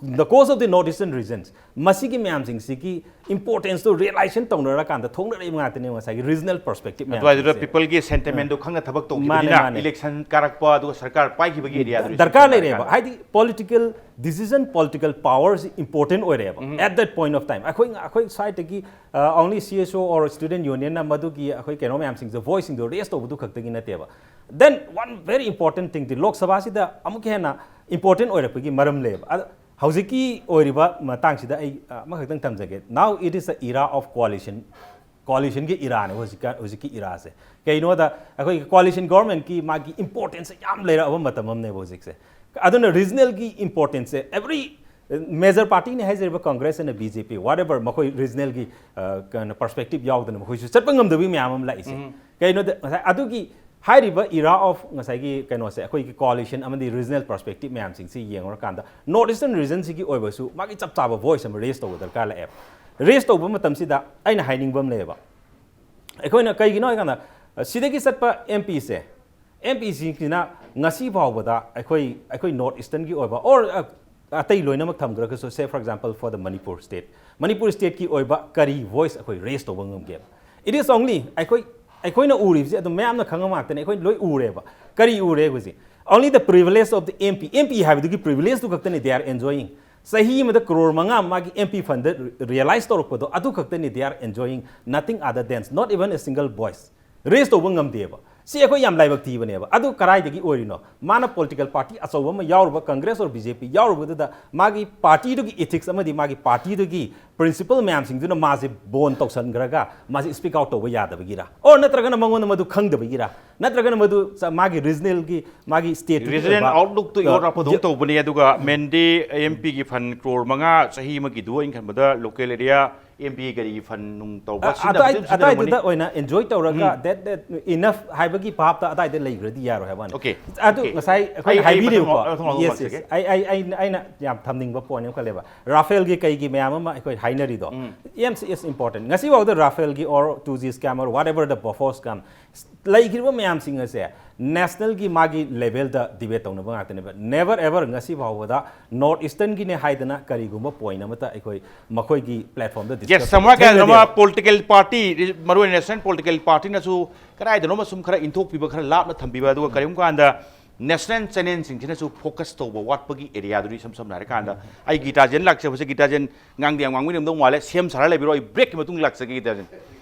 the cause of the north eastern regions, ꯃꯁꯤꯒꯤ ꯃꯌꯥꯝꯁꯤꯡꯁꯤꯒꯤ importance ꯇꯣ realization ꯇꯧꯅꯔꯀꯥꯟꯗ ꯊꯣꯛꯅꯔꯛꯏꯕ ꯉꯥꯛꯇꯅꯦ ꯉꯁꯥꯏꯒꯤ ꯔꯤꯖꯅꯦꯜ ꯄꯔꯁꯄꯦꯛꯇꯤꯞ ꯑꯗꯨꯋꯥꯏꯗꯨꯗ ꯃꯌꯥꯝꯁꯤꯡꯁꯦ꯫ ꯄꯤꯄꯜꯒꯤ ꯁꯦꯟꯇꯤꯃꯦꯟꯗꯨ ꯈꯪꯅ ꯊꯕꯛ ꯃꯥꯅꯦ, ꯇꯧꯈꯤꯕꯅꯤꯅ ꯃꯥꯅꯦ꯫ ꯏꯂꯦꯛꯁꯟ ꯀꯥꯔꯛꯄ ꯑꯗꯨꯒ ꯁꯔꯀꯥꯔ ꯄꯥꯏꯈꯤꯕꯒꯤ ꯑꯦꯔꯤꯌꯥꯗꯨ ꯗꯔꯀꯥꯔ ꯂꯩꯔꯦꯕ꯫ ꯍꯥꯏꯗꯤ ꯄꯣꯂꯤꯇꯤꯀꯦꯜ ꯗꯤꯁꯤꯖꯟ, ꯄꯣꯂꯤꯇꯤꯀꯦꯜ ꯄꯥꯋꯔꯁꯤ ꯏꯝꯄꯣꯔꯇꯦꯟ ꯑꯣꯏꯔꯦꯕ at that point of time꯫ ꯑꯩꯈꯣꯏ ꯑꯩꯈꯣꯏ ꯁꯥꯏꯠꯇꯒꯤ ꯑꯣꯡꯂꯤ ꯁꯤ ꯑꯦꯁ ꯑꯣ ꯑꯣꯔ ꯁ꯭ꯇꯨꯗꯦꯟ ꯌꯨꯅꯤꯌꯟꯅ ꯃꯗꯨꯒꯤ ꯑꯩꯈꯣꯏ ꯀꯩꯅꯣ ꯃꯌꯥꯝꯁꯤꯡꯁꯦ, ꯚꯣꯏꯁꯁꯤꯡꯗꯣ ꯔꯦꯁ ꯇꯧꯕꯗꯨ ꯈꯛꯇꯒꯤ ꯅꯠꯇꯦꯕ꯫ Then one very important thing ꯗꯤ ꯂꯣꯛ ꯁꯚꯥꯁꯤꯗ ꯑꯃꯨꯛꯀ ꯍꯦꯟꯅ ꯏꯝꯄꯣꯔꯇꯦꯟ ꯑꯣꯏꯔꯛꯄꯒꯤ ꯃꯔꯝ ꯂꯩꯌꯦꯕ꯫ ꯑꯗ ꯍꯧꯖꯤꯛꯀꯤ ꯑꯣꯏꯔꯤꯕ ꯃꯇꯥꯡꯁꯤꯗ ꯑꯩ ꯑ, ꯑꯃꯈꯛꯇꯪ ꯊꯝꯖꯒꯦ꯫ Now it is a era of coalition, ꯀꯣꯂꯤꯁꯟꯒꯤ ꯏꯔꯥꯅꯦ ꯍꯧꯖꯤꯛꯀ ꯍꯧꯖꯤꯛꯀꯤ ꯏꯔꯥꯁꯦ꯫ ꯀꯩꯅꯣꯗ ꯑꯩꯈꯣꯏꯒꯤ ꯀꯣꯂꯤꯁꯟ ꯒꯣꯔꯃꯦꯟꯠꯀꯤ ꯃꯥꯒꯤ ꯏꯝꯄꯣꯔꯇꯦꯟꯁꯁꯦ ꯌꯥꯝ ꯂꯩꯔꯛꯑꯕ ꯃꯇꯝ ꯑꯃꯅꯦꯕ ꯍꯧꯖꯤꯛꯁꯦ꯫ ꯑꯗꯨꯅ ꯔꯤꯖꯅꯦꯜꯒꯤ ꯏꯝꯄꯣꯔꯇꯦꯟꯁꯁꯦ ꯑꯦꯕ꯭ꯔꯤ ꯃꯦꯖꯔ ꯄꯥꯔꯇꯤꯅꯤ ꯍꯥꯏꯖꯔꯤꯕ ꯀꯪꯒ꯭ꯔꯦꯁ ꯑꯅ ꯕꯤ ꯖꯦ ꯄꯤ, ꯋꯥꯠ ꯑꯦꯕꯔ, ꯃꯈꯣꯏ ꯔꯤꯖꯅꯦꯜꯒꯤ ꯀꯩꯅꯣ ꯄꯔꯁꯄꯦꯛꯇꯤꯞ ꯌꯥꯎꯗꯅ ꯃꯈꯣꯏꯁꯨ ꯆꯠꯄ ꯉꯝꯗꯕꯒꯤ ꯃꯌꯥꯝ ꯑꯃ ꯂꯥꯛꯏꯁꯦ꯫ ꯀꯩꯅꯣꯗ ꯉꯁꯥꯏ ꯑꯗꯨꯒꯤ ꯍꯥꯏꯔꯤꯕ ꯏꯔꯥ ꯑꯣꯐ ꯉꯁꯥꯏꯒꯤ ꯀꯩꯅꯣꯁꯦ, ꯑꯩꯈꯣꯏꯒꯤ ꯀꯣꯂꯤꯁꯟ ꯑꯃꯗꯤ ꯔꯤꯖꯅꯦꯜ ꯄꯔꯁꯄꯦꯛꯇꯤꯞ ꯃꯌꯥꯝꯁꯤꯡꯁꯤ ꯌꯦꯡꯉꯨꯔꯀꯥꯟꯗ ꯅꯣꯔꯠ ꯏꯁꯇꯔꯟ ꯔꯤꯖꯟꯁꯤꯒꯤ ꯑꯣꯏꯕꯁꯨ ꯃꯥꯒꯤ ꯆꯞ ꯆꯥꯕ ꯚꯣꯏꯁ ꯑꯃ ꯔꯦꯁ ꯇꯧꯕ ꯗꯔꯀꯥꯔ ꯂꯥꯛꯑꯦꯕ꯫ ꯔꯦꯁ ꯇꯧꯕ ꯃꯇꯝꯁꯤꯗ ꯑꯩꯅ ꯍꯥꯏꯅꯤꯡꯕ ꯑꯃ ꯂꯩꯌꯦꯕ, ꯑꯩꯈꯣꯏꯅ ꯀꯩꯒꯤꯅꯣ ꯍꯥꯏꯀꯥꯟꯗ ꯁꯤꯗꯒꯤ ꯆꯠꯄ ꯑꯦꯝ ꯄꯤꯁꯦ, ꯑꯦꯝ ꯄꯤꯁꯤꯡꯁꯤꯅ ꯉꯁꯤ ꯐꯥꯎꯕꯗ ꯑꯩꯈꯣꯏ ꯑꯩꯈꯣꯏ ꯅꯣꯔꯠ ꯏꯁꯇꯔꯟꯒꯤ ꯑꯣꯏꯕ ꯑꯣꯔ ꯑꯇꯩ ꯂꯣꯏꯅꯃꯛ ꯊꯝꯈ꯭ꯔꯒꯁꯨ, say for example for the Manipur state, Manipur ꯁ꯭ꯇꯦꯠꯀꯤ ꯑꯣꯏꯕ ꯀꯔꯤ ꯚꯣꯏꯁ ꯑꯩꯈꯣꯏ ꯔꯦꯁ ꯇꯧꯕ ꯉꯝꯒꯦꯕ? It is only ꯑꯩꯈꯣꯏ ꯑꯩꯈꯣꯏꯅ ꯎꯔꯤꯕꯁꯤ ꯑꯗꯨꯝ ꯃꯌꯥꯝꯅ ꯈꯪꯕ ꯉꯥꯛꯇꯅꯤ, ꯑꯩꯈꯣꯏ ꯂꯣꯏ ꯎꯔꯦꯕ꯫ ꯀꯔꯤ ꯎꯔꯦ ꯍꯧꯖꯤꯛ? Only the privilege of the M P, M P ꯍꯥꯏꯕꯗꯨꯒꯤ ꯄ꯭ꯔꯤꯚꯤꯂꯦꯖꯇꯨ ꯈꯛꯇꯅꯤ they are enjoying꯫ ꯆꯍꯤ ꯑꯃꯗ ꯀ꯭ꯔꯣꯔ ꯃꯉꯥ ꯃꯥꯒꯤ ꯑꯦꯝ ꯄꯤ ꯐꯟꯗ ꯔꯤꯌꯦꯂꯥꯏꯁ ꯇꯧꯔꯛꯄꯗꯣ ꯑꯗꯨ ꯈꯛꯇꯅꯤ they are enjoying, nothing other than, not even a single voice raise ꯇꯧꯕ ꯉꯝꯗꯦꯕ꯫ ꯁꯤ ꯑꯩꯈꯣꯏ ꯌꯥꯝ ꯂꯥꯏꯕꯛ ꯊꯤꯕꯅꯦꯕ꯫ ꯑꯗꯨ ꯀꯗꯥꯏꯗꯒꯤ ꯑꯣꯏꯔꯤꯅꯣ? ꯃꯥꯅ ꯄꯣꯂꯤꯇꯤꯀꯦꯜ ꯄꯥꯔꯇꯤ ꯑꯆꯧꯕ ꯑꯃ ꯌꯥꯎꯔꯨꯕ, ꯀꯪꯒ꯭ꯔꯦꯁ ꯑꯣꯔ ꯕꯤ ꯖꯦ ꯄꯤ ꯌꯥꯎꯔꯨꯕꯗꯨꯗ ꯃꯥꯒꯤ ꯄꯥꯔꯇꯤꯗꯨꯒꯤ ꯏꯊꯤꯛꯁ ꯑꯃꯗꯤ ꯃꯥꯒꯤ ꯄꯥꯔꯇꯤꯗꯨꯒꯤ ꯄ꯭ꯔꯤꯟꯁꯤꯄꯜ ꯃꯌꯥꯝꯁꯤꯡꯗꯨꯅ ꯃꯥꯁꯦ ꯕꯣꯟ ꯇꯧꯁꯟꯈ꯭ꯔꯒ ꯃꯥꯁꯦ ꯁ꯭ꯄꯤꯛ ꯑꯥꯎꯠ ꯇꯧꯕ ꯌꯥꯗꯕꯒꯤꯔ? ꯑꯣꯔ ꯅꯠꯇ꯭ꯔꯒꯅ ꯃꯉꯣꯟꯗ ꯃꯗꯨ ꯈꯪꯗꯕꯒꯤꯔ? ꯅꯠꯇ꯭ꯔꯒꯅ ꯃꯗꯨ ꯆ- ꯃꯥꯒꯤ ꯔꯤꯖꯅꯦꯜꯒꯤ, ꯃꯥꯒꯤ ꯁ꯭ꯇꯦꯠꯇꯨꯒꯤ ꯔꯤꯖꯅꯦꯜ ꯑꯣꯏꯕ, ꯑꯥꯎꯠꯂꯨꯛꯇꯨ ꯑ, ꯌꯣꯔ ꯔꯥꯄꯣꯗꯣꯡ ꯌ- ꯇꯧꯕꯅꯦ꯫ ꯑꯗꯨꯒ ꯃꯦꯟꯗꯤ ꯑꯦꯝ ꯄꯤꯒꯤ ꯐꯟ ꯀ꯭ꯔꯣꯔ ꯃꯉꯥ ꯆꯍꯤ ꯑꯃꯒꯤꯗꯨ ꯑꯩꯅ ꯈꯟꯕꯗ ꯂꯣꯀꯦꯜ ꯑꯦꯔꯤꯌꯥ ꯑꯦꯝ ꯄꯤ ꯑꯦ ꯀꯔꯤꯒꯤ ꯐꯟ ꯅꯨꯡ ꯇꯧꯕ ꯑꯗꯥꯏ- ꯑꯗꯥꯏꯗꯨꯗ ꯑꯣꯏꯅ ꯑꯦꯟꯖꯣꯏ ꯇꯧꯔꯒ that that enough ꯍꯥꯏꯕꯒꯤ ꯚꯥꯞꯇ ꯑꯗꯥꯏꯗ ꯂꯩꯈ꯭ꯔꯗꯤ ꯌꯥꯔꯣꯏ ꯍꯥꯏꯕ ꯋꯥꯅꯤ. ꯑꯗꯨ ꯉꯁꯥꯏ ꯑꯩꯈꯣꯏꯅ ꯍꯥꯏꯕꯤꯔꯤꯕꯀꯣ. Yes, yes. ꯑꯩ ꯑꯩ ꯑꯩ ꯑꯩꯅ ꯌꯥꯝ ꯊꯝꯅꯤꯡꯕ ꯄꯣꯏꯟ ꯑꯃꯈꯛ ꯂꯩꯕ, ꯔꯥꯐꯦꯜꯒꯤ ꯀꯩꯒꯤ ꯃꯌꯥꯝ ꯑꯃ ꯑꯩꯈꯣꯏ ꯍꯥꯏꯅꯔꯤꯗꯣ. Yes, it's important. ꯉꯁꯤ ꯐꯥꯎꯗ ꯔꯥꯐꯦꯜꯒꯤ or two G scam or whatever the Bofors scam ꯂꯩꯈ꯭ꯔꯤꯕ ꯃꯌꯥꯝꯁꯤꯡ ꯑꯁꯦ ꯅꯦꯁꯅꯦꯜꯒꯤ ꯃꯥꯒꯤ ꯂꯦꯚꯦꯜꯗ ꯗꯤꯕꯦꯠ ꯇꯧꯅꯕ ꯉꯥꯛꯇꯅꯦꯕ. Never ever ꯉꯁꯤ ꯐꯥꯎꯕꯗ ꯅꯣꯔꯠ ꯏꯁꯇꯔꯟꯒꯤꯅꯦ ꯍꯥꯏꯗꯅ ꯀꯔꯤꯒꯨꯝꯕ ꯄꯣꯏꯟ ꯑꯃꯠꯇ ꯑꯩꯈꯣꯏ ꯃꯈꯣꯏꯒꯤ ꯄ꯭ꯂꯦꯠꯐꯣꯝꯗ ꯌꯦꯁ, ꯁꯃꯨꯔꯥ ꯀꯌꯥꯗꯅꯣꯃ ꯄꯣꯂꯤꯇꯤꯀꯦꯜ ꯄꯥꯔꯇꯤ, ꯃꯔꯨꯑꯣꯏꯅ ꯅꯦꯁꯅꯦꯜ ꯄꯣꯂꯤꯇꯤꯀꯦꯜ ꯄꯥꯔꯇꯤꯅꯁꯨ ꯀꯗꯥꯏꯗꯅꯣꯃ ꯁꯨꯝ ꯈꯔ ꯏꯟꯊꯣꯛꯄꯤꯕ, ꯈꯔ ꯂꯥꯞꯅ ꯊꯝꯕꯤꯕ, ꯑꯗꯨꯒ ꯀꯔꯤꯒꯨꯝꯕ ꯀꯥꯟꯗ ꯅꯦꯁꯅꯦꯜ ꯆꯦꯅꯦꯜꯁꯤꯡꯁꯤꯅꯁꯨ ꯐꯣꯀꯁ ꯇꯧꯕ ꯋꯥꯠꯄꯒꯤ ꯑꯦꯔꯤꯌꯥꯗꯨꯗꯤ ꯏꯁꯝ ꯁꯝꯅ ꯍꯥꯏꯔꯀꯥꯟꯗ ꯑꯩ ꯒꯤꯇꯥꯖꯦꯟ ꯂꯥꯛꯆꯕꯁꯦ, ꯒꯤꯇꯥꯖꯦꯟ ꯉꯥꯡꯗꯤ ꯌꯥꯝ ꯉꯥꯡꯕꯤꯔꯝꯗꯧ ꯃꯥꯜꯂꯦ, ꯁꯦꯝ ꯁꯥꯔ ꯂꯩꯕꯤꯔꯣ, ꯑꯩ ꯕ꯭ꯔꯦꯛꯀꯤ ꯃꯇꯨꯡꯗ ꯂꯥꯛꯆꯒꯦ ꯒꯤꯇꯥꯖꯦꯟ.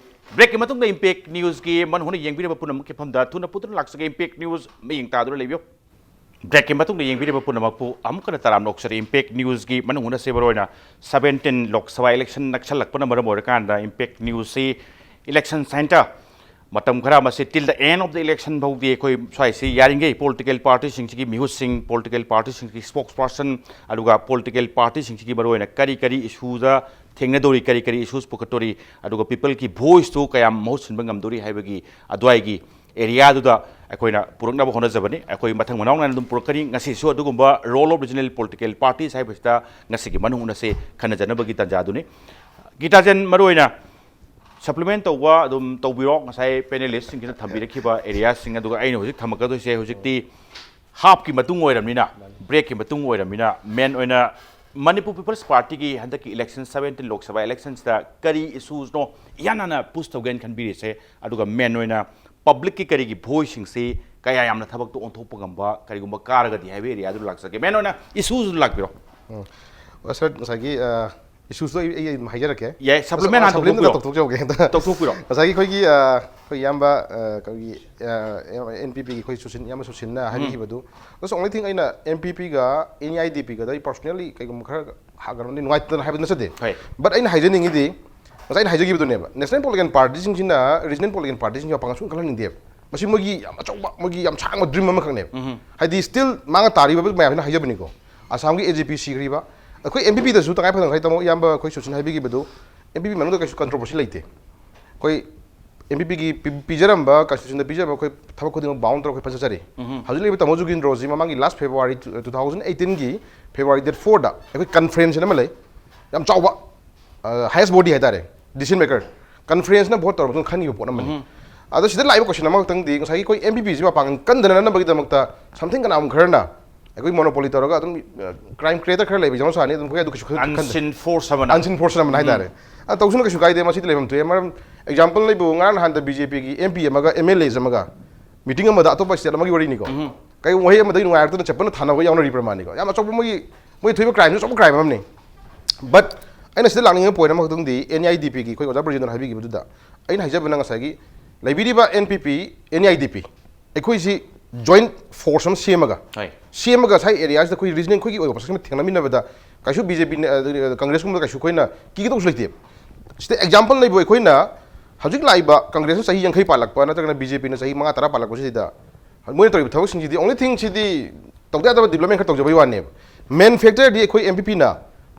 ꯕ꯭ꯔꯦꯛꯀꯤ ꯃꯇꯨꯡꯗ ꯏꯝꯄꯦꯛ ꯅ꯭ꯌꯨꯁꯀꯤ ꯃꯅꯨꯡ ꯍꯨꯠꯅ ꯌꯦꯡꯕꯤꯔꯤꯕ ꯄꯨꯝꯅꯃꯛꯀꯤ ꯃꯐꯝꯗ ꯊꯨꯅ ꯄꯨꯗꯨꯅ ꯂꯥꯛꯆꯒꯦ, ꯏꯝꯄꯦꯛ ꯅ꯭ꯌꯨꯁ ꯃꯤꯠꯌꯦꯡ ꯇꯥꯗꯨꯅ ꯂꯩꯕꯤꯌꯨ. ꯕ꯭ꯔꯦꯛꯀꯤ ꯃꯇꯨꯡꯗ ꯌꯦꯡꯕꯤꯔꯤꯕ ꯄꯨꯝꯅꯃꯛꯄꯨ ꯑꯃꯨꯛ ꯍꯟꯅ ꯇꯔꯥꯝꯅ ꯑꯣꯛꯆꯔꯤ. ꯏꯝꯄꯦꯛ ꯅ꯭ꯌꯨꯁꯀꯤ ꯃꯅꯨꯡ ꯍꯨꯠꯅꯁꯦ, ꯃꯔꯨꯑꯣꯏꯅ ꯁꯕꯦꯟꯇꯤꯟ ꯂꯣꯛ ꯁꯚꯥ ꯏꯂꯦꯛꯁꯟ ꯅꯛꯁꯜꯂꯛꯄꯅ ꯃꯔꯝ ꯑꯣꯏꯔꯀꯥꯟꯗ ꯏꯝꯄꯦꯛ ꯅ꯭ꯌꯨꯁꯁꯤ ꯏꯂꯦꯛꯁꯟ ꯁꯦꯟꯇꯔ ꯃꯇꯝ ꯈꯔ ꯑꯃꯁꯤ till the end of the election ꯐꯥꯎꯗꯤ ꯑꯩꯈꯣꯏ ꯁ꯭ꯋꯥꯏꯁꯤ ꯌꯥꯔꯤꯈꯩ ꯄꯣꯂꯤꯇꯤꯀꯦꯜ ꯄꯥꯔꯇꯤꯁꯤꯡꯁꯤꯒꯤ ꯃꯤꯍꯨꯠꯁꯤꯡ, ꯄꯣꯂꯤꯇꯤꯀꯦꯜ ꯄꯥꯔꯇꯤꯁꯤꯡꯁꯤꯒꯤ ꯁ꯭ꯄꯣꯛꯁ ꯄꯥꯔꯁꯟ, ꯑꯗꯨꯒ ꯄꯣꯂꯤꯇꯤꯀꯦꯜ ꯄꯥꯔꯇꯤꯁꯤꯡꯁꯤꯒꯤ ꯃꯔꯨꯑꯣꯏꯅ ꯀꯔꯤ ꯀꯔꯤ ꯏꯁꯨꯗ ꯊꯦꯡꯅꯗꯧꯔꯤ, ꯀꯔꯤ ꯀꯔꯤ ꯏꯁꯨꯁ ꯄꯨꯈꯠꯇꯧꯔꯤ, ꯑꯗꯨꯒ ꯄꯤꯄꯜꯒꯤ ꯚꯣꯏꯁꯇꯨ ꯀꯌꯥꯝ ꯃꯍꯨꯠ ꯁꯤꯟꯕ ꯉꯝꯗꯧꯔꯤ ꯍꯥꯏꯕꯒꯤ ꯑꯗꯨꯋꯥꯏꯒꯤ ꯑꯦꯔꯤꯌꯥꯗꯨꯗ ꯑꯩꯈꯣꯏꯅ ꯄꯨꯔꯛꯅꯕ ꯍꯣꯠꯅꯖꯕꯅꯤ꯫ ꯑꯩꯈꯣꯏ ꯃꯊꯪ ꯃꯅꯥꯎ ꯅꯥꯏꯅ ꯑꯗꯨꯝ ꯄꯨꯔꯛꯀꯅꯤ꯫ ꯉꯁꯤꯁꯨ ꯑꯗꯨꯒꯨꯝꯕ role of regional political parties ꯍꯥꯏꯕꯁꯤꯗ ꯉꯁꯤꯒꯤ ꯃꯅꯨꯡ ꯍꯨꯠꯅꯁꯦ ꯈꯟꯅꯖꯅꯕꯒꯤ ꯇꯥꯟꯖꯥꯗꯨꯅꯤ꯫ ꯒꯤꯇꯥꯖꯦꯟ, ꯃꯔꯨꯑꯣꯏꯅ ꯁꯄ꯭ꯂꯤꯃꯦꯟ ꯇꯧꯕ ꯑꯗꯨꯝ ꯇꯧꯕꯤꯔꯣ, ꯉꯁꯥꯏ ꯄꯦꯅꯦꯂꯤꯁꯁꯤꯡꯁꯤꯅ ꯊꯝꯕꯤꯔꯛꯈꯤꯕ ꯑꯦꯔꯤꯌꯥꯁꯤꯡ꯫ ꯑꯗꯨꯒ ꯑꯩꯅ ꯍꯧꯖꯤꯛ ꯊꯝꯃꯛꯀꯗꯣꯏꯁꯦ ꯍꯧꯖꯤꯛꯇꯤ ꯍꯥꯞꯀꯤ ꯃꯇꯨꯡ ꯑꯣꯏꯔꯕꯅꯤꯅ, ꯕ꯭ꯔꯦꯛꯀꯤ ꯃꯇꯨꯡ ꯑꯣꯏꯔꯕꯅꯤꯅ, ꯃꯦꯟ ꯑꯣꯏꯅ ꯃꯅꯤꯄꯨꯔ ꯄꯤꯄꯜꯁ ꯄꯥꯔꯇꯤꯒꯤ ꯍꯟꯗꯛꯀꯤ ꯏꯂꯦꯛꯁꯟ, ꯁꯕꯦꯟꯇꯤꯟ ꯂꯣꯛ ꯁꯚꯥ ꯏꯂꯦꯛꯁꯟꯁꯤꯗ ꯀꯔꯤ ꯏꯁꯨꯁꯅꯣ ꯏꯍꯥꯟ ꯍꯥꯟꯅ ꯄꯨꯁ ꯇꯧꯒꯦꯅ ꯈꯟꯕꯤꯔꯤꯁꯦ? ꯑꯗꯨꯒ ꯃꯦꯟ ꯑꯣꯏꯅ ꯄꯕ꯭ꯂꯤꯛꯀꯤ ꯀꯔꯤꯒꯤ ꯚꯣꯏꯁꯁꯤꯡꯁꯤ ꯀꯌꯥ ꯌꯥꯝꯅ ꯊꯕꯛꯇ ꯑꯣꯟꯊꯣꯛꯄ ꯉꯝꯕ ꯀꯔꯤꯒꯨꯝꯕ ꯀꯥꯔꯒꯗꯤ ꯍꯥꯏꯕ ꯑꯦꯔꯤꯌꯥꯗꯨ ꯂꯥꯛꯆꯒꯦ꯫ ꯃꯦꯟ ꯑꯣꯏꯅ ꯏꯁꯨꯁꯨ ꯂꯥꯛꯄꯤꯔꯣ꯫ ꯁꯥꯔ, ꯉꯁꯥꯏꯒꯤ ꯏꯁꯨꯁꯇꯣ ꯑꯩ ꯑꯩ ꯑꯗꯨꯝ ꯍꯥꯏꯖꯔꯛꯀꯦ꯫ ꯌꯥꯏ, ꯁꯄ꯭ꯂꯤꯃꯦꯟ ꯍꯥꯟꯅ ꯁꯄ꯭ꯂꯤꯃꯦꯟꯗ ꯇꯧꯊꯣꯛꯄꯤꯔꯣ꯫ ꯇꯧꯊꯣꯛꯆꯍꯧꯒꯦ ꯍꯟꯗꯛ꯫ ꯇꯧꯊꯣꯛꯄꯤꯔꯣ꯫ ꯉꯁꯥꯏꯒꯤ ꯑꯩꯈꯣꯏꯒꯤ ꯑ, ꯑꯩꯈꯣꯏ ꯏꯌꯥꯝꯕ ꯑ, ꯑꯩꯈꯣꯏꯒꯤ ꯑꯦꯟ ꯄꯤ ꯄꯤꯒꯤ ꯑꯩꯈꯣꯏ ꯁꯨꯁꯤꯟ, ꯏꯌꯥꯝꯕ ꯁꯨꯁꯤꯟꯅ ꯍꯥꯏꯕꯤꯈꯤꯕꯗꯨ, that's only thing ꯑꯩꯅ ꯑꯦꯟ ꯄꯤ ꯄꯤꯒ ꯑꯦꯟ ꯑꯥꯏ ꯗꯤ ꯄꯤꯒꯗ ꯑꯩ ꯄꯥꯔꯁꯣꯅꯦꯜꯂꯤ ꯀꯩꯒꯨꯝꯕ ꯈꯔ ꯍꯥꯒꯠꯂꯝꯗꯤ ꯅꯨꯡꯉꯥꯏꯇꯗꯅ ꯍꯥꯏꯕꯗꯤ ꯅꯠꯆꯗꯦ꯫ ꯍꯣꯏ꯫ ꯕꯠ ꯑꯩꯅ ꯍꯥꯏꯖꯅꯤꯡꯉꯤꯗꯤ, ꯉꯁꯥꯏ ꯑꯩꯅ ꯍꯥꯏꯖꯈꯤꯕꯗꯨꯅꯦꯕ, ꯅꯦꯁꯅꯦꯜ ꯄꯣꯂꯤꯇꯤꯀꯦꯜ ꯄꯥꯔꯇꯤꯁꯤꯡꯁꯤꯅ ꯔꯤꯖꯅꯦꯜ ꯄꯣꯂꯤꯇꯤꯀꯦꯜ ꯄꯥꯔꯇꯤꯁꯤꯡꯁꯦ ꯋꯥꯄꯥꯡ ꯁꯨꯝ ꯈꯜꯍꯟꯅꯤꯡꯗꯦꯕ꯫ ꯃꯁꯤ ꯃꯣꯏꯒꯤ ꯌꯥꯝ ꯑꯆꯧꯕ, ꯃꯣꯏꯒꯤ ꯌꯥꯝ ꯁꯥꯡꯕ ꯗ꯭ꯔꯤꯝ ꯑꯃꯈꯛꯅꯦꯕ꯫ ꯍꯥꯏꯗꯤ ꯁ꯭ꯇꯤꯜ ꯃꯥꯅ ꯇꯥꯔꯤꯕ ꯃꯌꯥꯝꯁꯤꯅ ꯍꯥꯏꯖꯕꯅꯤꯀꯣ, ꯑꯁꯥꯝꯒꯤ ꯑꯦ ꯖꯤ ꯄꯤ ꯁꯤꯈ꯭ꯔꯤꯕ, ꯑꯩꯈꯣꯏ ꯑꯦꯝ ꯄꯤ ꯄꯤꯗꯁꯨ ꯇꯉꯥꯏ ꯐꯗꯅ ꯉꯁꯥꯏ ꯇꯥꯃꯣ ꯏꯌꯥꯝꯕ ꯑꯩꯈꯣꯏ ꯁꯨꯁꯤꯟ ꯍꯥꯏꯕꯤꯈꯤꯕꯗꯨ, ꯑꯦꯝ ꯄꯤ ꯄꯤ ꯃꯅꯨꯡꯗ ꯀꯩꯁꯨ ꯀꯟꯇ꯭ꯔꯣꯚꯔꯁꯤ ꯂꯩꯇꯦ꯫ ꯑꯩꯈꯣꯏ ꯑꯦꯝ ꯄꯤ ꯄꯤꯒꯤ ꯄꯤꯖꯔꯝꯕ, ꯀꯟꯁꯇꯤꯇ꯭ꯌꯨꯁꯟꯗ ꯄꯤꯖꯕ ꯑꯩꯈꯣꯏ ꯊꯕꯛ ꯈꯨꯗꯤꯡꯃꯛ ꯕꯥꯎꯟ ꯇꯧꯔꯒ ꯑꯩꯈꯣꯏ ꯐꯖꯖꯔꯤ꯫ ꯍꯧꯖꯤꯛ ꯂꯩꯔꯤꯕ ꯇꯥꯃꯣ ꯖꯨꯒꯤꯟꯗ꯭ꯔꯣꯁꯤ ꯃꯃꯥꯡꯒꯤ ꯂꯥꯁ ꯐꯦꯕ꯭ꯔꯨꯋꯥꯔꯤ ꯇꯨ ꯊꯥꯎꯖꯟ ꯑꯩꯠꯇꯤꯟꯒꯤ ꯐꯦꯕ꯭ꯔꯨꯋꯥꯔꯤ ꯗꯦꯠ ꯐꯣꯔꯗ ꯑꯩꯈꯣꯏ ꯀꯟꯐꯔꯦꯟꯁ ꯑꯃ ꯂꯩ, ꯌꯥꯝ ꯆꯥꯎꯕ, ꯍꯥꯏꯌꯦꯁ ꯕꯣꯗꯤ ꯍꯥꯏꯇꯥꯔꯦ, ꯗꯤꯁꯤꯖꯟ ꯃꯦꯀꯔ, ꯀꯟꯐꯔꯦꯟꯁꯅ ꯚꯣꯠ ꯇꯧꯔꯕ ꯃꯇꯨꯡꯗ ꯈꯟꯈꯤꯕ ꯄꯣꯠ ꯑꯃꯅꯤ꯫ ꯑꯗꯣ ꯁꯤꯗ ꯂꯥꯛꯏꯕ ꯀꯣꯏꯁꯟ ꯑꯃꯈꯛꯇꯪꯗꯤ, ꯉꯁꯥꯏꯒꯤ ꯑꯩꯈꯣꯏ ꯑꯦꯝ ꯄꯤ ꯄꯤꯁꯤ ꯃꯄꯥꯡꯒꯜ ꯀꯟꯗꯅꯅꯕꯒꯤꯗꯃꯛꯇ ꯁꯝꯊꯤꯡ ꯀꯅꯥꯒꯨꯝꯕ ꯈꯔꯅ ꯑꯩꯈꯣꯏ ꯃꯣꯅꯣꯄꯣꯂꯤ ꯇꯧꯔꯒ ꯑꯗꯨꯝ ꯀ꯭ꯔꯥꯏꯝ ꯀ꯭ꯔꯤꯌꯦꯇꯔ ꯈꯔ ꯂꯩꯕ ꯌꯥꯎꯅ ꯁꯥꯅꯤ, ꯑꯗꯨꯝ ꯑꯩꯈꯣꯏ ꯑꯗꯨ ꯀꯩꯁꯨ ꯈꯟꯗꯦ꯫ ꯑꯟꯁꯤꯟ ꯐꯣꯔꯁ ꯑꯃꯅ ꯑꯟꯁꯤꯟ ꯐꯣꯔꯁ ꯑꯃꯅ ꯍꯥꯏꯇꯥꯔꯦ꯫ ꯑꯗꯨ ꯇꯧꯁꯅꯨ, ꯀꯩꯁꯨ ꯀꯥꯏꯗꯦ, ꯃꯁꯤꯗꯤ ꯂꯩꯐꯝ ꯊꯣꯛꯑꯦ꯫ ꯃꯔꯝ, ꯑꯦꯛꯖꯥꯝꯄꯜ ꯂꯩꯕꯨ, ꯉꯔꯥꯡ ꯅꯍꯥꯟꯗ ꯕꯤ ꯖꯦ ꯄꯤꯒꯤ ꯑꯦꯝ ꯄꯤ ꯑꯃꯒ ꯑꯦꯝ ꯑꯦꯜ ꯑꯦꯁ ꯑꯃꯒ ꯃꯤꯇꯤꯡ ꯑꯃꯗ, ꯑꯇꯣꯞꯄ ꯁ꯭ꯇꯦꯠ ꯑꯃꯒꯤ ꯋꯥꯔꯤꯅꯤꯀꯣ, ꯀꯩꯒꯨꯝꯕ ꯋꯥꯍꯩ ꯑꯃꯗꯒꯤ ꯅꯨꯡꯉꯥꯏꯔꯛꯇꯅ ꯆꯦꯄꯜꯅ ꯊꯥꯅꯕ ꯌꯥꯎꯅꯔꯤꯕ꯭ꯔꯥ ꯃꯥꯅꯤꯀꯣ? ꯌꯥꯝ ꯑꯆꯧꯕ ꯃꯣꯏꯒꯤ, ꯃꯣꯏ ꯊꯣꯛꯏꯕ ꯀ꯭ꯔꯥꯏꯝꯁꯨ ꯑꯆꯧꯕ ꯀ꯭ꯔꯥꯏꯝ ꯑꯃꯅꯤ꯫ ꯕꯠ ꯑꯩꯅ ꯁꯤꯗ ꯂꯥꯛꯅꯤꯡꯉꯤꯕ ꯄꯣꯏꯟ ꯑꯃꯈꯛꯇꯪꯗꯤ, ꯑꯦꯟ ꯏ ꯑꯥꯏ ꯗꯤ ꯄꯤꯒꯤ ꯑꯩꯈꯣꯏ ꯑꯣꯖꯥ ꯕ꯭ꯔꯖꯦꯟꯗ꯭ꯔꯅ ꯍꯥꯏꯕꯤꯈꯤꯕꯗꯨꯗ ꯑꯩꯅ ꯍꯥꯏꯖꯕꯅ, ꯉꯁꯥꯏꯒꯤ ꯂꯩꯕꯤꯔꯤꯕ N P P, N E I D P, ꯑꯩꯈꯣꯏꯁꯤ ꯖꯣꯏꯟ ꯐꯣꯔꯁ ꯑꯃ ꯁꯦꯝꯃꯒ, ꯍꯣꯏ꯫ ꯁꯦꯝꯃꯒ ꯉꯁꯥꯏ ꯑꯦꯔꯤꯌꯥꯁꯤꯗ ꯑꯩꯈꯣꯏ ꯔꯤꯖꯅꯦꯜ ꯑꯩꯈꯣꯏꯒꯤ ꯑꯣꯏꯕ ꯄ꯭ꯔꯣꯁꯦꯁ ꯑꯃ ꯊꯦꯡꯅꯃꯤꯟꯅꯕꯗ ꯀꯩꯁꯨ ꯕꯤ ꯖꯦ ꯄꯤ, ꯀꯪꯒ꯭ꯔꯦꯁꯀꯨꯝꯕꯗ ꯀꯩꯁꯨ ꯑꯩꯈꯣꯏꯅ ꯀꯤꯒꯗꯧꯕꯁꯨ ꯂꯩꯇꯦꯕ꯫ ꯁꯤꯗ ꯑꯦꯛꯖꯥꯝꯄꯜ ꯂꯩꯕ, ꯑꯩꯈꯣꯏꯅ ꯍꯧꯖꯤꯛ ꯂꯥꯛꯏꯕ ꯀꯪꯒ꯭ꯔꯦꯁꯅ ꯆꯍꯤ ꯌꯥꯡꯈꯩ ꯄꯥꯜꯂꯛꯄ ꯅꯠꯇ꯭ꯔꯒꯅ ꯕꯤ ꯖꯦ ꯄꯤꯅ ꯆꯍꯤ ꯃꯉꯥ ꯇꯔꯥ ꯄꯥꯜꯂꯛꯄꯁꯤꯗ ꯃꯣꯏꯅ ꯇꯧꯔꯤꯕ ꯊꯕꯛꯁꯤꯡꯁꯤꯗꯤ ꯑꯣꯡꯂꯤ ꯊꯤꯡ ꯁꯤꯗꯤ ꯇꯧꯗ ꯌꯥꯗꯕ ꯗꯤꯕ꯭ꯂꯞꯃꯦꯟ ꯈꯔ ꯇꯧꯖꯕꯩ ꯋꯥꯅꯦꯕ꯫ ꯃꯦꯟ ꯐꯦꯛꯇꯔꯗꯤ ꯑꯩꯈꯣꯏ ꯑꯦꯝ ꯄꯤ ꯄꯤꯅ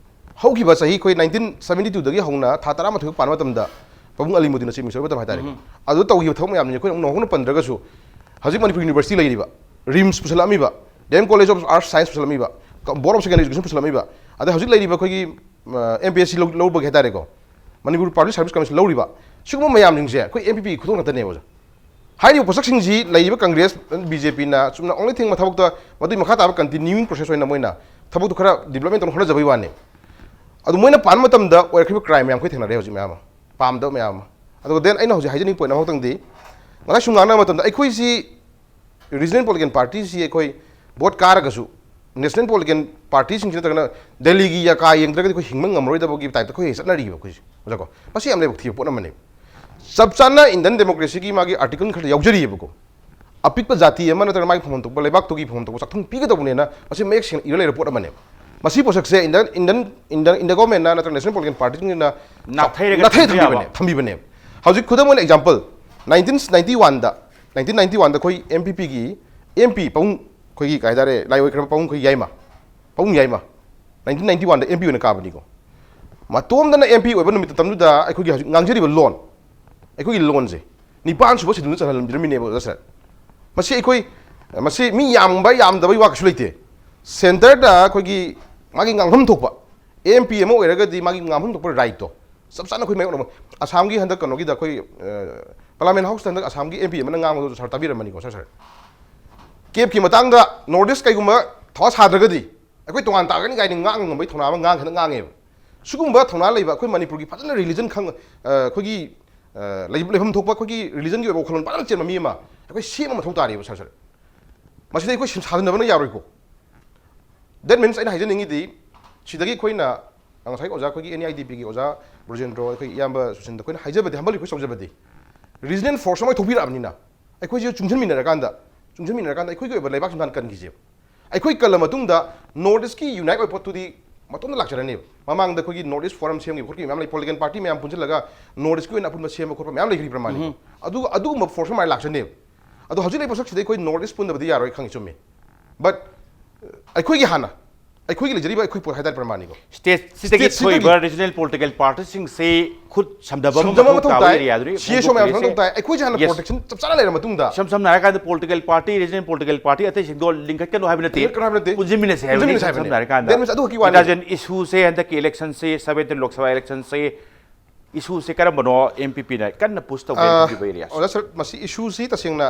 ꯍꯧꯈꯤꯕ ꯆꯍꯤ ꯑꯩꯈꯣꯏ ꯅꯥꯏꯟꯇꯤꯟ ꯁꯕꯦꯟꯇꯤ ꯇꯨꯗꯒꯤ ꯍꯧꯅ ꯊꯥ ꯇꯔꯥꯃꯥꯊꯣꯏ ꯄꯥꯟꯕ ꯃꯇꯝꯗ ꯄꯥꯕꯨꯡ ꯑꯂꯤꯃꯨꯗꯤꯟꯅ ꯆꯤꯐ ꯃꯤꯅꯤꯁꯇꯔ ꯑꯣꯏꯕ ꯃꯇꯝ ꯍꯥꯏꯇꯥꯔꯦ꯫ ꯑꯗꯨ ꯇꯧꯈꯤꯕ ꯊꯕꯛ ꯃꯌꯥꯝꯁꯦ ꯑꯩꯈꯣꯏꯅ ꯑꯃꯨꯛ ꯅꯧꯍꯧꯅ ꯄꯟꯗ꯭ꯔꯒꯁꯨ, ꯍꯧꯖꯤꯛ ꯃꯅꯤꯄꯨꯔ ꯌꯨꯅꯤꯚꯔꯁꯤꯇꯤ ꯂꯩꯔꯤꯕ, ꯔꯤꯝꯁ ꯄꯨꯁꯜꯂꯛꯑꯝꯃꯤꯕ, D M college of arts science ꯄꯨꯁꯜꯂꯛꯑꯝꯃꯤꯕ, ꯕꯣꯔꯗ ꯑꯣꯐ ꯁꯦꯀꯦꯟꯗꯔꯤ ꯑꯦꯖꯨꯀꯦꯁꯟ ꯄꯨꯁꯜꯂꯛꯑꯝꯃꯤꯕ, ꯑꯗꯩ ꯍꯧꯖꯤꯛ ꯂꯩꯔꯤꯕ ꯑꯩꯈꯣꯏꯒꯤ ꯑꯦꯝ ꯄꯤ ꯑꯦꯁ ꯁꯤ ꯂꯧꯕꯒꯤ ꯍꯥꯏꯇꯥꯔꯦꯀꯣ, ꯃꯅꯤꯄꯨꯔ ꯄꯕ꯭ꯂꯤꯛ ꯁꯥꯔꯚꯤꯁ ꯀꯃꯤꯁꯟ ꯂꯧꯔꯤꯕ, ꯁꯤꯒꯨꯝꯕ ꯃꯌꯥꯝꯁꯤꯡꯁꯦ ꯑꯩꯈꯣꯏ ꯑꯦꯝ ꯄꯤ ꯄꯤꯒꯤ ꯈꯨꯗꯣꯜ ꯉꯥꯛꯇꯅꯦꯕ ꯑꯣꯖꯥ꯫ ꯍꯥꯏꯔꯤꯕ ꯄꯣꯠꯁꯛꯁꯤꯡꯁꯤ ꯂꯩꯔꯤꯕ ꯀꯪꯒ꯭ꯔꯦꯁ, ꯕꯤ ꯖꯦ ꯄꯤꯅ ꯆꯨꯝꯅ ꯑꯣꯡꯂꯤ ꯊꯤꯡ ꯃꯊꯧꯇ ꯃꯗꯨꯒꯤ ꯃꯈꯥ ꯇꯥꯕ ꯀꯟꯇꯤꯅ꯭ꯌꯨꯋꯤꯡ ꯄ꯭ꯔꯣꯁꯦꯁ ꯑꯣꯏꯅ ꯃꯣꯏꯅ ꯊꯕꯛꯇꯨ ꯈꯔ ꯗꯤꯕ꯭ꯂꯞꯃꯦꯟ ꯇꯧꯅ ꯍꯣꯠꯅꯖꯕꯩ ꯋꯥꯅꯤ꯫ ꯑꯗꯨ ꯃꯣꯏꯅ ꯄꯥꯟꯕ ꯃꯇꯝꯗ ꯑꯣꯏꯔꯛꯈꯤꯕ ꯀ꯭ꯔꯥꯏꯝ ꯃꯌꯥꯝ ꯑꯩꯈꯣꯏ ꯊꯦꯡꯅꯔꯦ ꯍꯧꯖꯤꯛ ꯃꯌꯥꯝ ꯑꯃ, ꯄꯥꯝꯗꯕ ꯃꯌꯥꯝ ꯑꯃ꯫ ꯑꯗꯨꯒ ꯗꯦꯟ ꯑꯩꯅ ꯍꯧꯖꯤꯛ ꯍꯥꯏꯖꯅꯤꯡꯕ ꯄꯣꯏꯟ ꯑꯃꯈꯛꯇꯪꯗꯤ, ꯉꯁꯥꯏ ꯁꯨꯝ ꯉꯥꯡꯅꯕ ꯃꯇꯝꯗ ꯑꯩꯈꯣꯏꯁꯤ ꯔꯤꯖꯅꯦꯜ ꯄꯣꯂꯤꯇꯤꯀꯦꯜ ꯄꯥꯔꯇꯤꯁꯤ ꯑꯩꯈꯣꯏ ꯚꯣꯠ ꯀꯥꯔꯒꯁꯨ ꯅꯦꯁꯅꯦꯜ ꯄꯣꯂꯤꯇꯤꯀꯦꯜ ꯄꯥꯔꯇꯤꯁꯤꯡꯁꯤ ꯅꯠꯇ꯭ꯔꯒꯅ ꯗꯦꯜꯂꯤꯒꯤ ꯌꯥꯀꯥ ꯌꯦꯡꯗ꯭ꯔꯒꯗꯤ ꯑꯩꯈꯣꯏ ꯍꯤꯡꯕ ꯉꯝꯃꯔꯣꯏꯗꯕꯒꯤ ꯇꯥꯏꯞꯇ ꯑꯩꯈꯣꯏ ꯆꯠꯅꯔꯤꯕ ꯑꯩꯈꯣꯏꯁꯦ, ꯑꯣꯖꯥꯀꯣ꯫ ꯃꯁꯤ ꯌꯥꯝ ꯂꯥꯏꯕꯛ ꯊꯤꯕ ꯄꯣꯠ ꯑꯃꯅꯦꯕ꯫ ꯆꯞ ꯆꯥꯅ ꯏꯟꯗꯤꯌꯟ ꯗꯦꯃꯣꯀ꯭ꯔꯦꯁꯤꯒꯤ ꯃꯥꯒꯤ ꯑꯥꯔꯇꯤꯀꯜ ꯈꯔ ꯌꯥꯎꯖꯔꯤꯑꯕꯀꯣ꯫ ꯑꯄꯤꯛꯄ ꯖꯥꯇꯤ ꯑꯃ ꯅꯠꯇ꯭ꯔꯒ ꯃꯥꯒꯤ ꯐꯝꯐꯝ ꯊꯣꯛꯄ ꯂꯩꯕꯥꯛꯇꯨꯒꯤ ꯐꯝꯐꯝ ꯊꯣꯛꯄ ꯆꯥꯛꯊꯨꯡ ꯄꯤꯒꯗꯧꯕꯅꯦꯅ ꯃꯁꯤ ꯃꯌꯦꯛ ꯁꯦꯡꯅ ꯏꯔ ꯂꯩꯔꯕ ꯄꯣꯠ ꯑꯃꯅꯦꯕ꯫ ꯃꯁꯤ ꯄꯣꯠꯁꯛꯁꯦ ꯏꯟꯗꯤꯌꯟ, ꯏꯟꯗꯤꯌꯟ, ꯏꯟꯗꯤꯌꯥ ꯒꯣꯔꯃꯦꯟꯅ ꯅꯠꯇ꯭ꯔꯒ ꯅꯦꯁꯅꯦꯜ ꯄꯣꯂꯤꯇꯤꯀꯦꯜ ꯄꯥꯔꯇꯤꯁꯤꯡꯅ ꯅꯥꯊꯩꯔꯒ ꯅꯥꯊꯩ ꯊꯝꯕ ꯌꯥꯕ꯫ ꯊꯝꯕꯤꯕꯅꯦꯕ, ꯊꯝꯕꯤꯕꯅꯦꯕ꯫ ꯍꯧꯖꯤꯛ ꯈꯨꯗꯝ ꯑꯣꯏꯅ ꯑꯦꯛꯖꯥꯝꯄꯜ, ꯅꯥꯏꯟꯇꯤꯟ ꯅꯥꯏꯟꯇꯤ ꯋꯥꯟꯗ, ꯅꯥꯏꯟꯇꯤꯟ ꯅꯥꯏꯟꯇꯤ ꯋꯥꯟꯗ ꯑꯩꯈꯣꯏ ꯑꯦꯝ ꯄꯤ ꯄꯤꯒꯤ ꯑꯦꯝ ꯄꯤ ꯄꯥꯕꯨꯡ, ꯑꯩꯈꯣꯏꯒꯤ ꯀꯩ ꯍꯥꯏꯇꯥꯔꯦ, ꯂꯥꯏ ꯑꯣꯏꯈ꯭ꯔꯕ ꯄꯥꯕꯨꯡ ꯑꯩꯈꯣꯏ ꯌꯥꯏꯃ, ꯄꯥꯕꯨꯡ ꯌꯥꯏꯃ, ꯅꯥꯏꯟꯇꯤꯟ ꯅꯥꯏꯟꯇꯤ ꯋꯥꯟꯗ ꯑꯦꯝ ꯄꯤ ꯑꯣꯏꯅ ꯀꯥꯕꯅꯤꯀꯣ꯫ ꯃꯇꯣꯝꯗꯅ ꯑꯦꯝ ꯄꯤ ꯑꯣꯏꯕ ꯅꯨꯃꯤꯠ ꯃꯇꯝꯗꯨꯗ ꯑꯩꯈꯣꯏꯒꯤ ꯍꯧꯖꯤꯛ ꯉꯥꯡꯖꯔꯤꯕ ꯂꯣꯟ, ꯑꯩꯈꯣꯏꯒꯤ ꯂꯣꯟꯁꯦ ꯅꯤꯄꯥꯟ ꯁꯨꯕ ꯁꯦꯗꯨꯜꯗ ꯆꯜꯍꯟꯕꯤꯔꯝꯃꯤꯅꯦꯕ ꯑꯣꯖꯥ ꯁꯥꯔ꯫ ꯃꯁꯤ ꯑꯩꯈꯣꯏ, ꯃꯁꯤ ꯃꯤ ꯌꯥꯝꯕ ꯌꯥꯝꯗꯕꯒꯤ ꯋꯥ ꯀꯩꯁꯨ ꯂꯩꯇꯦ꯫ ꯁꯦꯟꯇꯔꯗ ꯑꯩꯈꯣꯏꯒꯤ ꯃꯥꯒꯤ ꯉꯥꯡꯐꯝ ꯊꯣꯛꯄ, ꯑꯦꯝ ꯄꯤ ꯑꯃ ꯑꯣꯏꯔꯒꯗꯤ ꯃꯥꯒꯤ ꯉꯥꯡꯐꯝ ꯊꯣꯛꯄ ꯔꯥꯏꯠꯇꯣ ꯆꯞ ꯆꯥꯅ ꯑꯩꯈꯣꯏ ꯃꯥꯌꯣꯛꯅꯕ꯫ ꯑꯁꯥꯝꯒꯤ ꯍꯟꯗꯛ ꯀꯩꯅꯣꯒꯤꯗ ꯑꯩꯈꯣꯏ, ꯑ, ꯄꯥꯔꯂꯥꯃꯦꯟ ꯍꯥꯎꯁꯇ ꯍꯟꯗꯛ ꯑꯁꯥꯝꯒꯤ ꯑꯦꯝ ꯄꯤ ꯑꯃꯅ ꯉꯥꯡꯕꯗꯨ ꯁꯥꯔ ꯇꯥꯕꯤꯔꯝꯃꯅꯤꯀꯣ ꯁꯥꯔ, ꯁꯥꯔ꯫ ꯀꯦꯞꯀꯤ ꯃꯇꯥꯡꯗ ꯅꯣꯔꯠ ꯏꯁ ꯀꯩꯒꯨꯝꯕ ꯊꯋꯥ ꯁꯥꯗ꯭ꯔꯒꯗꯤ ꯑꯩꯈꯣꯏ ꯇꯣꯉꯥꯟ ꯇꯥꯒꯅꯤ ꯀꯥꯏꯅ ꯉꯥꯡꯕ ꯉꯝꯕꯒꯤ ꯊꯧꯅꯥ ꯑꯃ ꯉꯥꯡ-, ꯍꯦꯟꯅ ꯉꯥꯡꯉꯦꯕ꯫ ꯁꯤꯒꯨꯝꯕ ꯊꯧꯅꯥ ꯂꯩꯕ ꯑꯩꯈꯣꯏ ꯃꯅꯤꯄꯨꯔꯒꯤ ꯐꯖꯅ ꯔꯤꯂꯤꯖꯟ ꯈꯪ-, ꯑ, ꯑꯩꯈꯣꯏꯒꯤ, ꯑ, ꯂꯩ-, ꯂꯩꯐꯝ ꯊꯣꯛꯄ ꯑꯩꯈꯣꯏꯒꯤ ꯔꯤꯂꯤꯖꯟꯒꯤ ꯑꯣꯏꯕ ꯋꯥꯈꯜꯂꯣꯟ ꯐꯖꯅ ꯆꯦꯟꯕ ꯃꯤ ꯑꯃ ꯑꯩꯈꯣꯏ ꯁꯦꯝꯕ ꯃꯊꯧ ꯇꯥꯔꯤꯕ ꯁꯥꯔ, ꯁꯥꯔ꯫ ꯃꯁꯤꯗ ꯑꯩꯈꯣꯏ ꯁꯤꯝ-, ꯁꯥꯖꯤꯟꯅꯕꯅ ꯌꯥꯔꯣꯏꯀꯣ꯫ That means ꯑꯩꯅ ꯍꯥꯏꯖꯅꯤꯡꯉꯤꯗꯤ, ꯁꯤꯗꯒꯤ ꯑꯩꯈꯣꯏꯅ ꯉꯁꯥꯏ ꯑꯣꯖꯥ ꯑꯩꯈꯣꯏꯒꯤ ꯑꯦꯟ ꯏ ꯑꯥꯏ ꯗꯤ ꯄꯤꯒꯤ ꯑꯣꯖꯥ ꯕ꯭ꯔꯖꯦꯟꯗ꯭ꯔꯣ, ꯑꯩꯈꯣꯏ ꯏꯌꯥꯝꯕ ꯁꯨꯁꯤꯟꯗ ꯑꯩꯈꯣꯏꯅ ꯍꯥꯏꯖꯕꯗꯤ, humble request ꯇꯧꯖꯕꯗꯤ, ꯔꯤꯖꯅꯦꯜ ꯐꯣꯔꯁ ꯑꯃ ꯊꯣꯛꯄꯤꯔꯛꯑꯕꯅꯤꯅ, ꯑꯩꯈꯣꯏꯁꯦ ꯆꯨꯡꯁꯤꯟꯃꯤꯟꯅꯔꯀꯥꯟꯗ, ꯆꯨꯡꯁꯤꯟꯃꯤꯟꯅꯔꯀꯥꯟꯗ ꯑꯩꯈꯣꯏꯒꯤ ꯑꯣꯏꯕ ꯂꯩꯕꯥꯛ ꯁꯤꯟꯊꯥꯟ ꯀꯟꯈꯤꯁꯦꯕ꯫ ꯑꯩꯈꯣꯏ ꯀꯜꯂ ꯃꯇꯨꯡꯗ ꯅꯣꯔꯠ ꯏꯁꯀꯤ ꯌꯨꯅꯥꯏꯠ ꯑꯣꯏꯕ ꯄꯣꯠꯇꯨꯗꯤ ꯃꯇꯣꯝꯇ ꯂꯥꯛꯆꯔꯅꯦꯕ꯫ ꯃꯃꯥꯡꯗ ꯑꯩꯈꯣꯏꯒꯤ ꯅꯣꯔꯠ ꯏꯁ ꯐꯣꯔꯝ ꯁꯦꯝꯈꯤꯕ ꯈꯣꯠꯈꯤꯕ ꯃꯌꯥꯝ ꯂꯩ, ꯄꯣꯂꯤꯇꯤꯀꯦꯜ ꯄꯥꯔꯇꯤ ꯃꯌꯥꯝ ꯄꯨꯟꯁꯤꯜꯂꯒ ꯅꯣꯔꯠ ꯏꯁꯀꯤ ꯑꯣꯏꯅ ꯑꯄꯨꯟꯕ ꯁꯦꯝꯕ ꯈꯣꯠꯄ ꯃꯌꯥꯝ ꯂꯩꯈ꯭ꯔꯤꯕ꯭ꯔꯥ ꯃꯥꯅꯤ꯫ ꯑꯗꯨ, ꯑꯗꯨꯒꯨꯝꯕ ꯐꯣꯔꯁ ꯑꯃ ꯂꯥꯛꯆꯅꯦꯕ꯫ ꯑꯗꯣ ꯍꯧꯖꯤꯛ ꯂꯩꯕ ꯄꯣꯠꯁꯛꯁꯤꯗꯤ ꯑꯩꯈꯣꯏ ꯅꯣꯔꯠ ꯏꯁ ꯄꯨꯟꯗꯕꯗꯤ ꯌꯥꯔꯣꯏ ꯈꯪꯉꯤ, ꯆꯨꯝꯃꯤ꯫ But ꯑꯩꯈꯣꯏꯒꯤ ꯍꯥꯟꯅ, ꯑꯩꯈꯣꯏꯒꯤ ꯂꯩꯖꯔꯤꯕ ꯑꯩꯈꯣꯏ ꯄꯣꯠ ꯍꯥꯏꯇꯥꯔꯦ ꯄ꯭ꯔꯃꯥꯅꯤꯀꯣ꯫ ꯁ꯭ꯇꯦꯠꯁꯤꯗꯒꯤ ꯁ꯭ꯇꯦꯠꯁꯤꯗꯒꯤ ꯊꯣꯛꯏꯕ ꯔꯤꯖꯅꯦꯜ ꯄꯣꯂꯤꯇꯤꯀꯦꯜ ꯄꯥꯔꯇꯤꯁꯤꯡꯁꯦ ꯈꯨꯠ ꯁꯝꯗꯕ ꯑꯃ ꯁꯝꯖꯕ ꯃꯊꯧ ꯃꯊꯧ ꯇꯥꯕ ꯇꯥꯏ꯫ ꯑꯦꯔꯤꯌꯥꯗꯨꯅꯤ ꯁꯤ ꯑꯦꯁ ꯑꯣ ꯃꯌꯥꯝ ꯍꯧꯗꯣꯛꯄꯤꯔꯤꯁꯦ꯫ ꯁꯝꯖꯕ ꯃꯊꯧ ꯇꯥꯏ꯫ ꯑꯩꯈꯣꯏꯁꯦ ꯍꯥꯟꯅ Yes. ꯄ꯭ꯔꯣꯇꯦꯛꯁꯟ ꯆꯞ ꯆꯥꯅ ꯂꯩꯔ ꯃꯇꯨꯡꯗ ꯏꯁꯝ ꯁꯝꯅ ꯍꯥꯏꯔꯀꯥꯟꯗ political party, regional political party ꯑꯇꯩꯁꯤꯡꯗꯣ ꯂꯤꯡꯈꯠꯀꯅꯨ ꯍꯥꯏꯕ ꯅꯠꯇꯦ꯫ ꯂꯤꯡꯈꯠꯀꯅꯨ ꯍꯥꯏꯕ ꯅꯠꯇꯦ꯫ ꯄꯨꯟꯁꯤꯟꯃꯤꯟꯅꯁꯦ ꯍꯥꯏꯕꯅꯤ, ꯄꯨꯟꯁꯤꯟꯃꯤꯟꯅꯁꯦ ꯏꯁꯝ ꯍꯥꯏꯕꯅꯤ꯫ ꯁꯝꯅ ꯍꯥꯏꯔꯀꯥꯟꯗ꯫ That means ꯑꯗꯨ ꯈꯛꯀꯤ ꯋꯥꯅꯤ꯫ ꯏꯟꯗꯤꯌꯥꯁꯟ ꯏꯁꯨꯁꯦ ꯍꯟꯗꯛꯀꯤ ꯏꯂꯦꯛꯁꯟꯁꯦ ꯁꯕꯦꯟꯇꯤꯟ ꯂꯣꯛ ꯁꯚꯥ ꯏꯂꯦꯛꯁꯟꯁꯦ ꯏꯁꯨꯁꯦ ꯀꯔꯝꯕꯅꯣ ꯑꯦꯝ ꯄꯤ ꯄꯤꯅ ꯀꯟꯅ ꯄꯨꯁ ꯇꯧꯒꯦ ꯑꯥ, ꯍꯥꯏꯕꯤꯕ ꯑꯦꯔꯤꯌꯥꯁꯦ? ꯑꯣꯖꯥ ꯁꯥꯔ, ꯃꯁꯤ ꯏꯁꯨꯁꯤ ꯇꯁꯦꯡꯅ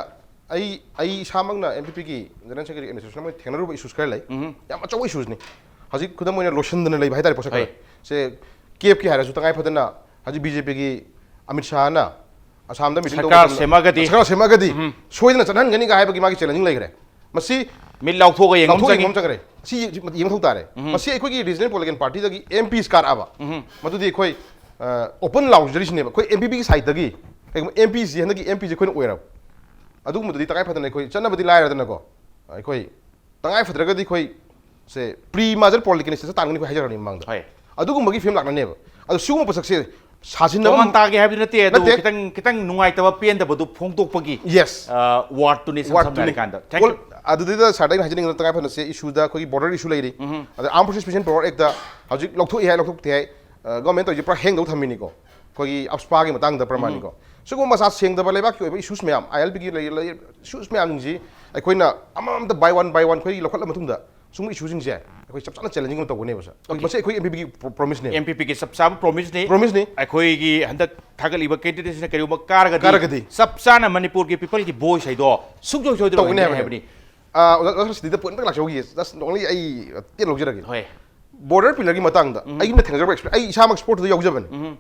ꯑꯩ, ꯑꯩ ꯏꯁꯥꯃꯛꯅ ꯑꯦꯝ ꯄꯤ ꯄꯤꯒꯤ ꯖꯦꯅꯔꯦꯜ ꯁꯦꯀ꯭ꯔꯦꯇꯔꯤ ꯑꯦꯗꯃꯤꯅꯤꯁꯇ꯭ꯔꯦꯁꯟ ꯑꯃ ꯊꯦꯡꯅꯔꯨꯕ ꯏꯁꯨꯁ ꯈꯔ ꯂꯩ꯫ ꯎꯝ꯫ ꯌꯥꯝ ꯑꯆꯧꯕ ꯏꯁꯨꯁꯅꯤ꯫ ꯍꯧꯖꯤꯛ ꯈꯨꯗꯝ ꯑꯣꯏꯅ ꯂꯣꯏꯁꯤꯟꯗꯅ ꯂꯩꯕ ꯍꯥꯏꯇꯥꯔꯦ ꯄꯣꯠꯁꯛ ꯈꯔ꯫ ꯍꯣꯏ꯫ ꯁꯦ ꯀꯦꯞꯀꯤ ꯍꯥꯏꯔꯁꯨ ꯇꯉꯥꯏ ꯐꯗꯅ ꯍꯧꯖꯤꯛ ꯕꯤ ꯖꯦ ꯄꯤꯒꯤ ꯑꯃꯤꯠ ꯁꯥꯍꯅ ꯑꯁꯥꯝꯗ ꯃꯤꯇꯤꯡ ꯇꯧꯕ ꯁꯔꯀꯥꯔ ꯃꯇꯝꯗ ꯁꯦꯝꯃꯛꯑꯒꯗꯤ? ꯁꯔꯀꯥꯔ ꯁꯦꯝꯃꯛꯑꯒꯗꯤ ꯎꯝ꯫ ꯁꯣꯏꯗꯅ ꯆꯠꯍꯟꯒꯅꯤꯒ ꯍꯥꯏꯕꯒꯤ ꯃꯥꯒꯤ ꯆꯦꯂꯦꯟꯖꯤꯡ ꯂꯩꯈ꯭ꯔꯦ꯫ ꯃꯁꯤ ꯃꯤꯠ ꯂꯥꯎꯊꯣꯛꯑꯒ ꯌꯦꯡꯕ ꯑꯃ ꯂꯥꯎꯊꯣꯛꯑꯒ ꯆꯪꯉꯤ꯫ ꯌꯦꯡꯕ ꯑꯃ ꯆꯪꯈ꯭ꯔꯦ꯫ ꯁꯤ ꯌꯦꯡꯕ ꯃꯊꯧ ꯇꯥꯔꯦ꯫ ꯎꯝ꯫ ꯃꯁꯤ ꯑꯩꯈꯣꯏꯒꯤ ꯔꯤꯖꯅꯦꯜ ꯄꯣꯂꯤꯇꯤꯀꯦꯜ ꯄꯥꯔꯇꯤꯗꯒꯤ ꯑꯦꯝ ꯄꯤꯁ ꯀꯥꯔꯛꯑꯕ꯫ ꯎꯝ꯫ ꯃꯗꯨꯗꯤ ꯑꯩꯈꯣꯏ, ꯑ, ꯑꯣꯄꯟ ꯂꯥꯎꯖꯔꯤꯁꯤꯅꯦꯕ꯫ ꯑꯩꯈꯣꯏ ꯑꯦꯝ ꯄꯤ ꯄꯤꯒꯤ ꯁꯥꯏꯠꯇꯒꯤ ꯀꯩꯒꯨꯝꯕ ꯑꯦꯝ ꯄꯤꯁꯤ ꯍꯟꯗꯛꯀꯤ ꯑꯦꯝ ꯄꯤꯁꯤ ꯑꯩꯈꯣꯏꯅ ꯑꯣꯏꯔꯕ꯫ ꯑꯗꯨꯒꯨꯝꯕꯗꯨꯗꯤ ꯇꯉꯥꯏ ꯐꯗꯅ ꯑꯩꯈꯣꯏ ꯆꯠꯅꯕꯗꯤ ꯂꯥꯏꯔꯗꯅꯀꯣ꯫ ꯑꯩꯈꯣꯏ ꯇꯉꯥꯏ ꯐꯗ꯭ꯔꯒꯗꯤ ꯑꯩꯈꯣꯏ ꯁꯦ ꯄ꯭ꯔꯤ ꯃꯥꯖꯔ ꯄꯣꯂꯤꯇꯤꯀꯦꯜ ꯁ꯭ꯇꯦꯇꯁ ꯇꯥꯟꯒꯅꯤ ꯑꯩꯈꯣꯏ ꯍꯥꯏꯖꯔꯕꯅꯤ ꯃꯃꯥꯡꯗ꯫ ꯍꯣꯏ꯫ ꯑꯗꯨꯒꯨꯝꯕꯒꯤ ꯐꯤꯕꯝ ꯂꯥꯛꯅꯅꯦꯕ꯫ ꯑꯗꯣ ꯁꯤꯒꯨꯝꯕ ꯄꯣꯠꯁꯛꯁꯦ ꯁꯥꯖꯤꯟꯅꯕ ꯇꯣꯉꯥꯟ ꯇꯥꯒꯦ ꯍꯥꯏꯕꯗꯤ ꯅꯠꯇꯦ, ꯑꯗꯨꯕꯨ ꯅꯠꯇꯦ꯫ ꯈꯤꯇꯪ, ꯈꯤꯇꯪ ꯅꯨꯡꯉꯥꯏꯇꯕ, ꯄꯦꯟꯗꯕꯗꯨ ꯐꯣꯡꯗꯣꯛꯄꯒꯤ, Yes꯫ ꯑ, ꯋꯥꯔꯗꯇꯨꯅꯤ ꯏꯁꯝ ꯁꯝꯅ ꯋꯥꯔꯗꯇꯨꯅꯤ꯫ ꯍꯥꯏꯔꯀꯥꯟꯗ꯫ Thank you꯫ Well, ꯑꯗꯨꯗꯩꯗ ꯁꯥꯔꯗ ꯑꯩꯅ ꯍꯥꯏꯖꯅꯤꯡꯉꯤꯕ ꯇꯉꯥꯏ ꯐꯗꯅ ꯁꯦ ꯏꯁꯨꯗ ꯑꯩꯈꯣꯏꯒꯤ ꯕꯣꯔꯗꯔ ꯏꯁꯨ ꯂꯩꯔꯤ꯫ ꯎꯝ꯫ ꯑꯗ Armed Forces Special Power Act ꯍꯧꯖꯤꯛ ꯂꯧꯊꯣꯛꯏ ꯍꯥꯏ, ꯂꯧꯊꯣꯛꯇꯦ ꯍꯥꯏ, ꯒꯣꯔꯃꯦꯟ ꯇꯧꯔꯤꯁꯦ ꯄꯨꯔꯥ ꯍꯦꯡꯗꯧ ꯊꯝꯃꯤꯅꯤꯀꯣ, ꯑꯩꯈꯣꯏꯒꯤ ꯑꯞꯁꯄꯥꯒꯤ ꯃꯇꯥꯡꯗ ꯄ꯭ꯔꯃꯥꯟꯅꯤꯀꯣ꯫ ꯁꯤꯒꯨꯝꯕ ꯃꯁꯥ ꯁꯦꯡꯗꯕ ꯂꯩꯕꯥꯛꯀꯤ ꯑꯣꯏꯕ ꯏꯁꯨꯁ ꯃꯌꯥꯝ, ꯑꯥꯏ ꯑꯦꯜ ꯄꯤꯒꯤ ꯂꯩ, ꯂꯩ ꯏꯁꯨꯁ ꯃꯌꯥꯝꯁꯤ ꯑꯩꯈꯣꯏꯅ ꯑꯃꯃꯝꯇ ꯕꯥꯏ ꯋꯥꯟ ꯕꯥꯏ ꯋꯥꯟ ꯑꯩꯈꯣꯏ ꯂꯧꯈꯠꯂ ꯃꯇꯨꯡꯗ ꯁꯤꯒꯨꯝꯕ ꯏꯁꯨꯁꯤꯡꯁꯦ ꯑꯩꯈꯣꯏ ꯆꯞ ꯆꯥꯅ ꯆꯦꯂꯦꯟꯖꯤꯡ ꯑꯃ ꯇꯧꯒꯅꯦꯕ ꯁꯥꯔ꯫ ꯑꯩꯈꯣꯏ Okay. ꯃꯁꯤ ꯑꯩꯈꯣꯏ ꯑꯦꯝ ꯄꯤ ꯄꯤꯒꯤ ꯄ꯭ꯔꯣꯃꯤꯁꯅꯦ꯫ ꯑꯦꯝ ꯄꯤ ꯄꯤꯒꯤ ꯆꯞ ꯆꯥꯕ ꯄ꯭ꯔꯣꯃꯤꯁꯅꯤ꯫ ꯄ꯭ꯔꯣꯃꯤꯁꯅꯤ꯫ ꯑꯩꯈꯣꯏꯒꯤ ꯍꯟꯗꯛ ꯊꯥꯒꯠꯂꯤꯕ ꯀꯦꯟꯗꯤꯗꯦꯠꯁꯤꯅ ꯀꯔꯤꯒꯨꯝꯕ ꯀꯥꯔꯒꯗꯤ, ꯀꯥꯔꯒꯗꯤ꯫ ꯆꯞ ꯆꯥꯅ ꯃꯅꯤꯄꯨꯔꯒꯤ ꯄꯤꯄꯜꯒꯤ ꯚꯣꯏꯁ ꯍꯥꯏꯗꯣ ꯁꯨꯡꯁꯣꯏ ꯁꯣꯏꯗꯅ ꯇꯧꯒꯅꯤ ꯑꯣꯏꯒꯅꯤ ꯍꯥꯏꯕꯅꯤ꯫ ꯍꯥꯏꯕꯅꯤ꯫ ꯑꯥ, ꯑꯣꯖꯥ, ꯑꯣꯖꯥ ꯁꯤꯗ ꯄꯣꯏꯟꯠ ꯑꯃꯇꯪ ꯂꯥꯛꯆꯍꯧꯈꯤꯒꯦ, just only ꯑꯩ ꯇꯦꯟ ꯂꯧꯖꯔꯒꯦ꯫ ꯍꯣꯏ꯫ ꯕꯣꯔꯗꯔ ꯄꯤꯂꯔꯒꯤ ꯃꯇꯥꯡꯗ ꯎꯝ꯫ ꯑꯩꯅ ꯊꯦꯡꯅꯖꯔꯛꯄ ꯑꯦꯛꯁꯄꯤꯔꯦꯟꯁ, ꯑꯩ ꯏꯁꯥꯃꯛ ꯁ꯭ꯄꯣꯔꯠꯇꯨꯗ ꯌꯥꯎꯖꯕꯅꯤ꯫ ꯎꯝ꯫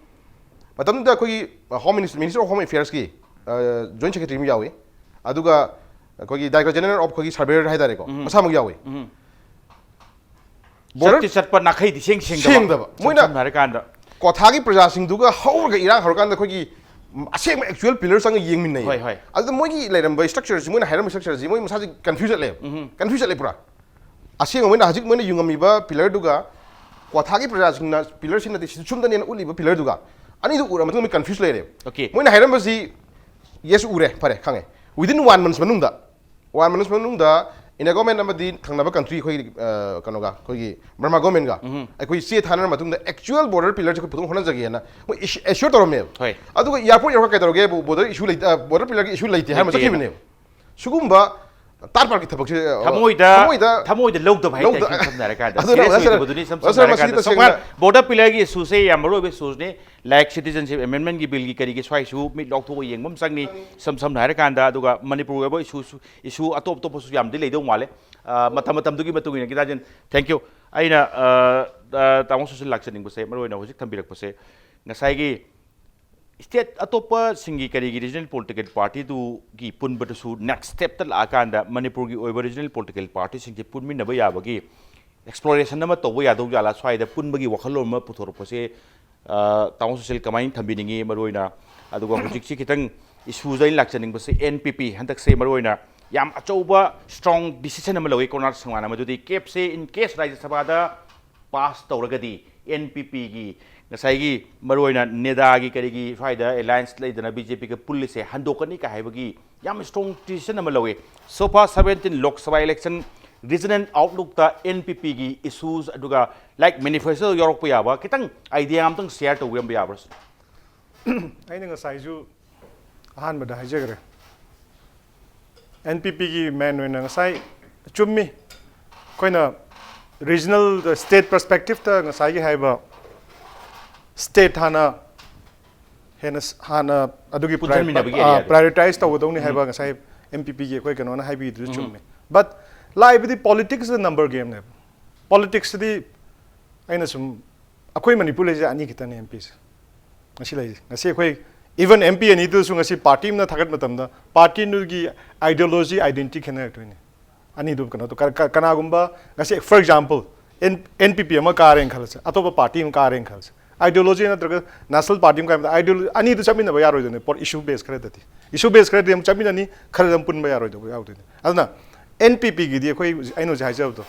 ꯃꯇꯝꯗꯨꯗ ꯑꯩꯈꯣꯏꯒꯤ home minister, minister of home ꯑꯦꯐꯤꯌꯔꯁꯀꯤ ꯖꯣꯏꯟ ꯁꯦꯀ꯭ꯔꯦꯇꯔꯤ ꯑꯃ ꯌꯥꯎꯏ, ꯑꯗꯨꯒ ꯑꯩꯈꯣꯏꯒꯤ ꯗꯥꯏꯔꯦꯛꯇꯔ ꯖꯦꯅꯔꯦꯜ ꯑꯣꯐ ꯑꯩꯈꯣꯏꯒꯤ ꯁꯔꯚꯦꯌꯔ ꯍꯥꯏ ꯇꯥꯔꯦꯀꯣ, ꯎꯝ꯫ ꯃꯁꯥꯃꯛ ꯌꯥꯎꯏ꯫ ꯎꯝ꯫ ꯕꯣꯔꯗꯔ ꯆꯠꯇꯤ ꯆꯠꯄ, ꯅꯥꯈꯩꯗꯤ ꯁꯦꯡ ꯁꯦꯡꯗꯕ꯫ ꯁꯦꯡꯗꯕ꯫ ꯏꯁꯝ ꯃꯣꯏꯅ ꯁꯝꯅ ꯍꯥꯏꯔꯀꯥꯟꯗ ꯀ꯭ꯋꯥꯊꯥꯒꯤ ꯄ꯭ꯔꯖꯥꯁꯤꯡꯗꯨꯒ ꯍꯧꯔꯒ ꯏꯔꯥꯡ ꯍꯧꯔꯀꯥꯟꯗ ꯑꯩꯈꯣꯏꯒꯤ ꯑꯁꯦꯡꯕ ꯑꯦꯛꯆꯨꯋꯦꯜ ꯄꯤꯂꯔ ꯆꯪꯉ ꯌꯦꯡꯃꯤꯟꯅꯩ꯫ ꯍꯣꯏ, ꯍꯣꯏ꯫ ꯑꯗꯨꯗ ꯃꯣꯏꯒꯤ ꯂꯩꯔꯝꯕ ꯁ꯭ꯇ꯭ꯔꯛꯆꯔꯁꯤ, ꯃꯣꯏꯅ ꯍꯥꯏꯔꯝꯕ ꯁ꯭ꯇ꯭ꯔꯛꯆꯔꯁꯤ ꯃꯣꯏ ꯃꯁꯥꯁꯤ ꯀꯟꯐ꯭ꯌꯨꯖ ꯆꯠꯂꯦꯕ꯫ ꯎꯝ꯫ ꯀꯟꯐ꯭ꯌꯨꯖ ꯆꯠꯂꯦ ꯄꯨꯔꯥ꯫ ꯑꯁꯦꯡꯕ ꯃꯣꯏꯅ ꯍꯧꯖꯤꯛ ꯃꯣꯏꯅ ꯌꯨꯡꯉꯝꯃꯤꯕ ꯄꯤꯂꯔꯗꯨꯒ ꯀ꯭ꯋꯥꯊꯥꯒꯤ ꯄ꯭ꯔꯖꯥꯁꯤꯡꯅ ꯄꯤꯂꯔꯁꯤ ꯅꯠꯇꯦ, ꯁꯤ ꯆꯨꯝꯗꯅꯦꯅ ꯎꯠꯂꯤꯕ ꯄꯤꯂꯔꯗꯨꯒ ꯑꯅꯤꯗꯨ ꯎꯔ ꯃꯇꯨꯡꯗ ꯃꯣꯏ ꯀꯟꯐ꯭ꯌꯨꯖ ꯂꯩꯔꯦꯕ꯫ Okay. ꯃꯣꯏꯅ ꯍꯥꯏꯔꯝꯕꯁꯤ ꯌꯦꯁ ꯎꯔꯦ, ꯐꯔꯦ, ꯈꯪꯉꯦ꯫ Within one month ꯃꯅꯨꯡꯗ, ꯋꯥꯟ ꯃꯟꯁ ꯃꯅꯨꯡꯗ ꯏꯟꯗꯤꯌꯥ ꯒꯣꯔꯃꯦꯟ ꯑꯃꯗꯤ ꯊꯪꯅꯕ ꯀꯟꯇ꯭ꯔꯤ ꯑꯩꯈꯣꯏꯒꯤ, ꯑ, ꯀꯩꯅꯣꯒ, ꯑꯩꯈꯣꯏꯒꯤ ꯕꯔꯃꯥ ꯒꯣꯔꯃꯦꯟꯒ ꯎꯝ꯫ ꯑꯩꯈꯣꯏ ꯆꯦ ꯊꯥꯅꯔ ꯃꯇꯨꯡꯗ ꯑꯦꯛꯆꯨꯋꯦꯜ ꯕꯣꯔꯗꯔ ꯄꯤꯂꯔꯁꯦ ꯑꯩꯈꯣꯏ ꯄꯨꯊꯣꯛ ꯍꯣꯠꯅꯖꯒꯦꯅ ꯃꯣꯏ ꯑꯦꯁ꯭ꯌꯣꯔ ꯇꯧꯔꯝꯃꯦꯕ꯫ ꯍꯣꯏ꯫ ꯑꯗꯨꯒ ꯑꯦꯌꯥꯔꯄꯣꯔꯠ ꯌꯧꯔꯒ ꯀꯩꯗꯧꯔꯒꯦꯕꯨ, ꯕꯣꯔꯗꯔ ꯏꯁꯨ ꯂꯩꯇ-, ꯑ, ꯕꯣꯔꯗꯔ ꯄꯤꯂꯔꯒꯤ ꯏꯁꯨ ꯂꯩꯇꯦ ꯍꯥꯏꯔ ꯂꯩꯇꯦꯅ꯫ ꯆꯠꯈꯤꯕꯅꯦꯕ꯫ ꯁꯤꯒꯨꯝꯕ ꯇꯥꯔ ꯄꯥꯔꯀꯤ ꯊꯕꯛꯁꯦ, ꯑ, ꯊꯃꯣꯏꯗ, ꯊꯃꯣꯏꯗ ꯊꯃꯣꯏꯗ ꯂꯧꯗꯕ ꯍꯥꯏꯇꯥꯔꯦ, ꯂꯧꯗ-, ꯏꯁꯝ ꯁꯝꯅ ꯍꯥꯏꯔꯀꯥꯟꯗ꯫ ꯑꯗꯨꯅ ꯁꯤꯔꯤꯌꯁ ꯃꯁꯤ ꯑꯣꯏꯗꯕꯗꯨꯅꯤ, ꯏꯁꯝ ꯃꯁꯤ ꯁꯝꯅ ꯍꯥꯏꯔꯀꯥꯟꯗ꯫ ꯃꯁꯤꯗꯤ ꯁꯣꯝꯅ ꯇꯁꯦꯡꯅ ꯕꯣꯔꯗꯔ ꯄꯤꯂꯔꯒꯤ ꯏꯁꯨꯁꯦ ꯌꯥꯝ ꯃꯔꯨ ꯑꯣꯏꯕ ꯏꯁꯨꯁꯅꯤ꯫ ꯂꯥꯏꯛ ꯁꯤꯇꯤꯖꯟꯁꯤꯞ ꯑꯦꯃꯦꯟꯃꯦꯟꯒꯤ ꯕꯤꯜꯒꯤ ꯀꯔꯤꯒꯤ ꯁ꯭ꯋꯥꯏꯁꯨ ꯃꯤꯠ ꯂꯥꯎꯊꯣꯛꯑꯒ ꯌꯦꯡꯕ ꯑꯃ ꯆꯪꯅꯤ, ꯏꯁꯝ ꯁꯝꯅ ꯍꯥꯏꯔꯀꯥꯟꯗ꯫ ꯑꯗꯨꯒ ꯃꯅꯤꯄꯨꯔꯒꯤ ꯑꯣꯏꯕ ꯏꯁꯨꯁꯨ, ꯏꯁꯨ ꯑꯇꯣꯞ ꯑꯇꯣꯞꯄꯁꯨ ꯌꯥꯝꯗꯤ ꯂꯩꯗꯧ ꯃꯥꯜꯂꯦ꯫ ꯑ, ꯃꯇꯝ ꯃꯇꯝꯗꯨꯒꯤ ꯃꯇꯨꯡ ꯏꯟꯅ ꯒꯤꯇꯥꯖꯤꯟ, thank you꯫ ꯑꯩꯅ, ꯑ, ꯑ, ꯇꯥꯃꯣ ꯁꯨꯁꯤꯜ ꯂꯥꯛꯆꯅꯤꯡꯕꯁꯦ, ꯃꯔꯨꯑꯣꯏꯅ ꯍꯧꯖꯤꯛ ꯊꯝꯕꯤꯔꯛꯄꯁꯦ, ꯉꯁꯥꯏꯒꯤ ꯁ꯭ꯇꯦꯠ ꯑꯇꯣꯞꯄꯁꯤꯡꯒꯤ ꯀꯔꯤꯒꯤ ꯔꯤꯖꯅꯦꯜ ꯄꯣꯂꯤꯇꯤꯀꯦꯜ ꯄꯥꯔꯇꯤꯗꯨꯒꯤ ꯄꯨꯟꯕꯗꯨꯁꯨ ꯅꯦꯛꯁ ꯁ꯭ꯇꯦꯞꯇ ꯂꯥꯛꯑꯀꯥꯟꯗ ꯃꯅꯤꯄꯨꯔꯒꯤ ꯑꯣꯏꯕ ꯔꯤꯖꯅꯦꯜ ꯄꯣꯂꯤꯇꯤꯀꯦꯜ ꯄꯥꯔꯇꯤꯁꯤꯡꯁꯦ ꯄꯨꯟꯃꯤꯟꯅꯕ ꯌꯥꯕꯒꯤ ꯑꯦꯛꯁꯄ꯭ꯂꯣꯔꯦꯁꯟ ꯑꯃ ꯇꯧꯕ ꯌꯥꯗꯧ ꯖꯥꯠꯂꯥ? ꯁ꯭ꯋꯥꯏꯗ ꯄꯨꯟꯕꯒꯤ ꯋꯥꯈꯜꯂꯣꯟ ꯑꯃ ꯄꯨꯊꯣꯔꯛꯄꯁꯦ, ꯑ, ꯇꯥꯃꯣ ꯁꯨꯁꯤꯜ ꯀꯃꯥꯏꯅ ꯊꯝꯕꯤꯅꯤꯡꯉꯤ? ꯃꯔꯨꯑꯣꯏꯅ, ꯑꯗꯨꯒ ꯍꯧꯖꯤꯛꯁꯤ ꯈꯤꯇꯪ ꯏꯁꯨꯗ ꯑꯩꯅ ꯂꯥꯛꯆꯅꯤꯡꯕꯁꯦ, ꯑꯦꯟ ꯄꯤ ꯄꯤ ꯍꯟꯗꯛꯁꯦ ꯃꯔꯨꯑꯣꯏꯅ ꯌꯥꯝ ꯑꯆꯧꯕ ꯁ꯭ꯇ꯭ꯔꯣꯡ ꯗꯤꯁꯤꯖꯟ ꯑꯃ ꯂꯧꯋꯤ ꯀꯣꯔꯅꯥꯠ ꯁꯪꯉꯥꯟ, ꯃꯗꯨꯗꯤ ꯀꯦꯞꯁꯦ ꯏꯟ ꯀꯦꯁ ꯔꯥꯖ꯭ꯌ ꯁꯚꯥꯗ ꯄꯥꯁ ꯇꯧꯔꯒꯗꯤ ꯑꯦꯟ ꯄꯤ ꯄꯤꯒꯤ ꯉꯁꯥꯏꯒꯤ ꯃꯔꯨꯑꯣꯏꯅ ꯅꯦꯗꯥꯒꯤ ꯀꯔꯤꯒꯤ ꯁ꯭ꯋꯥꯏꯗ ꯑꯦꯂꯥꯏꯟꯁ ꯂꯩꯗꯅ ꯕꯤ ꯖꯦ ꯄꯤꯒ ꯄꯨꯜꯂꯤꯁꯦ ꯍꯟꯗꯣꯛꯀꯅꯤ ꯀꯥꯏ ꯍꯥꯏꯕꯒꯤ ꯌꯥꯝ ꯁ꯭ꯇ꯭ꯔꯣꯡ ꯗꯤꯁꯤꯖꯟ ꯑꯃ ꯂꯧꯋꯤ꯫ So far seventeen Lok Sabha election Regional outlookꯇ N P Pꯒꯤ issues ꯑꯗꯨꯒ like manifestoꯗ ꯌꯥꯎꯔꯛꯄ ꯌꯥꯕ ꯈꯤꯇꯪ idea ꯑꯝꯇꯪ share ꯇꯧꯕꯤꯔꯝꯕ ꯌꯥꯕ꯭ꯔꯥ? ꯑꯩꯅ ꯉꯁꯥꯏꯁꯨ ꯑꯍꯥꯟꯕꯗ ꯍꯥꯏꯖꯈ꯭ꯔꯦ꯫ N P Pꯒꯤ main ꯑꯣꯏꯅ ꯉꯁꯥꯏ ꯆꯨꯝꯃꯤ, ꯑꯩꯈꯣꯏꯅ regional state perspectiveꯇ ꯉꯁꯥꯏꯒꯤ ꯍꯥꯏꯕ state ꯍꯥꯟꯅ ꯍꯦꯟꯅ ꯍꯥꯟꯅ ꯑꯗꯨꯒꯤ ꯄꯨꯟꯁꯤꯟꯃꯤꯟꯅꯕꯒꯤ ꯑꯥ, areaꯗꯣ꯫ Prioritize ꯇꯧꯒꯗꯧꯅꯤ ꯍꯥꯏꯕ ꯉꯁꯥꯏ N P Pꯒꯤ ꯑꯩꯈꯣꯏ ꯀꯩꯅꯣꯅ ꯍꯥꯏꯕꯤꯗꯨꯁꯨ ꯆꯨꯝꯃꯤ꯫ But ꯂꯥꯛꯏꯕꯗꯤ politics is a number gameꯅꯦꯕ꯫ Politicsꯇꯗꯤ ꯑꯩꯅ ꯁꯨꯝ, ꯑꯩꯈꯣꯏ ꯃꯅꯤꯄꯨꯔ ꯂꯩꯁꯦ ꯑꯅꯤ ꯈꯛꯇꯅꯦ M Pꯁꯦ ꯉꯁꯤ ꯂꯩꯔꯤꯁꯦ꯫ ꯉꯁꯤ ꯑꯩꯈꯣꯏ even M P ꯑꯅꯤꯗꯨꯁꯨ ꯉꯁꯤ party ꯑꯃꯅ ꯊꯥꯒꯠ ꯃꯇꯝꯗ partyꯗꯨꯒꯤ ideology, identity ꯈꯦꯠꯅꯔꯛꯇꯣꯏꯅꯦ꯫ ꯑꯅꯤꯗꯨ ꯀꯩꯅꯣ ꯇꯧ-, ꯀ-, ꯀ-, ꯀꯅꯥꯒꯨꯝꯕ ꯉꯁꯤ for example N P P ꯑꯃ ꯀꯥꯔꯦꯅ ꯈꯜꯂꯁꯦ, ꯑꯇꯣꯞꯄ party ꯑꯃ ꯀꯥꯔꯦꯅ ꯈꯜꯂꯁꯦ, ideology ꯅꯠꯇ꯭ꯔꯒ national party ꯑꯃ ꯀꯥꯏꯕꯗ ideology ꯑꯅꯤꯗꯨ ꯆꯠꯃꯤꯟꯅꯕ ꯌꯥꯔꯣꯏꯗꯣꯏꯅꯦ꯫ ꯄꯣꯠ issue base ꯈꯔꯗꯗꯤ, issue base ꯈꯔꯗꯤ ꯑꯃꯨꯛ ꯆꯠꯃꯤꯟꯅꯅꯤ, ꯈꯔꯗꯤ ꯑꯃꯨꯛ ꯄꯨꯟꯕ ꯌꯥꯔꯣꯏꯗꯧꯕ ꯌꯥꯎꯗꯣꯏꯅꯦ꯫ ꯑꯗꯨꯅ N P Pꯒꯤꯗꯤ ꯑꯩꯈꯣꯏ ꯍꯧꯖꯤꯛ, ꯑꯩꯅ ꯍꯧꯖꯤꯛ ꯍꯥꯏꯖꯕꯗꯣ,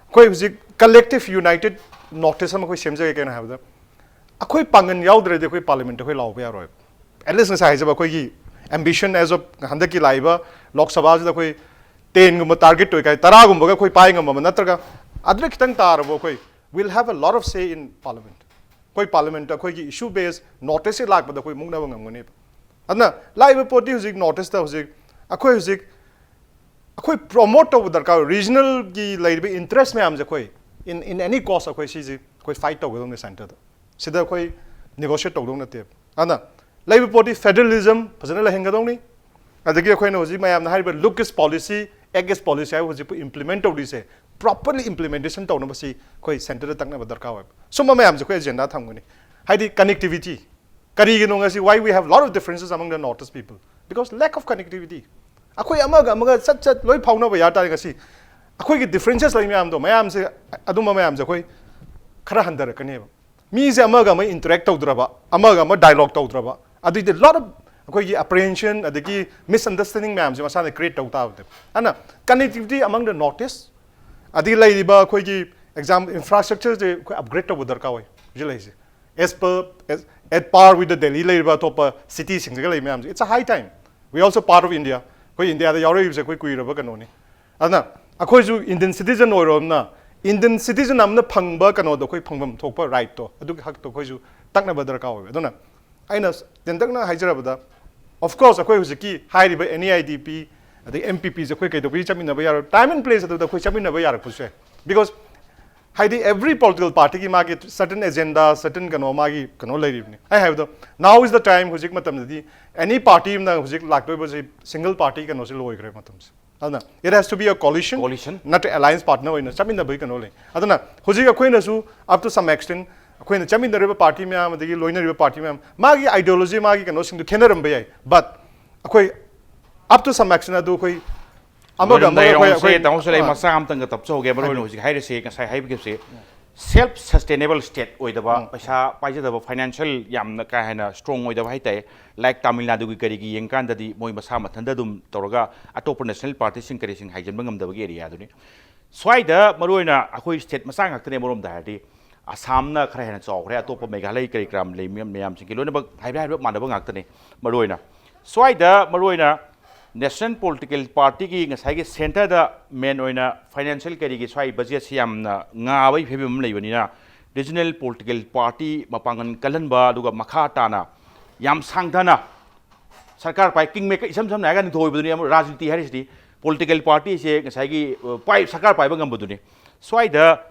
ꯑꯩꯈꯣꯏ ꯍꯧꯖꯤꯛ collective united North East ꯑꯃ ꯑꯩꯈꯣꯏ ꯁꯦꯝꯖꯒꯦ꯫ ꯀꯩꯅꯣ ꯍꯥꯏꯕꯗ ꯑꯩꯈꯣꯏ ꯄꯥꯡꯒꯜ ꯌꯥꯎꯗ꯭ꯔꯗꯤ ꯑꯩꯈꯣꯏ parliamentꯇ ꯑꯩꯈꯣꯏ ꯂꯥꯎꯕ ꯌꯥꯔꯣꯏꯕ꯫ At least ꯉꯁꯥꯏ ꯍꯥꯏꯖꯕ ꯑꯩꯈꯣꯏꯒꯤ ambition as of ꯍꯟꯗꯛꯀꯤ ꯂꯥꯛꯏꯕ ꯂꯣꯛ ꯁꯚꯥꯁꯤꯗ ꯑꯩꯈꯣꯏ tenꯒꯨꯝꯕ target ꯇꯧꯏ ꯀꯥꯏ, ꯇꯔꯥꯒꯨꯝꯕꯒ ꯑꯩꯈꯣꯏ ꯄꯥꯏ ꯉꯝꯃꯕ ꯅꯠꯇ꯭ꯔꯒ ꯑꯗꯨꯗ ꯈꯤꯇꯪ ꯇꯥꯔꯕ ꯑꯩꯈꯣꯏ will have a lot of say in parliament꯫ ꯑꯩꯈꯣꯏ parliamentꯇ ꯑꯩꯈꯣꯏꯒꯤ issue base North East ꯂꯥꯛꯄꯗ ꯑꯩꯈꯣꯏ ꯃꯨꯛꯅꯕ ꯉꯝꯒꯅꯦꯕ꯫ ꯑꯗꯨꯅ ꯂꯥꯛꯏꯕ ꯄꯣꯠꯇꯤ ꯍꯧꯖꯤꯛ North Eastꯇ ꯍꯧꯖꯤꯛ ꯑꯩꯈꯣꯏ ꯍꯧꯖꯤꯛ ꯑꯩꯈꯣꯏ promote ꯇꯧꯕ ꯗꯔꯀꯥꯔ ꯑꯣꯏ꯫ Regionalꯒꯤ ꯂꯩꯔꯤꯕ interest ꯃꯌꯥꯝꯁꯦ ꯑꯩꯈꯣꯏ in, in any cost ꯑꯩꯈꯣꯏ ꯁꯤꯁꯦ ꯑꯩꯈꯣꯏ fight ꯇꯧꯒꯗꯧꯅꯦ centreꯗ꯫ ꯁꯤꯗ ꯑꯩꯈꯣꯏ negotiate ꯇꯧꯗꯧ ꯅꯠꯇꯦꯕ꯫ ꯑꯗꯨꯅ ꯂꯩꯕ ꯄꯣꯠꯇꯤ federalism ꯐꯖꯅ ꯂꯩꯍꯟꯒꯗꯧꯅꯤ꯫ ꯑꯗꯒꯤ ꯑꯩꯈꯣꯏꯅ ꯍꯧꯖꯤꯛ ꯃꯌꯥꯝꯅ ꯍꯥꯏꯔꯤꯕ look is policy, act is policy ꯍꯥꯏꯕ ꯍꯧꯖꯤꯛꯄꯨ implement ꯇꯧꯔꯤꯁꯦ properly implementation ꯇꯧꯅꯕꯁꯤ ꯑꯩꯈꯣꯏ centreꯗ ꯇꯛꯅꯕ ꯗꯔꯀꯥꯔ ꯑꯣꯏꯕ꯫ ꯁꯨꯝꯕ ꯃꯌꯥꯝꯁꯦ ꯑꯩꯈꯣꯏ agenda ꯊꯝꯒꯅꯤ꯫ ꯍꯥꯏꯗꯤ connectivity, ꯀꯔꯤꯒꯤꯅꯣ ꯉꯁꯤ why we have lot of differences among the North East people? Because lack of connectivity꯫ ꯑꯩꯈꯣꯏ ꯑꯃꯒ ꯑꯃꯒ ꯆꯠ ꯆꯠ ꯂꯣꯏ ꯐꯥꯎꯅꯕ ꯌꯥ ꯇꯥꯔꯦ꯫ ꯉꯁꯤ ꯑꯩꯈꯣꯏꯒꯤ differences ꯂꯩ ꯃꯌꯥꯝꯗꯣ, ꯃꯌꯥꯝꯁꯦ, ꯑꯗꯨꯝꯕ ꯃꯌꯥꯝꯁꯦ ꯑꯩꯈꯣꯏ ꯈꯔ ꯍꯟꯊꯔꯛꯀꯅꯦꯕ꯫ ꯃꯤꯁꯦ ꯑꯃꯒ ꯑꯃ interact ꯇꯧꯗ꯭ꯔꯕ, ꯑꯃꯒ ꯑꯃ dialogue ꯇꯧꯗ꯭ꯔꯕ, ꯑꯗꯨꯏꯗꯤ lot of ꯑꯩꯈꯣꯏꯒꯤ apprehension ꯑꯗꯒꯤ misunderstanding ꯃꯌꯥꯝꯁꯦ ꯃꯁꯥꯅ create ꯇꯧ ꯇꯥꯕꯅꯦꯕ꯫ ꯑꯗꯨꯅ connectivity among the North East, ꯑꯗꯒꯤ ꯂꯩꯔꯤꯕ ꯑꯩꯈꯣꯏꯒꯤ exam infrastructureꯁꯦ ꯑꯩꯈꯣꯏ upgrade ꯇꯧꯕ ꯗꯔꯀꯥꯔ ꯑꯣꯏ ꯍꯧꯖꯤꯛ ꯂꯩꯔꯤꯁꯦ꯫ As per, as, at par with the Delhi ꯂꯩꯔꯤꯕ ꯑꯇꯣꯞꯄ cityꯁꯤꯡꯁꯤꯒ ꯂꯩ ꯃꯌꯥꯝꯁꯦ, it's a high time꯫ We also part of India꯫ ꯑꯩꯈꯣꯏ ꯏꯟꯗꯤꯌꯥꯗ ꯌꯥꯎꯔꯛꯏꯕꯁꯦ ꯑꯩꯈꯣꯏ ꯀꯨꯏꯔꯕ ꯀꯩꯅꯣꯅꯤ꯫ ꯑꯗꯨꯅ ꯑꯩꯈꯣꯏꯁꯨ ꯏꯟꯗꯤꯌꯟ ꯁꯤꯇꯤꯖꯟ ꯑꯣꯏꯔꯣꯝꯅ ꯏꯟꯗꯤꯌꯟ ꯁꯤꯇꯤꯖꯟ ꯑꯃꯅ ꯐꯪꯕ ꯀꯩꯅꯣꯗꯣ, ꯑꯩꯈꯣꯏ ꯐꯪꯐꯝ ꯊꯣꯛꯄ ꯔꯥꯏꯠꯇꯣ, ꯑꯗꯨꯒꯤ ꯍꯛꯇꯣ ꯑꯩꯈꯣꯏꯁꯨ ꯇꯛꯅꯕ ꯗꯔꯀꯥꯔ ꯑꯣꯏꯕ꯫ ꯑꯗꯨꯅ ꯑꯩꯅ ꯇꯦꯟꯇꯛꯅ ꯍꯥꯏꯖꯔꯕꯗ, of course, ꯑꯩꯈꯣꯏ ꯍꯧꯖꯤꯛꯀꯤ ꯍꯥꯏꯔꯤꯕ NEIDP ꯑꯗꯩ MPP ꯁꯦ ꯑꯩꯈꯣꯏ ꯀꯩꯗꯧꯕꯒꯤ ꯆꯠꯃꯤꯟꯅꯕ ꯌꯥꯔꯣꯏ? Time and place ꯑꯗꯨꯗ ꯑꯩꯈꯣꯏ ꯆꯠꯃꯤꯟꯅꯕ ꯌꯥꯔꯛꯄꯁꯨ ꯌꯥꯏ꯫ Because ꯍꯥꯏꯗꯤ every political party ꯒꯤ ꯃꯥꯒꯤ certain agenda, certain ꯀꯩꯅꯣ, ꯃꯥꯒꯤ ꯀꯩꯅꯣ ꯂꯩꯔꯤꯕꯅꯤ꯫ ꯑꯩ ꯍꯥꯏꯕꯗꯣ, now is the time, ꯍꯧꯖꯤꯛ ꯃꯇꯝꯗꯗꯤ any party ꯑꯃꯅ ꯍꯧꯖꯤꯛ ꯂꯥꯛꯇꯣꯏꯕꯁꯦ single party ꯀꯩꯅꯣꯁꯦ ꯂꯣꯏꯈ꯭ꯔꯦ ꯃꯇꯝꯁꯦ꯫ ꯑꯗꯨꯅ it has to be a coalition, Coalition. ꯅꯠꯇ꯭ꯔ alliance partner ꯑꯣꯏꯅ ꯆꯠꯃꯤꯟꯅꯕꯒꯤ ꯀꯩꯅꯣ ꯂꯩ꯫ ꯑꯗꯨꯅ ꯍꯧꯖꯤꯛ ꯑꯩꯈꯣꯏꯅꯁꯨ up to some extent ꯑꯩꯈꯣꯏꯅ ꯆꯠꯃꯤꯟꯅꯔꯤꯕ party ꯃꯌꯥꯝ ꯑꯗꯒꯤ ꯂꯣꯏꯅꯔꯤꯕ party ꯃꯌꯥꯝ ꯃꯥꯒꯤ ideology, ꯃꯥꯒꯤ ꯀꯩꯅꯣꯁꯤꯡꯗꯨ ꯈꯦꯠꯅꯔꯝꯕ ꯌꯥꯏ, but ꯑꯩꯈꯣꯏ up to some extent ꯑꯗꯨ ꯑꯩꯈꯣꯏ ꯑꯃꯒ ꯂꯣꯏꯔꯝꯗꯥꯏ ꯑꯃꯒ ꯑꯩꯈꯣꯏ ꯔꯥꯎꯟꯁꯦ ꯑꯩꯈꯣꯏ ꯇꯥꯃꯣ ꯁꯂꯥꯏ ꯑꯥ, ꯃꯆꯥ ꯑꯃꯇꯪꯒ ꯇꯞꯆꯍꯧꯒꯦ꯫ ꯃꯔꯨ ꯑꯣꯏꯅ ꯍꯥꯏꯕꯤꯌꯨ꯫ ꯍꯧꯖꯤꯛ ꯍꯥꯏꯔꯤꯁꯦ, ꯉꯁꯥꯏ ꯍꯥꯏꯕꯤꯈꯤꯕꯁꯦ, self sustainable state ꯑꯣꯏꯗꯕ, ꯄꯩꯁꯥ ꯄꯥꯏꯖꯗꯕ, financial ꯌꯥꯝꯅ ꯀꯥ ꯍꯦꯟꯅ strong ꯑꯣꯏꯗꯕ ꯍꯥꯏꯇꯥꯔꯦ꯫ Like ꯇꯥꯃꯤꯜ ꯅꯥꯗꯨꯒꯤ ꯀꯔꯤꯒꯤ ꯌꯦꯡꯀꯥꯟꯗꯗꯤ ꯃꯣꯏ ꯃꯁꯥ ꯃꯊꯟꯇ ꯑꯗꯨꯝ ꯇꯧꯔꯒ ꯑꯇꯣꯞꯄ national party ꯁꯤꯡ ꯀꯔꯤꯁꯤꯡ ꯍꯥꯏꯖꯤꯟꯕ ꯉꯝꯗꯕꯒꯤ area ꯗꯨꯅꯤ꯫ ꯁ꯭ꯋꯥꯏꯗ ꯃꯔꯨ ꯑꯣꯏꯅ ꯑꯩꯈꯣꯏ state ꯃꯆꯥ ꯉꯥꯛꯇꯅꯦ ꯑꯃꯔꯣꯝꯗ ꯍꯥꯏꯔꯗꯤ꯫ ꯑꯁꯥꯝꯅ ꯈꯔ ꯍꯦꯟꯅ ꯆꯥꯎꯈ꯭ꯔꯦ, ꯑꯇꯣꯞꯄ ꯃꯦꯘꯥꯂꯌ ꯀꯔꯤ ꯀꯔꯥ ꯂꯩ ꯃꯌꯥꯝ-, ꯃꯌꯥꯝꯁꯤꯡꯒꯤ ꯂꯣꯏꯅꯃꯛ ꯍꯥꯏꯐꯦꯠ ꯍꯥꯏꯐꯦꯠ ꯃꯥꯟꯅꯕ ꯉꯥꯛꯇꯅꯤ꯫ ꯃꯔꯨ ꯑꯣꯏꯅ ꯁ꯭ꯋꯥꯏꯗ ꯃꯔꯨ ꯑꯣꯏꯅ national political party ꯒꯤ ꯉꯁꯥꯏꯒꯤ centre ꯗ main ꯑꯣꯏꯅ financial ꯀꯔꯤꯒꯤ ꯁ꯭ꯋꯥꯏ budget ꯁꯤ ꯌꯥꯝꯅ ꯉꯥꯕꯒꯤ ꯐꯤꯕꯝ ꯑꯃ ꯂꯩꯕꯅꯤꯅ, regional political party ꯃꯄꯥꯡꯒꯜ ꯀꯜꯍꯟꯕ, ꯑꯗꯨꯒ ꯃꯈꯥ ꯇꯥꯅ ꯌꯥꯝ ꯁꯥꯡꯊꯅ ꯁꯔꯀꯥꯔ ꯄꯥꯏ, king maker, ꯏꯁꯝ ꯁꯝꯅ ꯍꯥꯏꯔꯒ ꯅꯤꯡꯊꯧ ꯑꯣꯏꯕꯗꯨꯅꯤ ꯑꯃ ꯔꯥꯖꯅꯤꯇꯤ ꯍꯥꯏꯔꯤꯁꯤꯗꯤ꯫ Political party ꯁꯦ ꯉꯁꯥꯏꯒꯤ, ꯑ, ꯄꯥꯏ-, ꯁꯔꯀꯥꯔ ꯄꯥꯏꯕ ꯉꯝꯕꯗꯨꯅꯤ꯫ ꯁ꯭ꯋꯥꯏꯗ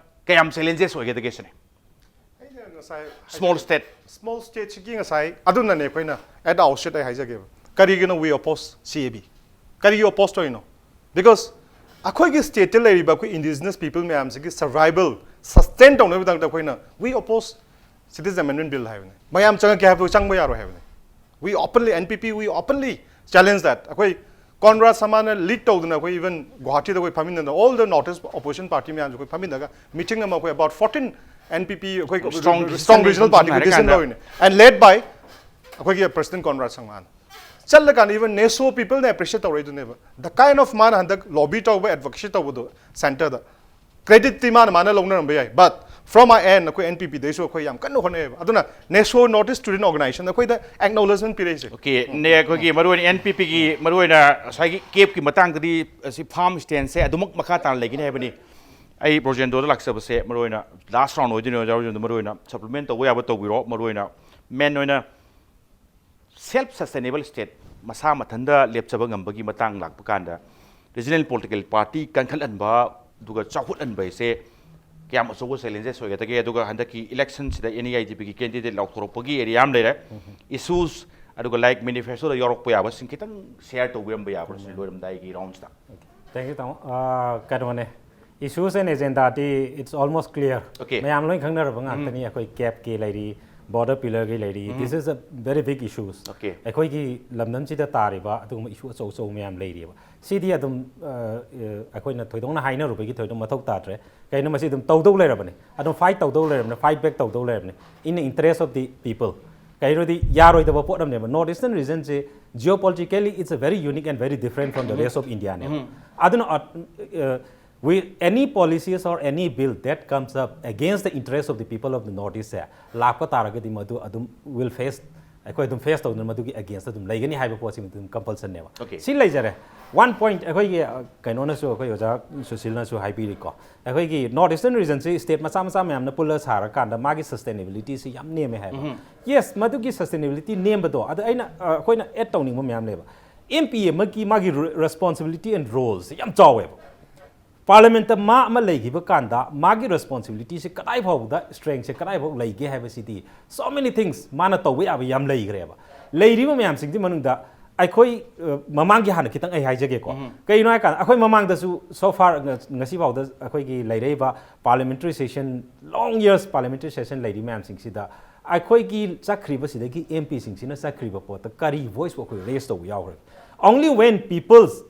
ꯀꯌꯥꯝ challenges ꯑꯣꯏꯒꯗꯒꯦ ꯁꯤꯅꯤ? ꯑꯩꯅ ꯉꯁꯥꯏ Small state. Small state ꯁꯤꯒꯤ ꯉꯁꯥꯏ ꯑꯗꯨꯅꯅꯦ ꯑꯩꯈꯣꯏꯅ at the outset ꯑꯩ ꯍꯥꯏꯖꯒꯦꯕ, ꯀꯔꯤꯒꯤꯅꯣ we oppose CAB? ꯀꯔꯤꯒꯤ oppose ꯇꯧꯔꯤꯅꯣ? Because ꯑꯩꯈꯣꯏꯒꯤ state ꯇ ꯂꯩꯔꯤꯕ ꯑꯩꯈꯣꯏ indigenous people ꯃꯌꯥꯝꯁꯤꯒꯤ survival, sustain ꯇꯧꯅꯕꯒꯤꯗꯃꯛꯇ ꯑꯩꯈꯣꯏꯅ we oppose Citizen Amendment Bill ꯍꯥꯏꯕꯅꯤ꯫ ꯃꯌꯥꯝ ꯆꯪꯉꯛꯀꯦ ꯍꯥꯏꯕꯗꯨ ꯆꯪꯕ ꯌꯥꯔꯣꯏ ꯍꯥꯏꯕꯅꯤ꯫ We openly, NPP, we openly challenge that. ꯑꯩꯈꯣꯏ ꯀꯣꯟꯔꯥꯗ ꯁꯃꯥꯅ lead ꯇꯧꯗꯅ ꯑꯩꯈꯣꯏ even ꯒꯨꯋꯥꯍꯥꯇꯤꯗ ꯑꯩꯈꯣꯏ ꯐꯝꯃꯤꯟꯅꯗꯅ, all the North East opposition party ꯃꯌꯥꯝꯁꯨ ꯑꯩꯈꯣꯏ ꯐꯝꯃꯤꯟꯅꯔꯒ meeting ꯑꯃ ꯑꯩꯈꯣꯏ about fourteen NPP ꯑꯩꯈꯣꯏ Strong strong decision regional party ꯍꯥꯏꯔꯀꯥꯟꯗ decision ꯂꯧꯔꯤꯅꯤ, and led by ꯑꯩꯈꯣꯏꯒꯤ President ꯀꯣꯟꯔꯥꯗ ꯁꯃꯥꯅ꯫ ꯆꯠꯂꯀꯥꯟꯗ even ꯅꯦꯁꯣ people ꯅ appreciate ꯇꯧꯔꯛꯏꯗꯨꯅꯦꯕ꯫ The kind of ꯃꯥꯅ ꯍꯟꯗꯛ lobby ꯇꯧꯕ, advocacy ꯇꯧꯕꯗꯣ centre ꯗ, credit ꯇꯤ ꯃꯥꯅ, ꯃꯥꯅ ꯂꯧꯅꯔꯝꯕ ꯌꯥꯏ, but From our end, ꯑꯩꯈꯣꯏ N P P ꯗꯩꯁꯨ ꯑꯩꯈꯣꯏ ꯌꯥꯝ ꯀꯟꯅ ꯍꯣꯠꯅꯩꯌꯦꯕ꯫ ꯑꯗꯨꯅ NESO, North East Student Organization, ꯑꯩꯈꯣꯏꯗ acknowledgement ꯄꯤꯔꯛꯏꯁꯦ꯫ Okay, ꯅꯦ, ꯑꯩꯈꯣꯏꯒꯤ ꯃꯔꯨ ꯑꯣꯏꯅ N P P ꯒꯤ ꯃꯔꯨ ꯑꯣꯏꯅ ꯉꯁꯥꯏꯒꯤ CAPꯀꯤ ꯃꯇꯥꯡꯗꯗꯤ ꯑꯁꯤ farm standꯁꯦ ꯑꯗꯨꯃꯛ ꯃꯈꯥ ꯇꯥꯅ ꯂꯩꯒꯅꯤ ꯍꯥꯏꯕꯅꯤ꯫ ꯑꯩ ꯕ꯭ꯔꯣꯖꯦꯟꯗ꯭ꯔꯣꯗ ꯂꯥꯛꯆꯕꯁꯦ ꯃꯔꯨ ꯑꯣꯏꯅ last round ꯑꯣꯏꯗꯣꯏꯅꯤ, ꯑꯣꯖꯥ ꯕ꯭ꯔꯣꯖꯦꯟꯗ꯭ꯔꯣ, ꯃꯔꯨ ꯑꯣꯏꯅ supplement ꯇꯧꯕ ꯌꯥꯕ ꯇꯧꯕꯤꯔꯣ꯫ ꯃꯔꯨ ꯑꯣꯏꯅ main ꯑꯣꯏꯅ self sustainable state, ꯃꯁꯥ ꯃꯊꯟꯇ ꯂꯦꯞꯆꯕ ꯉꯝꯕꯒꯤ ꯃꯇꯥꯡ ꯂꯥꯛꯄ ꯀꯥꯟꯗ regional political party ꯀꯟꯈꯠꯍꯟꯕ ꯑꯗꯨꯒ ꯆꯥꯎꯈꯠꯍꯟꯕ ꯍꯥꯏꯁꯦ ꯀꯌꯥꯝ ꯑꯆꯧꯕ challenges ꯑꯣꯏꯒꯗꯒꯦ? ꯑꯗꯨꯒ ꯍꯟꯗꯛꯀꯤ electionꯁꯤꯗ NEITPꯒꯤ candidate ꯂꯥꯎꯊꯣꯔꯛꯄꯒꯤ area ꯑꯃ ꯂꯩꯔꯦ, issues, ꯑꯗꯨꯒ like manifestoꯗ ꯌꯥꯎꯔꯛꯄ ꯌꯥꯕꯁꯤꯡ ꯈꯤꯇꯪ share ꯇꯧꯕꯤꯔꯝꯕ ꯌꯥꯕ꯭ꯔꯥ ꯁꯤꯅꯤ ꯂꯣꯏꯔꯝꯗꯥꯏꯒꯤ roundꯁꯤꯗ꯫ Thank you, ꯇꯥꯃꯣ꯫ ꯑꯥ, ꯀꯩꯅꯣꯅꯦ, issues and agendaꯗꯤ it's almost clear. Okay. ꯃꯌꯥꯝ ꯂꯣꯏ ꯈꯪꯅꯔꯕ ꯉꯥꯛꯇꯅꯤ꯫ ꯑꯩꯈꯣꯏ CAPꯀꯤ ꯂꯩꯔꯤ, border pillarꯒꯤ ꯂꯩꯔꯤ, this is a very big issues. Okay. ꯑꯩꯈꯣꯏꯒꯤ ꯂꯝꯗꯝꯁꯤꯗ ꯇꯥꯔꯤꯕ ꯑꯗꯨꯒꯨꯝꯕ issue ꯑꯆꯧ ꯑꯆꯧꯕ ꯃꯌꯥꯝ ꯂꯩꯔꯤꯕ꯫ ꯁꯤꯗꯤ ꯑꯗꯨꯝ ꯑ, ꯑ, ꯑꯩꯈꯣꯏꯅ ꯊꯣꯏꯗꯣꯛꯅ ꯍꯥꯏꯅꯔꯨꯕꯒꯤ ꯊꯣꯏꯗꯣꯛꯅ ꯃꯊꯧ ꯇꯥꯗ꯭ꯔꯦ꯫ ꯀꯩꯅꯣ, ꯃꯁꯤ ꯑꯗꯨꯝ ꯇꯧꯗꯧ ꯂꯩꯔꯕꯅꯤ, ꯑꯗꯨꯝ fight ꯇꯧꯗꯧ ꯂꯩꯔꯕꯅꯤ, fight back ꯇꯧꯗꯧ ꯂꯩꯔꯕꯅꯤ, in the interest of the people. ꯀꯩꯅꯣꯗꯤ ꯌꯥꯔꯣꯏꯗꯕ ꯄꯣꯠ ꯑꯃꯅꯦꯕ꯫ North Eastern regionꯁꯦ geopolitically it's a very unique and very different from the rest of Indiaꯅꯦꯕ꯫ ꯑꯗꯨꯅ ꯑ, ꯑ, we, any policies or any bill that comes up against the interest of the people of the North Eastꯁꯦ ꯂꯥꯛꯄ ꯇꯥꯔꯒꯗꯤ ꯃꯗꯨ ꯑꯗꯨꯝ will face, ꯑꯩꯈꯣꯏ ꯑꯗꯨꯝ face ꯇꯧꯗꯨꯅ ꯃꯗꯨꯒꯤ against ꯑꯗꯨꯝ ꯂꯩꯒꯅꯤ ꯍꯥꯏꯕ ꯄꯣꯠꯁꯤꯃ ꯑꯗꯨꯝ compulsionꯅꯦꯕ꯫ Okay. ꯁꯤ ꯂꯩꯖꯔꯦ꯫ One point ꯑꯩꯈꯣꯏꯒꯤ, ꯑ, ꯀꯩꯅꯣꯅꯁꯨ, ꯑꯩꯈꯣꯏ ꯑꯣꯖꯥ ꯁꯨꯁꯤꯜꯅꯁꯨ ꯍꯥꯏꯕꯤꯔꯤꯀꯣ, ꯑꯩꯈꯣꯏꯒꯤ North Eastern regionꯁꯤ state ꯃꯆꯥ ꯃꯆꯥ ꯃꯌꯥꯝꯅ ꯄꯨꯜꯂ ꯁꯥꯔꯀꯥꯟꯗ ꯃꯥꯒꯤ sustainabilityꯁꯤ ꯌꯥꯝ ꯅꯦꯝꯃꯦ ꯍꯥꯏꯕ꯫ Yes, ꯃꯗꯨꯒꯤ sustainability ꯅꯦꯝꯕꯗꯣ ꯑꯗ ꯑꯩꯅ, ꯑ, ꯑꯩꯈꯣꯏꯅ add ꯇꯧꯅꯤꯡꯕ ꯃꯌꯥꯝ ꯂꯩꯕ꯫ MP ꯑꯃꯒꯤ ꯃꯥꯒꯤ re-, responsibility and roleꯁꯦ ꯌꯥꯝ ꯆꯥꯎꯋꯦꯕ꯫ Parliamentꯇ ꯃꯥ ꯑꯃ ꯂꯩꯈꯤꯕ ꯀꯥꯟꯗ ꯃꯥꯒꯤ responsibilityꯁꯦ ꯀꯗꯥꯏ ꯐꯥꯎꯕꯗ, strengthꯁꯦ ꯀꯗꯥꯏ ꯐꯥꯎ ꯂꯩꯒꯦ ꯍꯥꯏꯕꯁꯤꯗꯤ so many things ꯃꯥꯅ ꯇꯧꯕ ꯌꯥꯕ ꯌꯥꯝ ꯂꯩꯈ꯭ꯔꯦꯕ꯫ ꯂꯩꯔꯤꯕ ꯃꯌꯥꯝꯁꯤꯡꯒꯤ ꯃꯅꯨꯡꯗ ꯑꯩꯈꯣꯏ, ꯑ, ꯃꯃꯥꯡꯒꯤ ꯍꯥꯟꯅ ꯈꯤꯇꯪ ꯑꯩ ꯍꯥꯏꯖꯒꯦꯀꯣ꯫ ꯀꯩꯒꯤꯅꯣ ꯍꯥꯏꯀꯥꯟꯗ ꯑꯩꯈꯣꯏ ꯃꯃꯥꯡꯗꯁꯨ so far ꯉ-, ꯉꯁꯤ ꯐꯥꯎꯗ ꯑꯩꯈꯣꯏꯒꯤ ꯂꯩꯔꯛꯏꯕ parliamentary session, long years parliamentary session ꯂꯩꯔꯤ ꯃꯌꯥꯝꯁꯤꯡꯁꯤꯗ ꯑꯩꯈꯣꯏꯒꯤ ꯆꯠꯈ꯭ꯔꯤꯕꯁꯤꯗꯒꯤ MPꯁꯤꯡꯁꯤꯅ ꯆꯠꯈ꯭ꯔꯤꯕ ꯄꯣꯠꯇ ꯀꯔꯤ voice ꯑꯩꯈꯣꯏ raise ꯇꯧꯕ ꯌꯥꯎꯈ꯭ꯔꯦ? Only when people's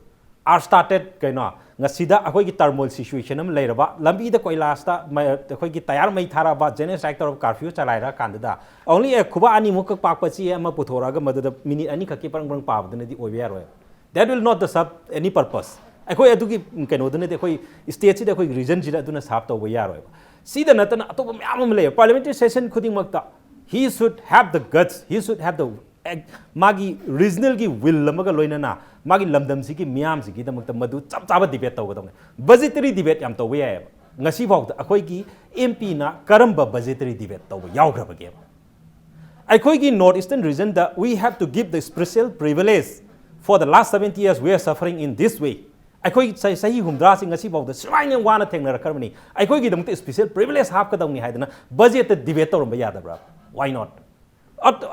are started, ꯀꯩꯅꯣ, ꯉꯁꯤꯗ ꯑꯩꯈꯣꯏꯒꯤ turmoil situation ꯑꯃ ꯂꯩꯔꯕ, ꯂꯝꯕꯤꯗ ꯀꯣꯏꯂꯥꯁꯇ ꯃ-, ꯑꯩꯈꯣꯏꯒꯤ ꯇꯌꯥꯔ ꯃꯩ ꯊꯥꯔꯛꯑꯕ, general strike ꯇꯧꯔꯒ curfew ꯆꯂꯥꯏꯔ ꯀꯥꯟꯗꯨꯗ only a ꯈꯨꯕꯥꯛ ꯑꯅꯤꯃꯨꯛ ꯈꯛ ꯄꯥꯛꯄ ꯆꯦ ꯑꯃ ꯄꯨꯊꯣꯔꯛꯑꯒ ꯃꯗꯨꯗ minute ꯑꯅꯤꯈꯛꯀꯤ ꯄꯔꯪ ꯄꯔꯪ ꯄꯥꯕꯗꯨꯅꯗꯤ ꯑꯣꯏꯕ ꯌꯥꯔꯣꯏ꯫ That will not the serve any purpose. ꯑꯩꯈꯣꯏ ꯑꯗꯨꯒꯤ ꯀꯩꯅꯣꯗꯨꯅꯗꯤ ꯑꯩꯈꯣꯏ stateꯁꯤꯗ, ꯑꯩꯈꯣꯏ regionꯁꯤꯗ ꯑꯗꯨꯅ serve ꯇꯧꯕ ꯌꯥꯔꯣꯏꯕ꯫ ꯁꯤꯗ ꯅꯠꯇꯅ ꯑꯇꯣꯞꯄ ꯃꯌꯥꯝ ꯑꯃ ꯂꯩꯌꯦ꯫ Parliamentary session ꯈꯨꯗꯤꯡꯃꯛꯇ he should have the guts, he should have the, ꯃꯥꯒꯤ regionalꯒꯤ will ꯑꯃꯒ ꯂꯣꯏꯅꯅ ꯃꯥꯒꯤ ꯂꯝꯗꯝꯁꯤꯒꯤ ꯃꯤꯌꯥꯝꯁꯤꯒꯤꯗꯃꯛꯇ ꯃꯗꯨ ꯆꯞ ꯆꯥꯕ debate ꯇꯧꯒꯗꯧꯅꯦ꯫ Budgetary debate ꯌꯥꯝ ꯇꯧꯕ ꯌꯥꯏꯑꯕ꯫ ꯉꯁꯤ ꯐꯥꯎꯗ ꯑꯩꯈꯣꯏꯒꯤ M Pꯅ ꯀꯔꯝꯕ budgetary debate ꯇꯧꯕ ꯌꯥꯎꯈ꯭ꯔꯕꯒꯦꯕ? ꯑꯩꯈꯣꯏꯒꯤ North Eastern regionꯗ we have to give the special privilege for the last seventy years we are suffering in this way. ꯑꯩꯈꯣꯏ ꯆꯍꯤ ꯆꯍꯤ ꯍꯨꯝꯗ꯭ꯔꯥꯁꯤ ꯉꯁꯤꯐꯥꯎꯗ ꯁꯨꯃꯥꯏꯅ ꯋꯥꯅ ꯊꯦꯡꯅꯔꯛꯈ꯭ꯔꯕꯅꯤ꯫ ꯑꯩꯈꯣꯏꯒꯤꯗꯃꯛꯇ special privilege ꯍꯥꯞꯀꯗꯧꯅꯤ ꯍꯥꯏꯗꯅ budgetꯇ debate ꯇꯧꯔꯝꯕ ꯌꯥꯗꯕ꯭ꯔꯥ? Why not?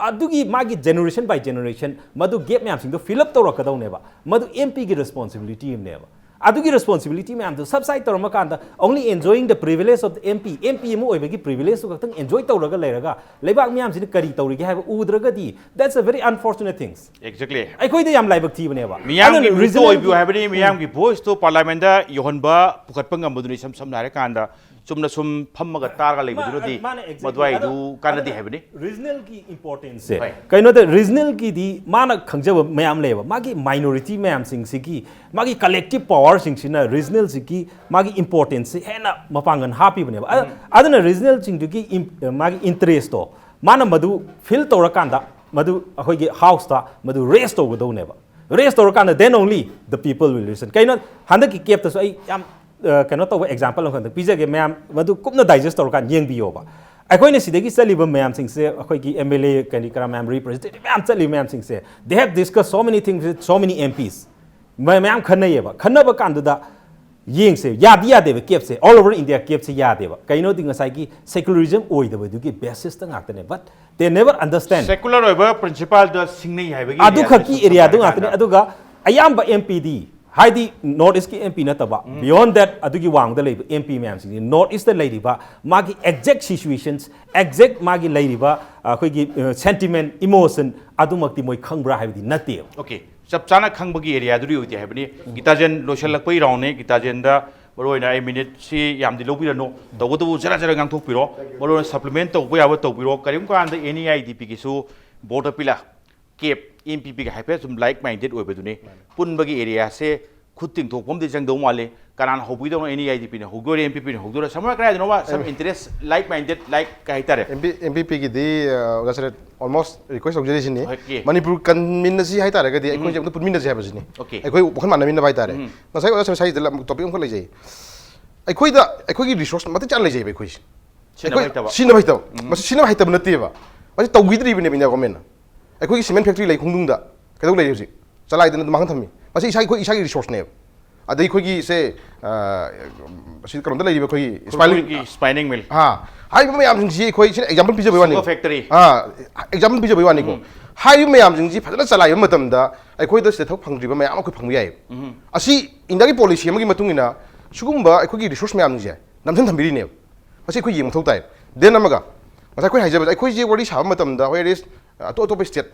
ꯑꯗꯨꯒꯤ ꯃꯥꯒꯤ generation by generation ꯃꯗꯨ gap ꯃꯌꯥꯝꯁꯤꯡꯗꯣ fill up ꯇꯧꯔꯛꯀꯗꯧꯅꯦꯕ꯫ ꯃꯗꯨ M Pꯒꯤ responsibility ꯑꯃꯅꯦꯕ꯫ ꯑꯗꯨꯒꯤ responsibility ꯃꯌꯥꯝꯗꯨ subside ꯇꯧꯔꯝꯃꯀꯥꯟꯗ only enjoying the privilege of the M P, M P ꯑꯃ ꯑꯣꯏꯕꯒꯤ privilegeꯇꯨ ꯈꯛꯇꯪ enjoy ꯇꯧꯔꯒ ꯂꯩꯔꯒ ꯂꯩꯕꯥꯛ ꯃꯤꯌꯥꯝꯁꯤꯅ ꯀꯔꯤ ꯇꯧꯔꯤꯒꯦ ꯍꯥꯏꯕ ꯎꯗ꯭ꯔꯒꯗꯤ, that's a very unfortunate things꯫ Exactly꯫ ꯑꯩꯈꯣꯏꯗ ꯌꯥꯝ ꯂꯥꯏꯕꯛ ꯊꯤꯕꯅꯦꯕ꯫ ꯃꯤꯌꯥꯝꯒꯤ ꯑꯗꯨꯅ ꯃꯤꯍꯨꯠꯇ regionalꯒꯤ ꯑꯣꯏꯕꯤꯌꯨ ꯍꯥꯏꯕꯅꯤ, ꯃꯤꯌꯥꯝꯒꯤ voiceꯇꯣ parliamentꯇ ꯌꯧꯍꯟꯕ, ꯄꯨꯈꯠꯄ ꯉꯝꯕꯗꯨꯅꯤ꯫ ꯏꯁꯝ ꯁꯝꯅ ꯍꯥꯏꯔꯀꯥꯟꯗ ꯆꯨꯝꯅ ꯁꯨꯝ ꯐꯝꯃꯒ ꯇꯥꯔꯒ ꯂꯩꯕꯗꯨꯅꯗꯤ ꯃꯥꯅ exactly꯫ ꯃꯗꯨꯋꯥꯏꯗꯨ ꯑꯗꯣ ꯀꯥꯟꯅꯗꯦ ꯑꯗꯨꯅ ꯍꯥꯏꯕꯅꯤ꯫ Regionalꯒꯤ importanceꯁꯦ ꯍꯣꯏ꯫ ꯀꯩꯅꯣꯗ regionalꯒꯤꯗꯤ ꯃꯥꯅ ꯈꯪꯖꯕ ꯃꯌꯥꯝ ꯂꯩꯌꯦꯕ꯫ ꯃꯥꯒꯤ minority ꯃꯌꯥꯝꯁꯤꯡꯁꯤꯒꯤ ꯃꯥꯒꯤ collective powerꯁꯤꯡꯁꯤꯅ regionalꯁꯤꯒꯤ ꯃꯥꯒꯤ importanceꯁꯦ ꯍꯦꯟꯅ ꯃꯄꯥꯡꯒꯜ ꯍꯥꯞꯄꯤꯕꯅꯦꯕ꯫ ꯑ- ꯑꯗꯨꯅ regionalꯁꯤꯡꯗꯨꯒꯤ ꯏꯝ- ꯃꯥꯒꯤ interestꯇꯣ ꯃꯥꯅ ꯃꯗꯨ fill ꯇꯧꯔꯀꯥꯟꯗ ꯃꯗꯨ ꯑꯩꯈꯣꯏꯒꯤ houseꯇ ꯃꯗꯨ raise ꯇꯧꯒꯗꯧꯅꯦꯕ꯫ Raise ꯇꯧꯔꯀꯥꯟꯗ then only the people will listen꯫ ꯀꯩꯅꯣ ꯍꯟꯗꯛꯀꯤ capꯇꯁꯨ ꯑꯩ ꯌꯥꯝ ꯑ, ꯀꯩꯅꯣ ꯇꯧꯕ example ꯑꯃꯈꯛꯇꯪ ꯄꯤꯖꯒꯦ ꯃꯌꯥꯝ, ꯃꯗꯨ ꯀꯨꯞꯅ digest ꯇꯧꯔꯀꯥꯟꯗ ꯌꯦꯡꯕꯤꯌꯣꯕ꯫ ꯑꯩꯈꯣꯏꯅ ꯁꯤꯗꯒꯤ ꯆꯠꯂꯤꯕ ꯃꯌꯥꯝꯁꯤꯡꯁꯦ, ꯑꯩꯈꯣꯏꯒꯤ M L A ꯀꯔꯤ ꯀꯔꯥ ꯃꯌꯥꯝ, representative ꯃꯌꯥꯝ ꯆꯠꯂꯤꯕ ꯃꯌꯥꯝꯁꯤꯡꯁꯦ, they have discussed so many things with so many M Ps꯫ ꯃ- ꯃꯌꯥꯝ ꯈꯟꯅꯩꯌꯦꯕ꯫ ꯈꯟꯅꯕ ꯀꯥꯟꯗꯨꯗ ꯌꯦꯡꯁꯦ, ꯌꯥꯗꯤ ꯌꯥꯗꯦꯕ capꯁꯦ, all over India capꯁꯦ ꯌꯥꯗꯦꯕ꯫ ꯀꯩꯅꯣꯗꯤ ꯉꯁꯥꯏꯒꯤ secularism ꯑꯣꯏꯗꯕꯗꯨꯒꯤ basisꯇ ꯉꯥꯛꯇꯅꯦ꯫ But they never understand꯫ Secular ꯑꯣꯏꯕ principleꯗ ꯁꯤꯡꯅꯩ ꯍꯥꯏꯕꯒꯤ ꯑꯗꯨꯈꯛꯀꯤ areaꯗ areaꯗꯨ ꯁꯝꯅ ꯉꯥꯛꯇꯅꯤ꯫ ꯍꯥꯏꯔꯀꯥꯟꯗ ꯑꯗꯨꯒ ꯑꯌꯥꯝꯕ M Pꯗꯤ, ꯍꯥꯏꯗꯤ North Eastꯀꯤ M P ꯅꯠꯇꯕ, beyond that ꯑꯗꯨꯒꯤ ꯋꯥꯡꯃꯗ ꯂꯩꯕ M P ꯃꯌꯥꯝꯁꯤꯡꯁꯤ, North Eastꯇ ꯂꯩꯔꯤꯕ ꯃꯥꯒꯤ exact situations, exact ꯃꯥꯒꯤ ꯂꯩꯔꯤꯕ, ꯑ, ꯑꯩꯈꯣꯏꯒꯤ, ꯑ, sentiment, emotion ꯑꯗꯨꯃꯛꯇꯤ ꯃꯣꯏ ꯈꯪꯕ꯭ꯔꯥ ꯍꯥꯏꯕꯗꯤ ꯅꯠꯇꯦꯕ꯫ Okay, ꯆꯞ ꯆꯥꯅ ꯈꯪꯕꯒꯤ areaꯗꯨꯗꯤ ꯑꯣꯏꯗꯦ ꯍꯥꯏꯕꯅꯤ꯫ ꯒꯤꯇꯥꯖꯦꯟ ꯂꯣꯏꯁꯤꯜꯂꯛꯄꯒꯤ roundꯅꯤ꯫ ꯒꯤꯇꯥꯖꯦꯟꯗ ꯃꯔꯨꯑꯣꯏꯅ ꯑꯩ minuteꯁꯤ ꯌꯥꯝꯗꯤ ꯂꯧꯕꯤꯔꯅꯨ, ꯇꯧꯕꯇꯕꯨ ꯖꯔ ꯖꯔ ꯉꯥꯡꯊꯣꯛꯄꯤꯔꯣ꯫ ꯃꯔꯨꯑꯣꯏꯅ supplement ꯇꯧꯕ ꯌꯥꯕ ꯇꯧꯕꯤꯔꯣ꯫ ꯀꯔꯤꯒꯨꯝꯕ ꯀꯥꯟꯗ N E I D Pꯒꯤꯁꯨ vote appeal cap, M P Pꯒ ꯍꯥꯏꯐꯦꯠ ꯁꯨꯝ like minded ꯑꯣꯏꯕꯗꯨꯅꯤ꯫ ꯄꯨꯟꯕꯒꯤ areaꯁꯦ ꯈꯨꯠ ꯇꯤꯡꯊꯣꯛꯄ ꯑꯃꯗꯤ ꯆꯪꯗꯧ ꯃꯥꯜꯂꯤ꯫ ꯀꯅꯥꯅ ꯍꯧꯕꯤꯗꯧꯅꯣ? ꯑꯦꯟ ꯏ ꯑꯥꯏ ꯗꯤ ꯄꯤꯅ ꯍꯧꯗꯣꯏꯔꯥ, ꯑꯦꯝ ꯄꯤ ꯄꯤꯅ ꯍꯧꯗꯣꯏꯔꯥ? ꯁꯝꯅ ꯀꯔꯥꯏꯗꯅꯣꯃ some interest, like minded, like ꯀꯩ ꯍꯥꯏꯇꯥꯔꯦ? ꯑꯦꯝ ꯄꯤ ꯑꯦꯝ ꯄꯤ ꯄꯤꯒꯤꯗꯤ ꯑꯣꯖꯥ ꯁꯔꯦꯠ, almost request ꯇꯧꯖꯔꯤꯁꯤꯅꯤ꯫ Okay. ꯃꯅꯤꯄꯨꯔ ꯀꯟꯃꯤꯟꯅꯁꯤ ꯍꯥꯏꯇꯥꯔꯒꯗꯤ ꯑꯩꯈꯣꯏꯁꯦ ꯑꯝꯇ ꯄꯨꯟꯃꯤꯟꯅꯁꯤ ꯍꯥꯏꯕꯁꯤꯅꯤ꯫ Okay. ꯑꯩꯈꯣꯏ ꯋꯥꯈꯜ ꯃꯥꯟꯅꯃꯤꯟꯅꯕ ꯍꯥꯏꯇꯥꯔꯦ꯫ ꯎꯝ. ꯉꯁꯥꯏ ꯑꯣꯖꯥ ꯁꯔꯦꯠ ꯁꯥꯏꯁꯤꯗ topic ꯑꯃꯈꯛ ꯂꯩꯖꯩ꯫ ꯑꯩꯈꯣꯏꯗ ꯑꯩꯈꯣꯏꯒꯤ resource ꯃꯇꯤꯛ ꯆꯥꯅ ꯂꯩꯖꯩꯕ ꯑꯩꯈꯣꯏꯁꯦ꯫ ꯁꯤꯖꯤꯟꯅꯕ ꯑꯩꯈꯣꯏ ꯍꯩꯇꯕ꯫ ꯁꯤꯖꯤꯟꯅꯕ ꯍꯩꯇꯕ꯫ ꯃꯁꯤ ꯁꯤꯖꯤꯟꯅꯕ ꯍꯩꯇꯕ ꯅꯠꯇꯦꯕ꯫ ꯃꯁꯤ ꯇꯧꯕꯤꯗ꯭ꯔꯤꯕꯅꯦꯕ ꯏꯟꯗꯤꯌꯥ ꯒꯣꯔꯃꯦꯟꯅ꯫ ꯑꯩꯈꯣꯏꯒꯤ cement factory ꯂꯩ ꯈꯣꯡꯅꯨꯡꯗ, ꯀꯩꯗꯧ ꯂꯩꯔꯤ ꯍꯧꯖꯤꯛ? ꯆꯂꯥꯏꯗꯅ ꯑꯗꯨꯝ ꯃꯥꯡꯍꯟ ꯊꯝꯃꯤ꯫ ꯃꯁꯤ ꯏꯁꯥꯒꯤ, ꯑꯩꯈꯣꯏ ꯏꯁꯥꯒꯤ resourceꯅꯦꯕ꯫ ꯑꯗꯩ ꯑꯩꯈꯣꯏꯒꯤ ꯁꯦ, ꯑ, ꯁꯤ ꯀꯩꯅꯣꯝꯗ ꯂꯩꯔꯤꯕ ꯑꯩꯈꯣꯏꯒꯤ spinning, ꯈꯨꯔꯈꯨꯜꯒꯤ spinning mill꯫ ꯍꯥ, ꯍꯥꯏꯔꯤꯕ ꯃꯌꯥꯝꯁꯤꯡꯁꯤ ꯑꯩꯈꯣꯏ ꯁꯤꯅ example ꯄꯤꯖꯕꯩ ꯋꯥꯅꯤ꯫ Sugar factory꯫ ꯑꯥ, example ꯄꯤꯖꯕꯩ ꯋꯥꯅꯤꯀꯣ꯫ ꯍꯥꯏꯔꯤꯕ ꯃꯌꯥꯝꯁꯤꯡꯁꯤ ꯐꯖꯅ ꯆꯂꯥꯏꯕ ꯃꯇꯝꯗ ꯑꯩꯈꯣꯏꯗ ꯁꯤꯗ ꯊꯕꯛ ꯐꯪꯗ꯭ꯔꯤꯕ ꯃꯌꯥꯝ ꯑꯃ ꯑꯩꯈꯣꯏ ꯐꯪꯕ ꯌꯥꯏꯌꯦꯕ꯫ ꯑꯁꯤ ꯏꯟꯗꯤꯌꯥꯒꯤ policy ꯑꯃꯒꯤ ꯃꯇꯨꯡ ꯏꯟꯅ ꯁꯤꯒꯨꯝꯕ ꯑꯩꯈꯣꯏꯒꯤ resource ꯃꯌꯥꯝꯁꯤꯡꯁꯦ ꯅꯝꯁꯤꯟ ꯊꯝꯕꯤꯔꯤꯅꯦꯕ꯫ ꯃꯁꯤ ꯑꯩꯈꯣꯏ ꯌꯦꯡꯕ ꯃꯊꯧ ꯇꯥꯏ꯫ Then ꯑꯃꯒ, ꯉꯁꯥꯏ ꯑꯩꯈꯣꯏ ꯍꯥꯏꯖꯕꯗ, ꯑꯩꯈꯣꯏꯁꯦ ꯋꯥꯔꯤ ꯁꯥꯕ ꯃꯇꯝꯗ where is, ꯑ, ꯑꯇꯣꯞ ꯑꯇꯣꯞꯄ state,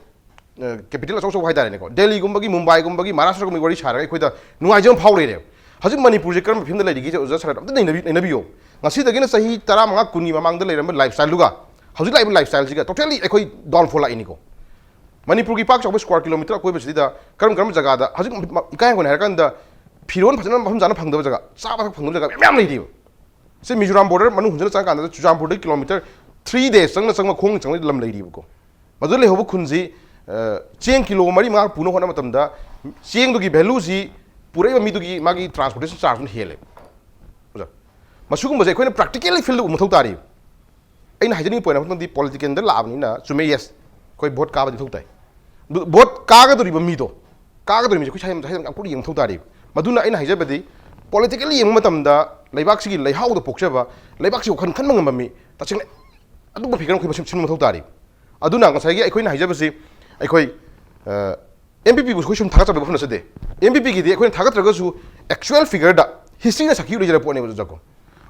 ꯑ, capital ꯑꯆꯧ ꯑꯆꯧꯕ ꯍꯥꯏꯇꯥꯔꯦꯅꯦꯀꯣ, ꯗꯦꯜꯂꯤꯒꯨꯝꯕꯒꯤ, ꯃꯨꯝꯕꯥꯏꯒꯨꯝꯕꯒꯤ, ꯃꯍꯥꯔꯥꯁꯇ꯭ꯔꯒꯨꯝꯕꯒꯤ ꯋꯥꯔꯤ ꯁꯥꯔꯒ ꯑꯩꯈꯣꯏꯗ ꯅꯨꯡꯉꯥꯏꯖꯕ ꯑꯃ ꯐꯥꯎ ꯂꯩꯔꯦꯕ꯫ ꯍꯧꯖꯤꯛ ꯃꯅꯤꯄꯨꯔꯁꯦ ꯀꯔꯝꯕ ꯐꯤꯕꯝꯗ ꯂꯩꯔꯤꯒꯦ ꯑꯣꯖꯥ ꯁꯔꯠ ꯑꯝꯇ ꯅꯩꯅꯕꯤ-, ꯅꯩꯅꯕꯤꯌꯣ꯫ ꯉꯁꯤꯗꯒꯤꯅ ꯆꯍꯤ ꯇꯔꯥꯃꯉꯥ ꯀꯨꯟꯒꯤ ꯃꯃꯥꯡꯗ ꯂꯩꯔꯝꯕ lifestyleꯗꯨꯒ ꯍꯧꯖꯤꯛ ꯂꯥꯛꯏꯕ lifestyleꯁꯤꯒ totally ꯑꯩꯈꯣꯏ downfall ꯂꯥꯛꯏꯅꯤꯀꯣ꯫ ꯃꯅꯤꯄꯨꯔꯒꯤ ꯄꯥꯛ ꯆꯥꯎꯕ square kilometre ꯑꯀꯣꯏꯕꯁꯤꯗ ꯀꯔꯝ ꯀꯔꯝꯕ ꯖꯒꯥꯗ ꯍꯧꯖꯤꯛ ꯃ-, ꯏꯀꯥꯏ ꯍꯪꯒꯣꯏꯅ ꯍꯥꯏꯔꯀꯥꯟꯗ ꯐꯤꯔꯣꯟ ꯐꯖꯅ ꯃꯐꯝ ꯆꯥꯅ ꯐꯪꯗꯕ ꯖꯒꯥ, ꯆꯥꯕ ꯊꯛꯄ ꯐꯪꯗꯕ ꯖꯒꯥ ꯃꯌꯥꯝ ꯂꯩꯔꯤꯕ꯫ ꯁꯤ ꯃꯤꯖꯣꯔꯥꯝ border ꯃꯅꯨꯡ ꯍꯨꯟꯖꯤꯟꯅ ꯆꯪꯉꯀꯥꯟꯗ ꯆꯨꯔꯆꯥꯟꯄꯨꯔꯗꯒꯤ kilometre three days ꯆꯪꯅ ꯆꯪꯕ ꯈꯣꯡꯅ ꯆꯪꯕ ꯂꯝ ꯂꯩꯔꯤꯕꯀꯣ꯫ ꯃꯗꯨꯗ ꯂꯩꯍꯧꯕ ꯈꯨꯟꯁꯤ, ꯑ, ꯆꯦꯡ ꯀꯤꯂꯣ ꯃꯔꯤ ꯃꯉꯥ ꯄꯨꯅꯕ ꯍꯣꯠꯅꯕ ꯃꯇꯝꯗ ꯆꯦꯡꯗꯨꯒꯤ valueꯁꯤ ꯄꯨꯔꯛꯏꯕ ꯃꯤꯗꯨꯒꯤ ꯃꯥꯒꯤ transportation chargeꯗꯨꯅ ꯍꯦꯜꯂꯦ꯫ ꯑꯣꯖꯥ, ꯃꯁꯤꯒꯨꯝꯕꯁꯦ ꯑꯩꯈꯣꯏꯅ practically fieldꯗ ꯎꯕ ꯃꯊꯧ ꯇꯥꯔꯤ꯫ ꯑꯩꯅ ꯍꯥꯏꯖꯅꯤꯡꯉꯤ point ꯑꯃꯗꯤ politicalꯗ ꯂꯥꯛꯑꯕꯅꯤꯅ ꯆꯨꯝꯃꯦ, yes, ꯑꯩꯈꯣꯏ vote ꯀꯥꯕꯗꯤ ꯃꯊꯧ ꯇꯥꯏ꯫ ꯑꯗꯨ vote ꯀꯥꯒꯗꯧꯔꯤꯕ ꯃꯤꯗꯣ, ꯀꯥꯒꯗꯧꯔꯤꯕ ꯃꯤꯁꯦ ꯑꯩꯈꯣꯏ ꯁꯥꯏ ꯌꯥꯝ, ꯁꯥꯏ ꯌꯥꯝ ꯀꯨꯞꯅ ꯌꯦꯡꯕ ꯃꯊꯧ ꯇꯥꯔꯤꯕ꯫ ꯃꯗꯨꯅ ꯑꯩꯅ ꯍꯥꯏꯖꯕꯗꯤ politically ꯌꯦꯡꯕ ꯃꯇꯝꯗ ꯂꯩꯕꯥꯛꯁꯤꯒꯤ ꯂꯩꯍꯥꯎꯗ ꯄꯣꯛꯆꯕ, ꯂꯩꯕꯥꯛꯁꯤ ꯋꯥꯈꯜ ꯈꯟꯕ ꯉꯝꯕ ꯃꯤ ꯇꯁꯦꯡꯅ ꯑꯗꯨꯒꯨꯝꯕ figure ꯑꯃ ꯑꯩꯈꯣꯏ ꯃꯁꯤ ꯁꯤꯟꯕ ꯃꯊꯧ ꯇꯥꯔꯤ꯫ ꯑꯗꯨꯅ ꯉꯁꯥꯏꯒꯤ ꯑꯩꯈꯣꯏꯅ ꯍꯥꯏꯖꯕꯁꯤ ꯑꯩꯈꯣꯏ, ꯑ, ꯑꯦꯝ ꯄꯤ ꯄꯤꯕꯨ ꯑꯩꯈꯣꯏ ꯁꯨꯝ ꯊꯥꯒꯠꯆꯕꯒꯤ ꯋꯥꯐꯝ ꯅꯠꯆꯗꯦ꯫ ꯑꯦꯝ ꯄꯤ ꯄꯤꯒꯤꯗꯤ ꯑꯩꯈꯣꯏꯅ ꯊꯥꯒꯠꯇ꯭ꯔꯒꯁꯨ actual figureꯗ historyꯅ ꯁꯥꯈꯤ ꯂꯩꯖꯔꯕ ꯄꯣꯠꯅꯦꯕ ꯑꯣꯖꯥꯀꯣ꯫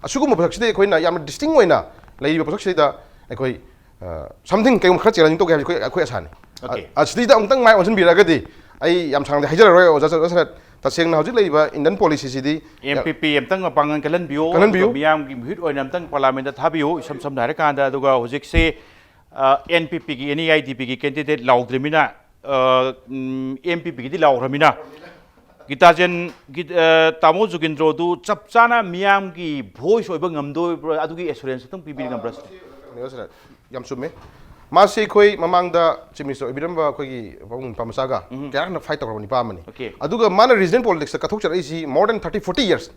ꯑꯁꯤꯒꯨꯝꯕ ꯄꯣꯠꯁꯛꯁꯤꯗ ꯑꯩꯈꯣꯏꯅ ꯌꯥꯝꯅ distinct ꯑꯣꯏꯅ ꯂꯩꯔꯤꯕ ꯄꯣꯠꯁꯛꯁꯤꯗ ꯑꯩꯈꯣꯏ, ꯑ, something ꯀꯩꯒꯨꯝꯕ ꯈꯔ challenging ꯇꯧꯒꯦ ꯍꯥꯏꯕꯁꯤ ꯑꯩꯈꯣꯏ, ꯑꯩꯈꯣꯏ ꯑꯁꯥꯅꯤ꯫ Okay. ꯑ, ꯑꯁꯤꯗꯩꯗ ꯑꯃꯨꯛꯇꯪ ꯃꯥꯏ ꯑꯣꯟꯁꯤꯟꯕꯤꯔꯒꯗꯤ ꯑꯩ ꯌꯥꯝ ꯁꯥꯡꯅꯗꯤ ꯍꯥꯏꯖꯔꯔꯣꯏ ꯑꯣꯖꯥ, ꯑꯣꯖꯥ ꯁꯔꯠ꯫ ꯇꯁꯦꯡꯅ ꯍꯧꯖꯤꯛ ꯂꯩꯔꯤꯕ Indian policyꯁꯤꯗꯤ ꯑꯦꯝ ꯄꯤ ꯄꯤ ꯑꯝꯇꯪ ꯃꯄꯥꯡꯒꯜ ꯀꯜꯍꯟꯕꯤꯌꯨ꯫ ꯀꯜꯍꯟꯕꯤꯌꯨ꯫ ꯑꯗꯨꯒ ꯃꯤꯌꯥꯝꯒꯤ ꯃꯤꯍꯨꯠ ꯑꯣꯏꯅ ꯑꯝꯇꯪ parliamentꯇ ꯊꯥꯕꯤꯌꯨ꯫ ꯏꯁꯝ ꯁꯝꯅ ꯍꯥꯏꯔꯀꯥꯟꯗ, ꯑꯗꯨꯒ ꯍꯧꯖꯤꯛꯁꯦ, ꯑ, ꯑꯦꯟ ꯄꯤ ꯄꯤꯒꯤ, ꯑꯦꯟ ꯏ ꯑꯥꯏ ꯗꯤ ꯄꯤꯒꯤ candidate ꯂꯥꯎꯗ꯭ꯔꯤꯃꯤꯅ, ꯑ, ꯎꯝ, ꯑꯦꯝ ꯄꯤ ꯄꯤꯒꯤꯗꯤ ꯂꯥꯎꯈ꯭ꯔꯃꯤꯅ, ꯒꯤꯇꯥꯖꯦꯟ, ꯒꯤꯠ-, ꯑ, ꯇꯥꯃꯣ ꯖꯨꯒꯤꯟꯗ꯭ꯔꯣꯗꯨ ꯆꯞ ꯆꯥꯅ ꯃꯤꯌꯥꯝꯒꯤ ꯚꯣꯏꯁ ꯑꯣꯏꯕ ꯉꯝꯗꯣꯏꯕ꯭ꯔꯥ, ꯑꯗꯨꯒꯤ ꯑꯦꯁꯨꯔꯦꯟꯁ ꯑꯗꯨꯝ ꯄꯤꯕꯤꯕ ꯉꯝꯕ꯭ꯔꯥ ꯁꯤꯅꯤ? ꯌꯥꯝ ꯆꯨꯝꯃꯦ꯫ ꯃꯥꯁꯤ ꯑꯩꯈꯣꯏ ꯃꯃꯥꯡꯗ ꯆꯤꯐ ꯃꯤꯅꯤꯁꯇꯔ ꯑꯣꯏꯕꯤꯔꯝꯕ ꯑꯩꯈꯣꯏꯒꯤ ꯄꯥꯕꯨꯡ ꯅꯨꯄꯥ ꯃꯆꯥꯒ ꯀꯌꯥ ꯍꯦꯟꯅ ꯐꯥꯏꯠ ꯇꯧꯔꯕ ꯅꯨꯄꯥ ꯑꯃꯅꯤ꯫ Okay. ꯑꯗꯨꯒ ꯃꯥꯅ ꯔꯤꯖꯅꯦꯜ ꯄꯣꯂꯤꯇꯤꯛꯁꯇ ꯀꯠꯊꯣꯛꯆꯔꯛꯏꯁꯤ more than thirty forty years꯫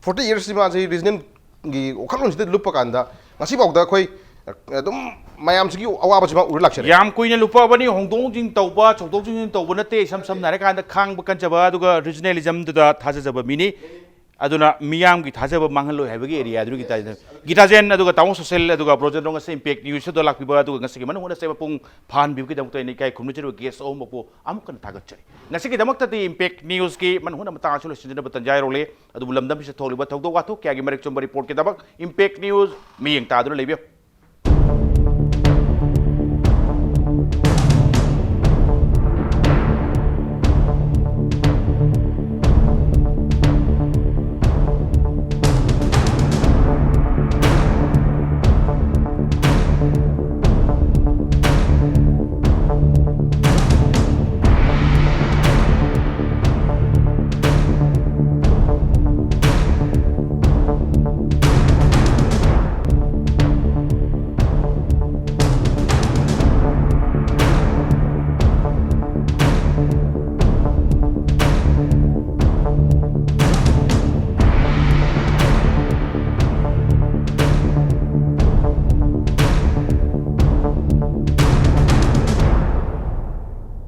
Forty yearsꯁꯤ ꯃꯥꯁꯤ ꯔꯤꯖꯅꯦꯜꯒꯤ ꯋꯥꯈꯜꯂꯣꯟꯁꯤꯗ ꯂꯨꯞꯄ ꯀꯥꯟꯗ ꯉꯁꯤꯐꯥꯎꯗ ꯑꯩꯈꯣꯏ ꯑꯗꯨꯝ ꯃꯌꯥꯝꯁꯤꯒꯤ ꯑꯋꯥꯕꯁꯤ ꯃꯥ ꯎꯔ ꯂꯥꯛꯆꯔꯦ꯫ ꯌꯥꯝ ꯀꯨꯏꯅ ꯂꯨꯞꯄꯕꯅꯤ, ꯍꯣꯡꯗꯣꯛ ꯍꯣꯡꯖꯤꯟ ꯇꯧꯕ, ꯆꯣꯡꯊꯣꯛ ꯆꯣꯡꯁꯤꯟ ꯇꯧꯕ ꯅꯠꯇꯦ꯫ ꯏꯁꯝ ꯁꯝꯅ ꯍꯥꯏꯔꯀꯥꯟꯗ ꯈꯥꯡꯕ ꯀꯟꯖꯕ, ꯑꯗꯨꯒ ꯔꯤꯖꯅꯦꯂꯤꯖꯝꯗꯨꯗ ꯊꯥꯖꯖꯕ ꯃꯤꯅꯤ꯫ ꯑꯗꯨꯅ ꯃꯤꯌꯥꯝꯒꯤ ꯊꯥꯖꯕ ꯃꯥꯡꯍꯜꯂꯣꯏ ꯍꯥꯏꯕꯒꯤ ꯑꯦꯔꯤꯌꯥꯗꯨꯅꯤ ꯒꯤꯇꯥꯖꯦꯟ꯫ ꯒꯤꯇꯥꯖꯦꯟ ꯑꯗꯨꯒ ꯇꯥꯃꯣ ꯁꯣꯁꯦꯜ ꯑꯗꯨꯒ ꯕ꯭ꯔꯣ ꯖꯦꯟꯗ꯭ꯔꯣ ꯉꯁꯤ ꯏꯝꯄꯦꯛ ꯅ꯭ꯌꯨꯁꯇ ꯂꯥꯛꯄꯤꯕ, ꯑꯗꯨꯒ ꯉꯁꯤꯒꯤ ꯃꯅꯨꯡ ꯍꯨꯠꯅ ꯆꯠꯄ ꯄꯨꯡ ꯐꯥꯍꯟꯕꯤꯕꯒꯤꯗꯃꯛꯇ ꯑꯩꯅ ꯏꯀꯥꯏ ꯈꯨꯝꯅꯖꯔꯤꯕ ꯒꯦꯁ ꯑꯍꯨꯝꯃꯛꯄꯨ ꯑꯃꯨꯛ ꯍꯟꯅ ꯊꯥꯒꯠꯆꯔꯤ꯫ ꯉꯁꯤꯒꯤꯗꯃꯛꯇꯗꯤ ꯏꯝꯄꯦꯛ ꯅ꯭ꯌꯨꯁꯀꯤ ꯃꯅꯨꯡ ꯍꯨꯠꯅ ꯃꯇꯥꯡ ꯑꯁꯤ ꯂꯣꯏꯁꯤꯟꯖꯅꯕ ꯇꯟꯖꯥ ꯌꯧꯔꯛꯂꯦ꯫ ꯑꯗꯨꯕꯨ ꯂꯝꯗꯝꯁꯤꯗ ꯊꯣꯛꯂꯤꯕ ꯊꯧꯗꯣꯛ ꯋꯥꯊꯣꯛ ꯀꯌꯥꯒꯤ ꯃꯔꯤꯛ ꯆꯨꯝꯕ ꯔꯤꯄꯣꯔꯠꯀꯤꯗꯃꯛ ꯏꯝꯄꯦꯛ ꯅ꯭ꯌꯨꯁ ꯃꯤꯠꯌꯦꯡ ꯇꯥꯗꯨꯅ ꯂꯩꯕꯤꯌꯨ꯫